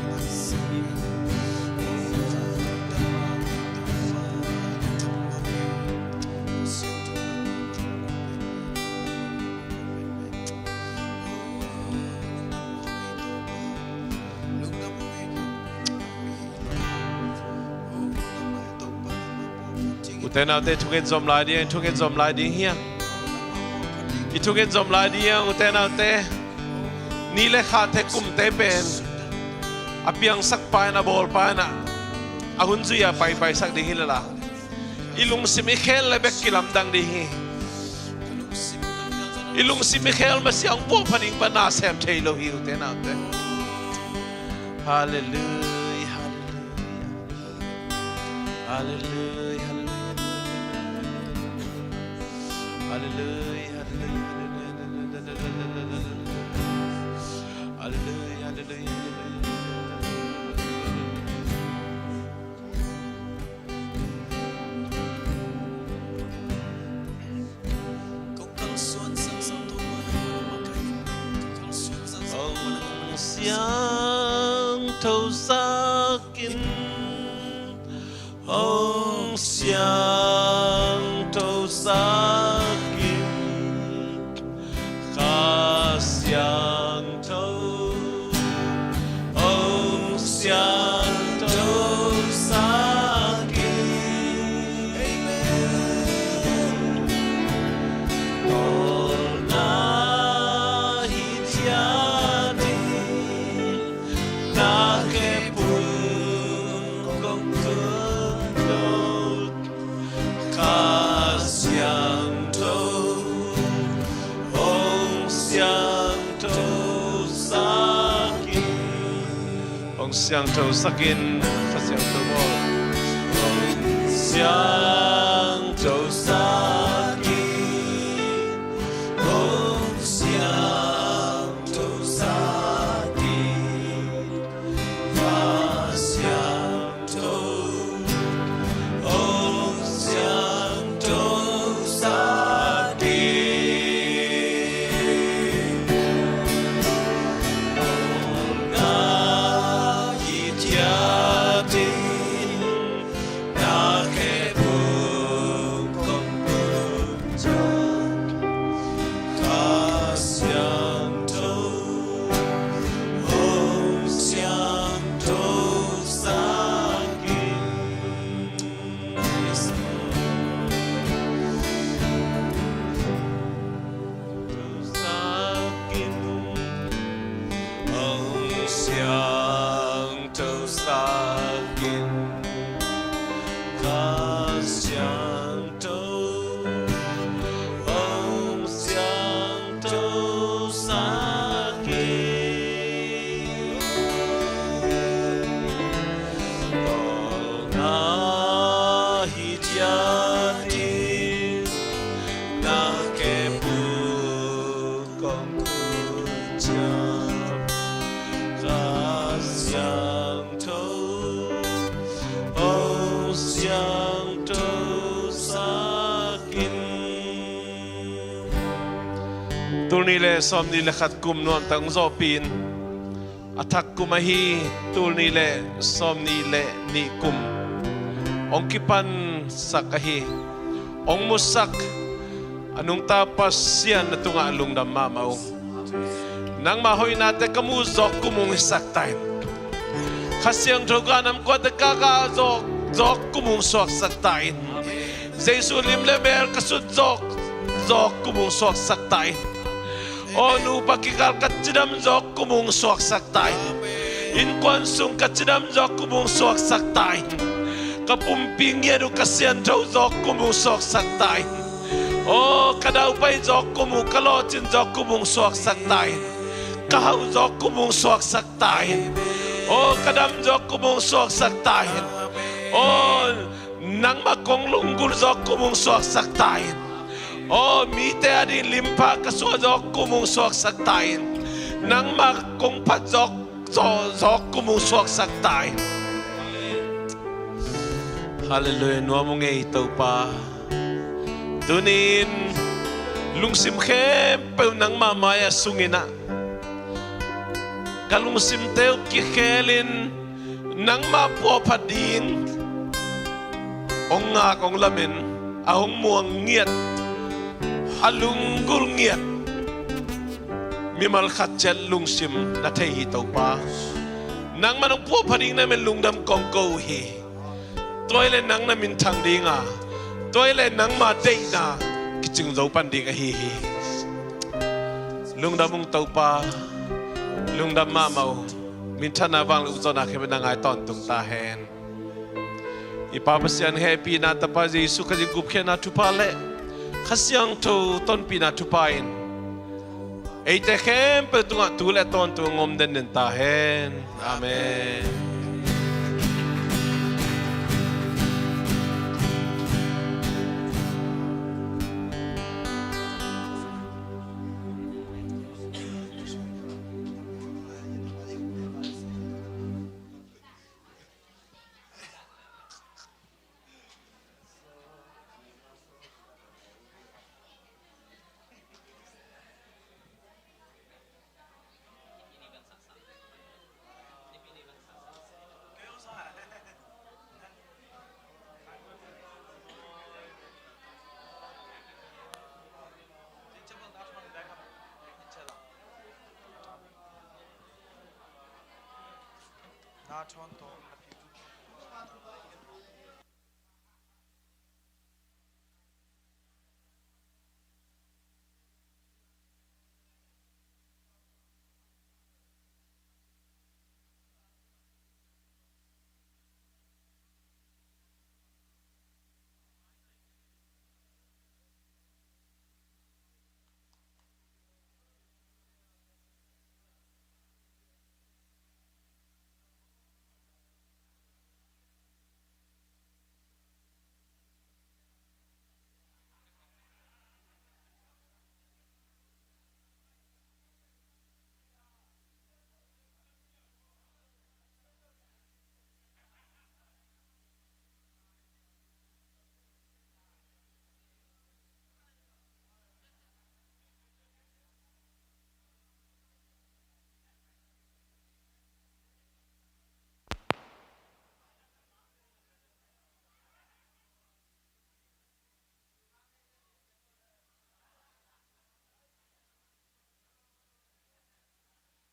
Ute naute, i thungen zom lai ding, i thungen zom lai ding hi hang. I thungen zom lai ding hi hang, ute naute. Ni le khatte kumte pen a piangsak pa in, a bawl pa in ah, a hun zui-a paipaisak ding hi lel a, i lungsim i khel le bek kilamdang ding hi. I lungsim i khel masiah hong puahpha ding pan na sem thei lo hi, ute naute. Halleluia, halleluia. Halleluia, halleluia. Halleluia, halleluia. Halleluia, halleluia. Hong siangthosak in, hong siangthosak in, Kha Siangtho, hong siangthosak in. Amen. Tawlna hi ciat in, na khepung kong tun lo. Kha Siangtho, hong siangthosak in. Hong siangthosak in, Kha Siangtho aw. Hong siangthosak in, hong siangthosak in. Kha Siangtho, hong siangthosak in. Tawlna hi ciat in, na khepung kong tun ciat, Kha Siangtho, hong siangthosak in. Hong siangthosak in, Kha Siangtho, hong siangthosak in. Tawlna hi ciat in, na khepung kong tun ciat, Kha Siangtho, hong siangthosak in. Tul nih le sawmnih le khat kum nuamtak hong zawhpih in. A thak kum ahi, tul nih le sawmnih le nih kum hong kipansak ahi, hong musak a nungta Pasian na tungah lungdam mahmah ung. Nangmah hoihnate ka muh zawk kum ung hisak ta in. Kha Siangtho ganam kuate ka gah zawk, zawk kum ung suaksak ta in. Jesu lim le mel ka sut zawk, zawk kum ung suaksak ta in. Aw nupa kikal ka cidam zawk kum ung suaksak ta in. Innkuan sung ka cidam zawk kum ung suaksak ta in. Ka pumpi ngiat uh ka siangtho zawk kum ung suaksak ta in. Aw ka daupai zawk kum ung, ka lawhcin zawk kum ung suaksak ta in. Ka hauh zawk kum ung suaksak ta in. Aw ka dam zawk kum ung suaksak ta in. Aw nangmah kong lunggulh zawk kum ung suaksak ta in. Aw mite ading limpha ka suah zawk kum ung suaksak ta in. Nangmah kong phat zawk, zawk, zawk kum ung suaksak ta in. Halleluiah, nuam ung ei Topa. Tuni-in lungsim khempeuh nangmah mai-ah sungin ah ka lungsimte uh kikhelin nangmah puahphat ding hong ngak hong lamen, a hong muang ngiat, a lunggulh ngiat mimal khat ciat lungsim na thei hi Topa. Nangmah nong puahphat ding na men lungdam kong ko uh hi. Tua hi leh nang na minthang ding a, tua hi leh nangmah deihna kicing zo pan ding ahi hi. Lungdam ung Topa, lungdam mahmah uh. Minthanna vanglian zawhna khempeuh na ngai tawntung ta hen. I Pa Pasian hehpihna, Tapa Jesu Khazih gupkhiatna thupha le Kha Siangtho tonpihna thupha in eite khempeuh tungah tu le tawntung hong om denden ta hen. Amen.